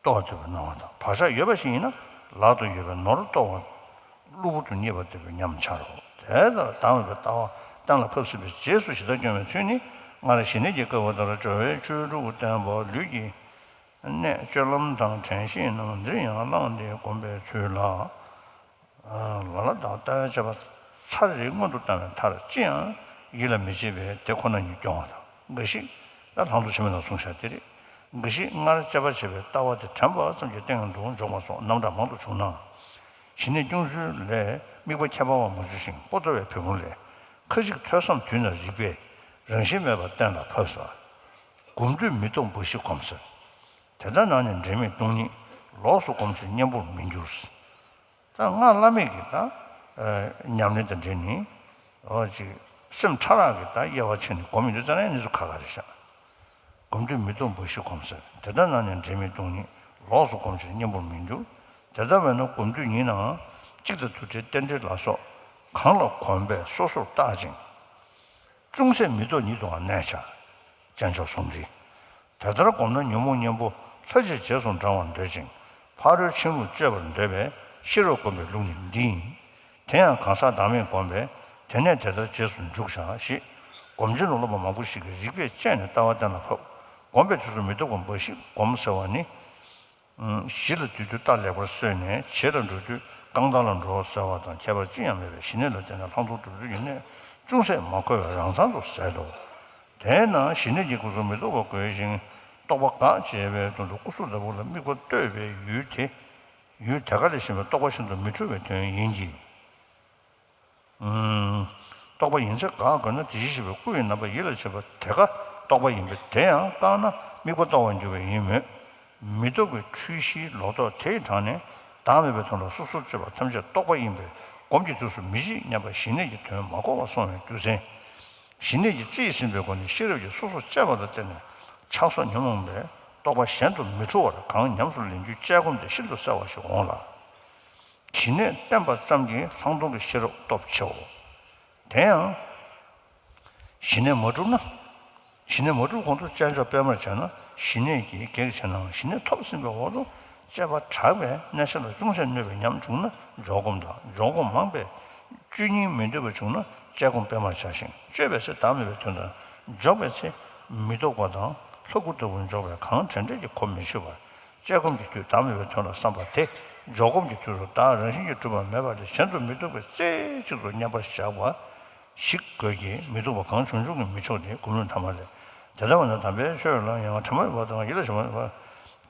གཏོར་བ་ལྟ་བུའི་སྣང་བ་དང་། བག་ཆགས་ཡོད་པ་ཞིག་ཡིན་ན། ལག་ཏུ་ཡོད་པའི་ནོར་གཏོར་བ་གློ་བུར་དུ་རྙེད་པ་ལྟ་བུའི་ཉམས་འཆར་རོ། དེ་ལྟར་བདག་མེད་པའི་ལྟ་བ་གཏན་ལ་ཕབ་ཟིན་པའི་རྗེས་སུ་ཞི་བདག་སྐྱོང་བའི་ཚུལ་ནི། སྔར་ཞི་གནས་ཀྱི་བཀའ་བབས་ལྟར་སྦྱོར་བའི་བཅུ་དྲུག་བསྟན་པ་ལུས་ཀྱི་གནད་སྤྱོད་ལམ་དང་དྲན་ཤེས་རྣམས་འདིར་ཡང་བླངས་ཏེ་བསྒོམ་པའི་ཚུལ་ལ། ལ་ལ་དང་ལྟ་བའི་དཔྱད་པ་ཚར་རེ་སྔོན་དུ་བཏང་བའི་མཐར། ཅི་ཡང་ཡིད་ལ་མི་བྱེད་པས་དེ་ཁོ་ན་ཉིད་སྐྱོང་བ་དང་། འགའ་ཞིག་ད་ལྷག་མཐོང་ཆེན་མོའི་ནང་གསུངས་བཞག་དེ་རེད། འགའ་ཞིག་སྔར་དཔྱད་པ་བྱས་པའི་ལྟ་བ་དེ་དྲན་པ་ཙམ་གྱི་སྟེང་དུ་འཇོག་པ་སོགས་རྣམ་གྲངས་མང་དུ་བྱུང་ནའང་། ཞི་གནས་སྐྱོང་ཚུལ་ལས་དམིགས་པ་ཁྱད་པར་བ་མ་བྱུང་ཞིང་། པོ་ཏོ་བའི་བོད་ཁུངས་ལས། ཁ་ཅིག་ཐོས་བསམ་དུས་ན་རིག་པས། རང་བཞིན་མེད་པར་གཏན་ལ་ཕབ་ཟེར། སྒོམ་དུས་མི་རྟོག་འབའ་ཞིག་སྒོམ་ཟེར། དེ་ལྟར་སྣང་ནས་འབྲེལ་མེད་སྟོང་ཉིད། ལོགས་སུ་སྒོམ་ཕྱིར་གཉེན་པོར་མི་འགྱུར་ཟེར། ད་སྔགས་བླ་མེད་ཀྱི་ད་ཨ་ཉམས་ལེན་དང་འབྲེལ་ནས། འོ་ཅིག་སེམས་ཕྲ་རགས་ཀྱི་ད་དབྱེ་བ་ཕྱེ་ནས་སྒོམ་ཡོང་དུས་ཙ་ན་གནས་ཚུལ་ཁག་ཁག་རེད་ཤག་སྒོམ་དུས་མི་རྟོག་འབའ་ཞིག་སྒོམ་ཟེར། དེ་ལྟར་སྣང་ནས་འབྲེལ་མེད་སྟོང་ཉིད། ལོགས་སུ་སྒོམ་ཕྱིར་གཉེན་པོར་མི་འགྱུར། དེ་ལྟ་བས་ན་སྒོམ་དུས་ཉིད་ནའང་། གཅིག་ཏུ་དུར་ཁྲོད་རྟེན་འབྲེལ་ལ་སོགས་གང་ལ་གོམས་པས་སོ་སོར་བརྟག་ཅིང་། ཅུང་ཟད་མི་རྟོག་ཉིད་དུའང་གནས་བྱ། དཔྱད་འཇོག་ཟུང་འབྲེལ། དེ་ལྟར་སྒོམ་ན་ཉོན་མོངས་གཉེན་པོ་ལྷ་ཅིག་རྗེས་སུ་འབྲང་བར་འདོད་ཅིང་། ཕ་རོལ་ཕྱིན་ལུགས་སྤྱོད་པར་འདོད་པས་ཤེས་རབ་བསྒོམ་པའི་ལུགས་ནི་འདི་ཡིན། དེ་ཡང་གང་ཟག་བདག་མེད་བསྒོམས་པས་དེ་ནས་དེ་ལྟར་རྗེས་སུ་འཇུག་བྱ་ཞེས། སྒོམ་ཆེན་དུ་སློབ་པ་མང་པོ་ཞིག་གིས་རིགས་པས་དཔྱད་ནས་ལྟ་བ་གཏན་ལ་ཕབ། སྒོམ་པའི་དུས་སུ་མི་རྟོག་པ་འབའ་ཞིག་སྒོམ་ཟེར་བ་ནི། གཞི་ལ་འདུས་དུས་རྟ་ལེགས་པར་གསོས་ནས་བྱེ་ལ་འགྲོ་དུས་རྐང་ཐང་ལ་འགྲོ་ཟེར་བ་དང་ཁྱད་པར་ཅི་ཡང་མེད་པས། ཞི་གནས་ལ་བརྟེན་ནས་ལྷག་མཐོང་གྲུབ་ཚུལ་གྱི་གནད་ཅུང་ཟད་མ་གོ་བས་རང་མཚང་དུ་ཟད་དོ། དེས་ན་ཞི་གནས་ཀྱི་སྐབས་སུ་མི་རྟོག་པ་དགོས་ཤིང་། རྟོག་པ་འགག་ཅེས་པའི་དོན་དུ་སྐུ་གཟུགས་ལྟ་བུ་ལ་དམིགས་པ་གཏོད་པའི་ཡུལ་དེ། ཡུལ་དེ་ག་ལས་གཞན་པའི་རྟོག་པ་བཞིན་དུ་མི་འཁྲུལ་བའི་དོན་ཡིན་གྱི། རྟོག་པ་ཡིན་ཚད་འགག་དགོས་ན། དེ་བཞིན་གཤེགས་པའི་སྐུ་ཡི་རྣམ་པ་ཡིད་ལ་བྱེད་པ་དེ་ཀ་རྟོག་པ་ཡིན་པས། དེ་ཡང་བཀག་ན་དམིགས་པ་རྟོག་པར་འགྱུར་བ་ཡིན་མོད། མི་རྟོག་པའི་འཁྲུལ་གཞིའི་ལོག་རྟོག་དེ་ཡི་གྲངས་ནས་བདག་མེད་པའི་དོན་ལ་སོ་སོར་དཔྱོད་པ་ཐམས་ཅད་རྟོག་པ་ཡིན་པས། སྒོམ་གྱི་དུས་སུ་མི་བྱེད་སྙམ་པ་ཞི་གནས་ཀྱི་དོན་མ་གོ་བར་སོང་བའི་རྒྱུ་མཚན། ཞི་གནས་ཀྱིས་རྩིས་ཟིན་པའི་སྒོ་ནས་ཤེས་རབ་ཀྱིས་སོ་སོར་དཔྱད་པ་ལ་བརྟེན་ནས་ཆགས་སོགས་ཉོན་མོངས་པའི་རྟོག་པ་གཞན་དུ་མི་འཁྲུལ་བར་གང་ཉམས་སུ་ལེན་རྒྱུའི་དཔྱད་སྒོམ་དེ་ཤིན་ཏུ་གསལ་བ་ཞིག་འོང་ལ། ཞི་གནས་བསྟེན་པ་ཙམ་གྱིས་ལྷག་མཐོང་གི་ཤེས་རབ་སྟོབས་ཆེའོ། དེ་ཡང་། ཞི་གནས་མ་གྲུབ་ན། ཞི་གནས་མ་གྲུབ་གོང་དུ་དཔྱད་འཇོག་སྤེལ་མར་བྱས་ན། ཞི་གནས་ཀྱིས་གེགས་བྱས་ནའང་ཞི་གནས་ཐོབ་ཟིན་པའི་འོག་ཏུ་དཔྱད་པ་དྲག་པས་གནས་ཆ་ལ་ཅུང་ཟད་གནོད་པའི་ཉམས་བྱུང་ན་འཇོག་སྒོམ་དང་། འཇོག་སྒོམ་མང་པས་བཅུད་སྙིང་མི་འདོད་པ་བྱུང་ན་དཔྱད་སྒོམ་སྤེལ་མར་བྱ་ཞིང་། དཔྱོད་པའི་ཚེ་བདག་མེད་པའི་དོན་དང་འཇོག་པའི་ཚེ་མི་རྟོག་པ་དང་ལྷ་སྐུ་ལྟ་བུར་འཇོག་པས་གང་དྲན་དྲན་གྱིས་གོ་མི་ཆོད་པར། དཔྱད་སྒོམ་གྱི་དུས་བདག་མེད་པའི་དོན་ལ་བསམ་པ་དེ། འཇོག་སྒོམ་གྱི་དུས་སུ་བདག་རང་བཞིན་གྱིས་གྲུབ་པ་མེད་པ་ལས་གཞན་དུ་མི་རྟོག་པའི་རྩེ་གཅིག་ཏུ་མཉམ་པར་བཞག་པ་ཞིག་དགོས་ཀྱི། མི་རྟོག་པ་གང་བྱུང་བྱུང་གིས་མི་ཆོག་སྟེ། སྒོམ་ལུགས་ཐ་མ་ལས། དེ་ལྟ་བས་ན་དམ་པའི་ཆོས་ལ་ཡང་དྲི་མ་མེད་པ་དང་ཡིད་ལ་བྱེད་པ་མེད་པ།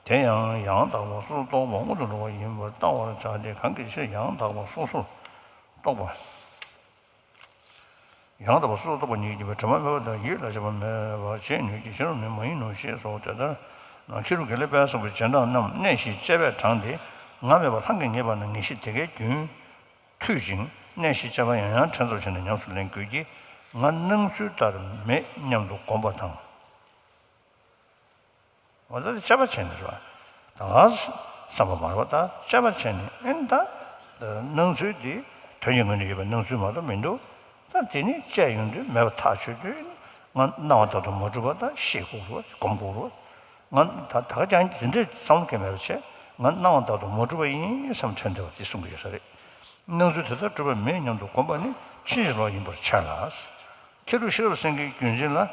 དེ་ཡང་ཡང་དག་པར་སོ་སོར་རྟོག་པ་སྔོན་དུ་འགྲོ་བ་ཡིན་པར་བལྟ་བར་བྱ་སྟེ། གང་གི་ཕྱིར་ཡང་དག་པར་སོ་སོར་རྟོག་པ། ཡང་དག་པར་སོ་སོར་རྟོག་པ་ཉིད་ཀྱིས་དྲི་མ་མེད་པ་དང་ཡིད་ལ་བྱེད་པ་མེད་པར་བྱེད་ནུས་ཀྱི་ཕྱིར་ནི་མ་ཡིན་ནོ་ཞེས་སོ། དེ་ལྟར་ན་ཕྱི་རོལ་དགེ་ལེགས་དཔལ་བཟང་པོའི་རྗེས་འབྲང་རྣམས་གནས་བཞི་བཅས་པས་དྲངས་ཏེ། ང་མེད་པ་ལྷང་ངེར་ངེས་པ་ན་ངེས་ཤེས་དེ་ཀའི་རྒྱུན་མཐུད་ཅིང་། གནས་བཞི་བཅས་པ་ཡང་ཡང་ཕྲན་ཚེགས་བྱས་ནས་ཉམས་སུ་ལེན་དགོས་ཀྱི། ང་སྣང་ཚུལ་ལྟར་མེད་སྙམ་དུ་བསྒོམ་པ་དང་། འོ་ད་དཔྱད་པ་བྱས་ནས་རེད་བ། ད་ག་བསམ་པ་མ་རེད་བ། ད་དཔྱད་པ་བྱས་ནས་ཨེ་ད་སྣང་ཚུལ་འདི་དོན་གྱི་ངོས་ནས་ཡོད་པའི་སྣང་ཚུལ་མ་གཏོགས་མི་འདུག་ད་དེ་ནི་དཔྱད་ཡོང་དུས་མེད་པར་ཐག་ཆོད་དུས། ང་སྣང་བ་ལྟར་དུ་མ་གྲུབ་པ་ད་ཤེས་དགོས་རེད་བ། སྒོམ་དགོས་རེད་བ། ང་ད་ད་ག་ཀྱང་འཛིན་གྲྭའི་བསམ་བློ་གང་མེད་པ་བྱས། ང་སྣང་བ་ལྟར་དུ་མ་གྲུབ་པ་ཡིན་བསམ་དྲན་བསྡད་པ་དེ་གསུང་གི་ཡོད་ས་རེད། སྣང་ཚུལ་དེ་ལྟར་གྲུབ་པ་མེད་སྙམ་དུ་བསྒོམ་པ་ནི་ཕྱིན་ཅི་ལོག་ཡིན་པར་བྱ་ལ། ཕྱི་རོལ་ཤེས་རབ་སེང་གེའི་རྒྱུན་འཛིན་ལ་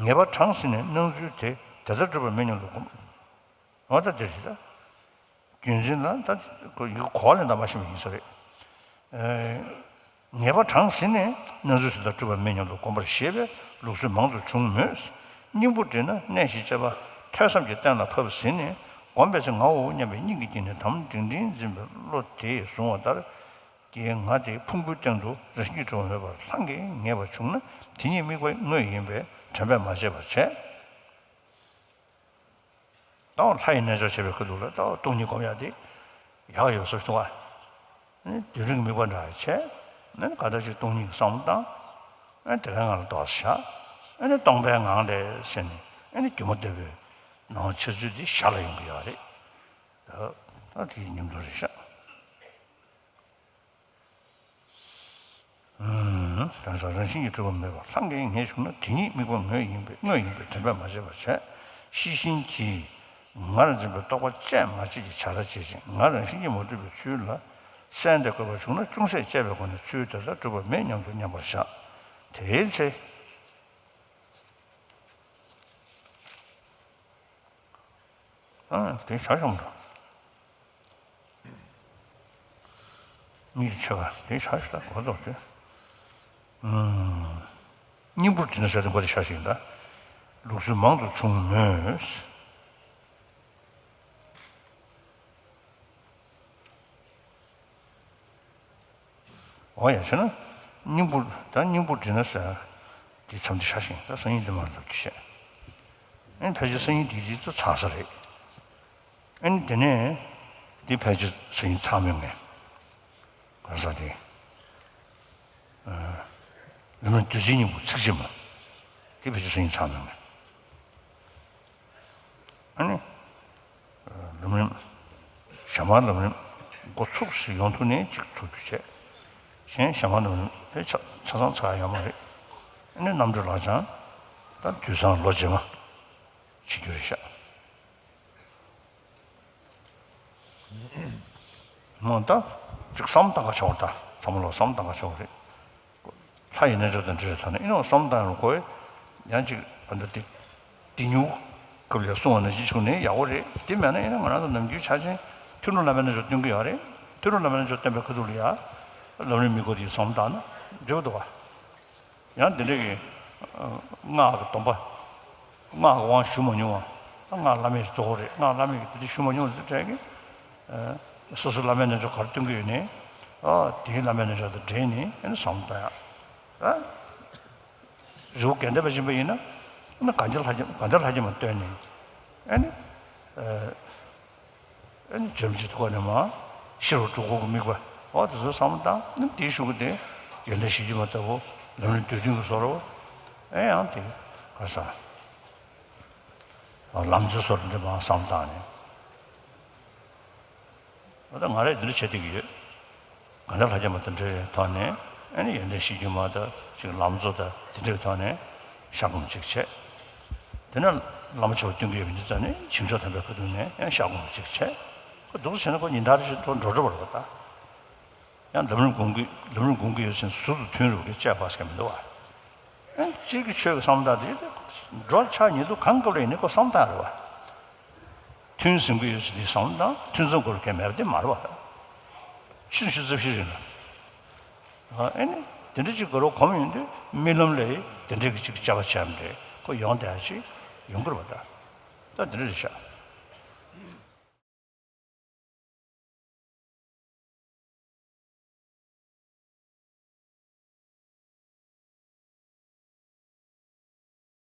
ངེས་པ་དྲངས་ཟིན་ནས་སྣང་ཚུལ་དེ་དེ་ལྟར་གྲུབ་པ་མེད་སྙམ་དུ་བསྒོམ། འོ་ད་དེ་རེད་ད། རྒྱུན་འཛིན་ལ་ད་ཁོ་ཡི་གོ་བ་ལེན་སྟངས་མ་ཤེས་པ་ཡིན་ས་རེད། ཨེ། ངེས་པ་དྲངས་ཟིན་ནས་སྣང་ཚུལ་དེ་ལྟར་གྲུབ་པ་མེད་སྙམ་དུ་བསྒོམ་པར་བཞེད་པའི་ལུགས་སྲོལ་མང་དུ་བྱུང་མོད། སྙིང་པོ་བྲིས་ན་གནས་བཞི་བཅས་པ་ཐོས་བསམ་གྱིས་གཏན་ལ་ཕབ་ཟིན་ནས་བསྒོམ་པའི་ཚེ་ངའོ་སྙམ་པའི་སྙིང་གི་དཀྱིལ་ནས་དམ་ལྡིང་ལྡིང་འཛིན་པའི་བློ་དེས་བཟུང་བ་ལྟར། ཀྱི་ང་དེ་ཕུང་པོའི་སྟེང་དུ་རང་བཞིན་གྱིས་གྲུབ་པ་མེད་པར་ལྷང་ངེར་ངེས་པ་བྱུང་ན། དེ་ཉིད་དམིགས་པ་དངོས་ཡིན་པས་དྲན་པས་མ་བརྗེད་པར་བྱས། ད་ལྷ་ཡི་རྣལ་འབྱོར་བྱེད་པའི་ཁུལ་དུ་ལ་ད་སྟོང་ཉིད་སྒོམ་ཡག་དེ་ཡག་ཡོད་བཟོ་ཞིག་འདུག་ག་ནི་དུས་རིང་གི་དམིགས་པ་འདྲ་བྱས། ནི་ག་འདྲ་ཞིག་སྟོང་ཉིད་ཀྱི་བསམ་བློ་བཏང་། ཨ་ནི་དེ་གའི་ངང་ལ་ལྡོག་བཞག་ཨ་ནི་སྟོང་པའི་ངང་ལས་བྱས་ནས་ཨ་ནི་སྒྱུ་མ་ལྟ་བུའི་སྣང་བ་འཆར་ཚུལ་དེ་ཞར་ལ་ཡོང་གི་ཡོད་རེད། ད་ད་དེའི་ཉམས་མྱོང་རེད་ཤག་དོན་སོགས་རང་བཞིན་གྱིས་གྲུབ་པ་མེད་པར་ལྷང་ངེར་ངེས་བྱུང་ན། དེ་ཉིད་དམིགས་པ་དངོས་ཡིན་པས་དངོས་ཡིན་པས་དྲན་པས་མ་བརྗེད་པར་བྱས། ཤེས་བཞིན་གྱིས་ངར་འཛིན་པའི་རྟོག་པ་བཅས་མ་བྱེད་ཀྱི་བྱ་ལྟ་བྱེད་ཅིང་། ང་རང་བཞིན་གྱིས་མ་གྲུབ་པའི་ཚུལ་ལ་གསལ་འདེབས་དགོས་པ་བྱུང་ན། ཅུང་ཟད་དཔྱད་པའི་སྒོ་ནས་ཚུལ་དེ་ལྟར་གྲུབ་པ་མེད་སྙམ་དུ་མཉམ་པར་བཞག་དེའི་ཚེ། ཨ། དེ་བྱ་ཤོམ་འགྲོ། གཉིས་ཆེ་བ་དེ་བྱ་ཞིག་ད་གོ་ལྡོག་དེ། ཨུམ། སྙིང་པོར་དྲིལ་ན་ཟེར་དེ་མགོ་དེ་བྱ་ཞིག་ཡིན་ད། ལུགས་སྲོལ་མང་དུ་བྱུང་མོད། འོ་ཡ་བྱས་ན། སྙིང་པོ་ད་སྙིང་པོ་འདྲི་ན་ཟེར། དེ་མཚམས་འདི་ཤ་ཞིང་ད་སང་ཉིན་འདི་མ་འགྲུབ་ཀྱི་བཤད། ཨེ་ཕལ་ཆེར་སང་ཉིན་དེ་དེ་ཚོ་ཚང་ས་རེད། ཨེ་དེ་ནས་དེ་ཕལ་ཆེར་སང་ཉིན་ཚང་མེད་ངས། ག་ས་དེ། ལམ་རིམ་བདུད་རྩིའི་སྙིང་པོ་ཚིགས་བཅད་མ། དེ་ཕལ་ཆེར་སང་ཉིན་ཚང་མེད་ངས། ཨ་ནི། ལམ་རིམ། ཞྭ་དམར་ལམ་རིམ་འགོ་ཚུགས་སུ་ཡོང་ཐུབ་ནས་གཅིག་ཚུགས་རྒྱུ་བྱས། གཞན་ཞྭ་དམར་ལམ་རིམ་དེ་ཆ་ཆ་ཚང་ཚར་ཡོད་མ་རེད། ཨ་ནི་རྣམ་གྲོལ་ལག་བཅངས་ད་དུས་སང་ལོ་རྗེས་མ་བྱེད་རྒྱུ་རེད་ཤག་མོ་ད་གཅིག་བསམ་བཏང་ག་ཆོག་ད་ཚང་མ་ལོ་བསམ་བཏང་ག་ཆོག་རེད། ལྷ་ཡི་རྣལ་འབྱོར་དང་འབྲེལ་བའི་ཐོག་ནས་ཨེ་ནོ་བསམ་བཏང་ཡང་གོ་ཡང་ཅིག་ཨ་འདྲ་དེ་དེ་ཉུག་སྐབས་ལ་གསུང་བ་ནང་བཞིན་བྱུང་ནས་ཡག་པོ་རེད། དེ་མེད་ན་ཨེ་ན་ང་རང་ཚོ་ནམ་རྒྱུན་ཆ་ཆེན་ཐུན་དྲུག་བླ་མའི་རྣལ་འབྱོར་སྟོན་གྱི་ཡོད་རེད། ཐུན་དྲུག་བླ་མའི་རྣལ་འབྱོར་སྟོན་པའི་ཁ་ཐུག་ལ་ཡ་ལམ་རིམ་དམིགས་སྐོར་དེ་བསམ་བཏང་ན་འགྲིག་འདུག་ག་ཡང་དེ་འདྲ་གི་སྔགས་ཀྱི་སྡོམ་པ། སྔགས་ཀྱི་དབང་ཞུ་མ་མྱོང་བ། སྔགས་བླ་མེད་གཙོ་བོ་རེད། སྔགས་བླ་མེད་ཀྱི་དེ་དེ་ཞུ་མ་མྱོང་བ་ཟེར་གྲས་ཀྱི། སོ་སོའི་བླ་མའི་རྣལ་འབྱོར་ག་རེ་སྟོན་གྱི་ཡོད་ནའི། ཨ་དེའི་བླ་མའི་རྣལ་འབྱོར་དང་འབྲེལ་ནས་ཨ་ནི་བསམ་བཏང་ཡག་རི་བོ་དགེ་ལྡན་པ་ཡིན་པ་ཡིན་ན། ཨ་ནི་གན་རྐྱལ་ལྷ་རྒྱ་གན་རྐྱལ་ལྷ་རྒྱ་མ་བཏོན་ནས། ཨ་ནི། ཨ་ནི་འཇམ་གྱི་ཐུགས་ཀ་ནས་མར་ཤེས་རབ་སྒྲུབ་ཁོག་གི་དམིགས་པ་འོ་དེ་ཚོ་བསམ་བཏང་ནི་དེའི་གཞུག་གུ་དེ་ཡོན་ཏན་གཞི་བསྒྱུར་མ་ལྟ་བུ་ལམ་རིམ་སྡེ་བདུན་གྱི་བཟོ་འདྲ་བོ། ཨེ་ཡང་དེ་ག་ས། ལམ་འཛོལ་བཟོ་འདྲ་འདྲ་མར་བསམ་བཏང་ནས། འོ་ད་ང་རས་འདི་འདྲ་བྱེད་བསྡད་ཀྱི་ཡོད། ག་འདྲ་ལྷ་རྒྱ་མ་དང་འབྲེལ་བའི་ཐོག་ནས་ཨ་ནི་ཡོན་ཏན་གཞི་བསྒྱུར་མ་དང་ཅིག་ལམ་གཙོ་དང་དེ་འདྲའི་ཐོག་ནས་ཤ་སྒོམ་ཅིག་བྱས། དེ་ནས་བླ་མ་མཆོག་སྟོན་གྱི་ཡོད་པ་འདི་ཙམ་ནས་བྱིན་མཆོག་དམ་པའི་ཁ་ཐུག་ནས་ཡང་ཤ་སྒོམ་ཅིག་བྱས། ཁོ་འདུག་སེ་བྱས་ན་ཁོ་ཉིན་ལྟར་ཞིག་འགྲོ་འགྲོ་འགྲོ་བར་བ་ད། ཡང་ལམ་རིམ་སྒོམ་གྱི་ལམ་རིམ་སྒོམ་གྱི་ཡོད་ཟེར་ཟུར་དུ་ཐོན་རུ་གི་དཔྱད་པ་ཟེར་མི་འདུག་བ། ཡང་གཅིག་གི་ཆོས་ཀྱི་བསམ་བཏང་དེ་འགྲོ་ཆ་ཉེ་དུ་གང་སྐབས་ལ་ཡིན་ནའི་ཁོ་བསམ་བཏང་རེད་བ། ཐུན་ཟིན་གྱི་ཡོད་ཟེར་དེ་བསམ་བཏང་ཐུན་མཚམས་སྐོར་གལ་མེད་པ་དེ་མ་རེད་བ་ད། ཕྱི་ཕྱི་ཙམ་ཞིག་རེད་ན། ཨ་ནི་དེ་འདྲ་ཅིག་ག་རོ་གོམས་ཡོང་དུས་རྨི་ལམ་ལས་དེ་འདྲ་གི་ཅིག་བྱ་བ་བྱས་ནས་ པོ་ཡོང་བསྡད་ཅིག་ཡོང་གི་རེད་པ། ད་ད་འདི་འདྲ་རེད་ཤག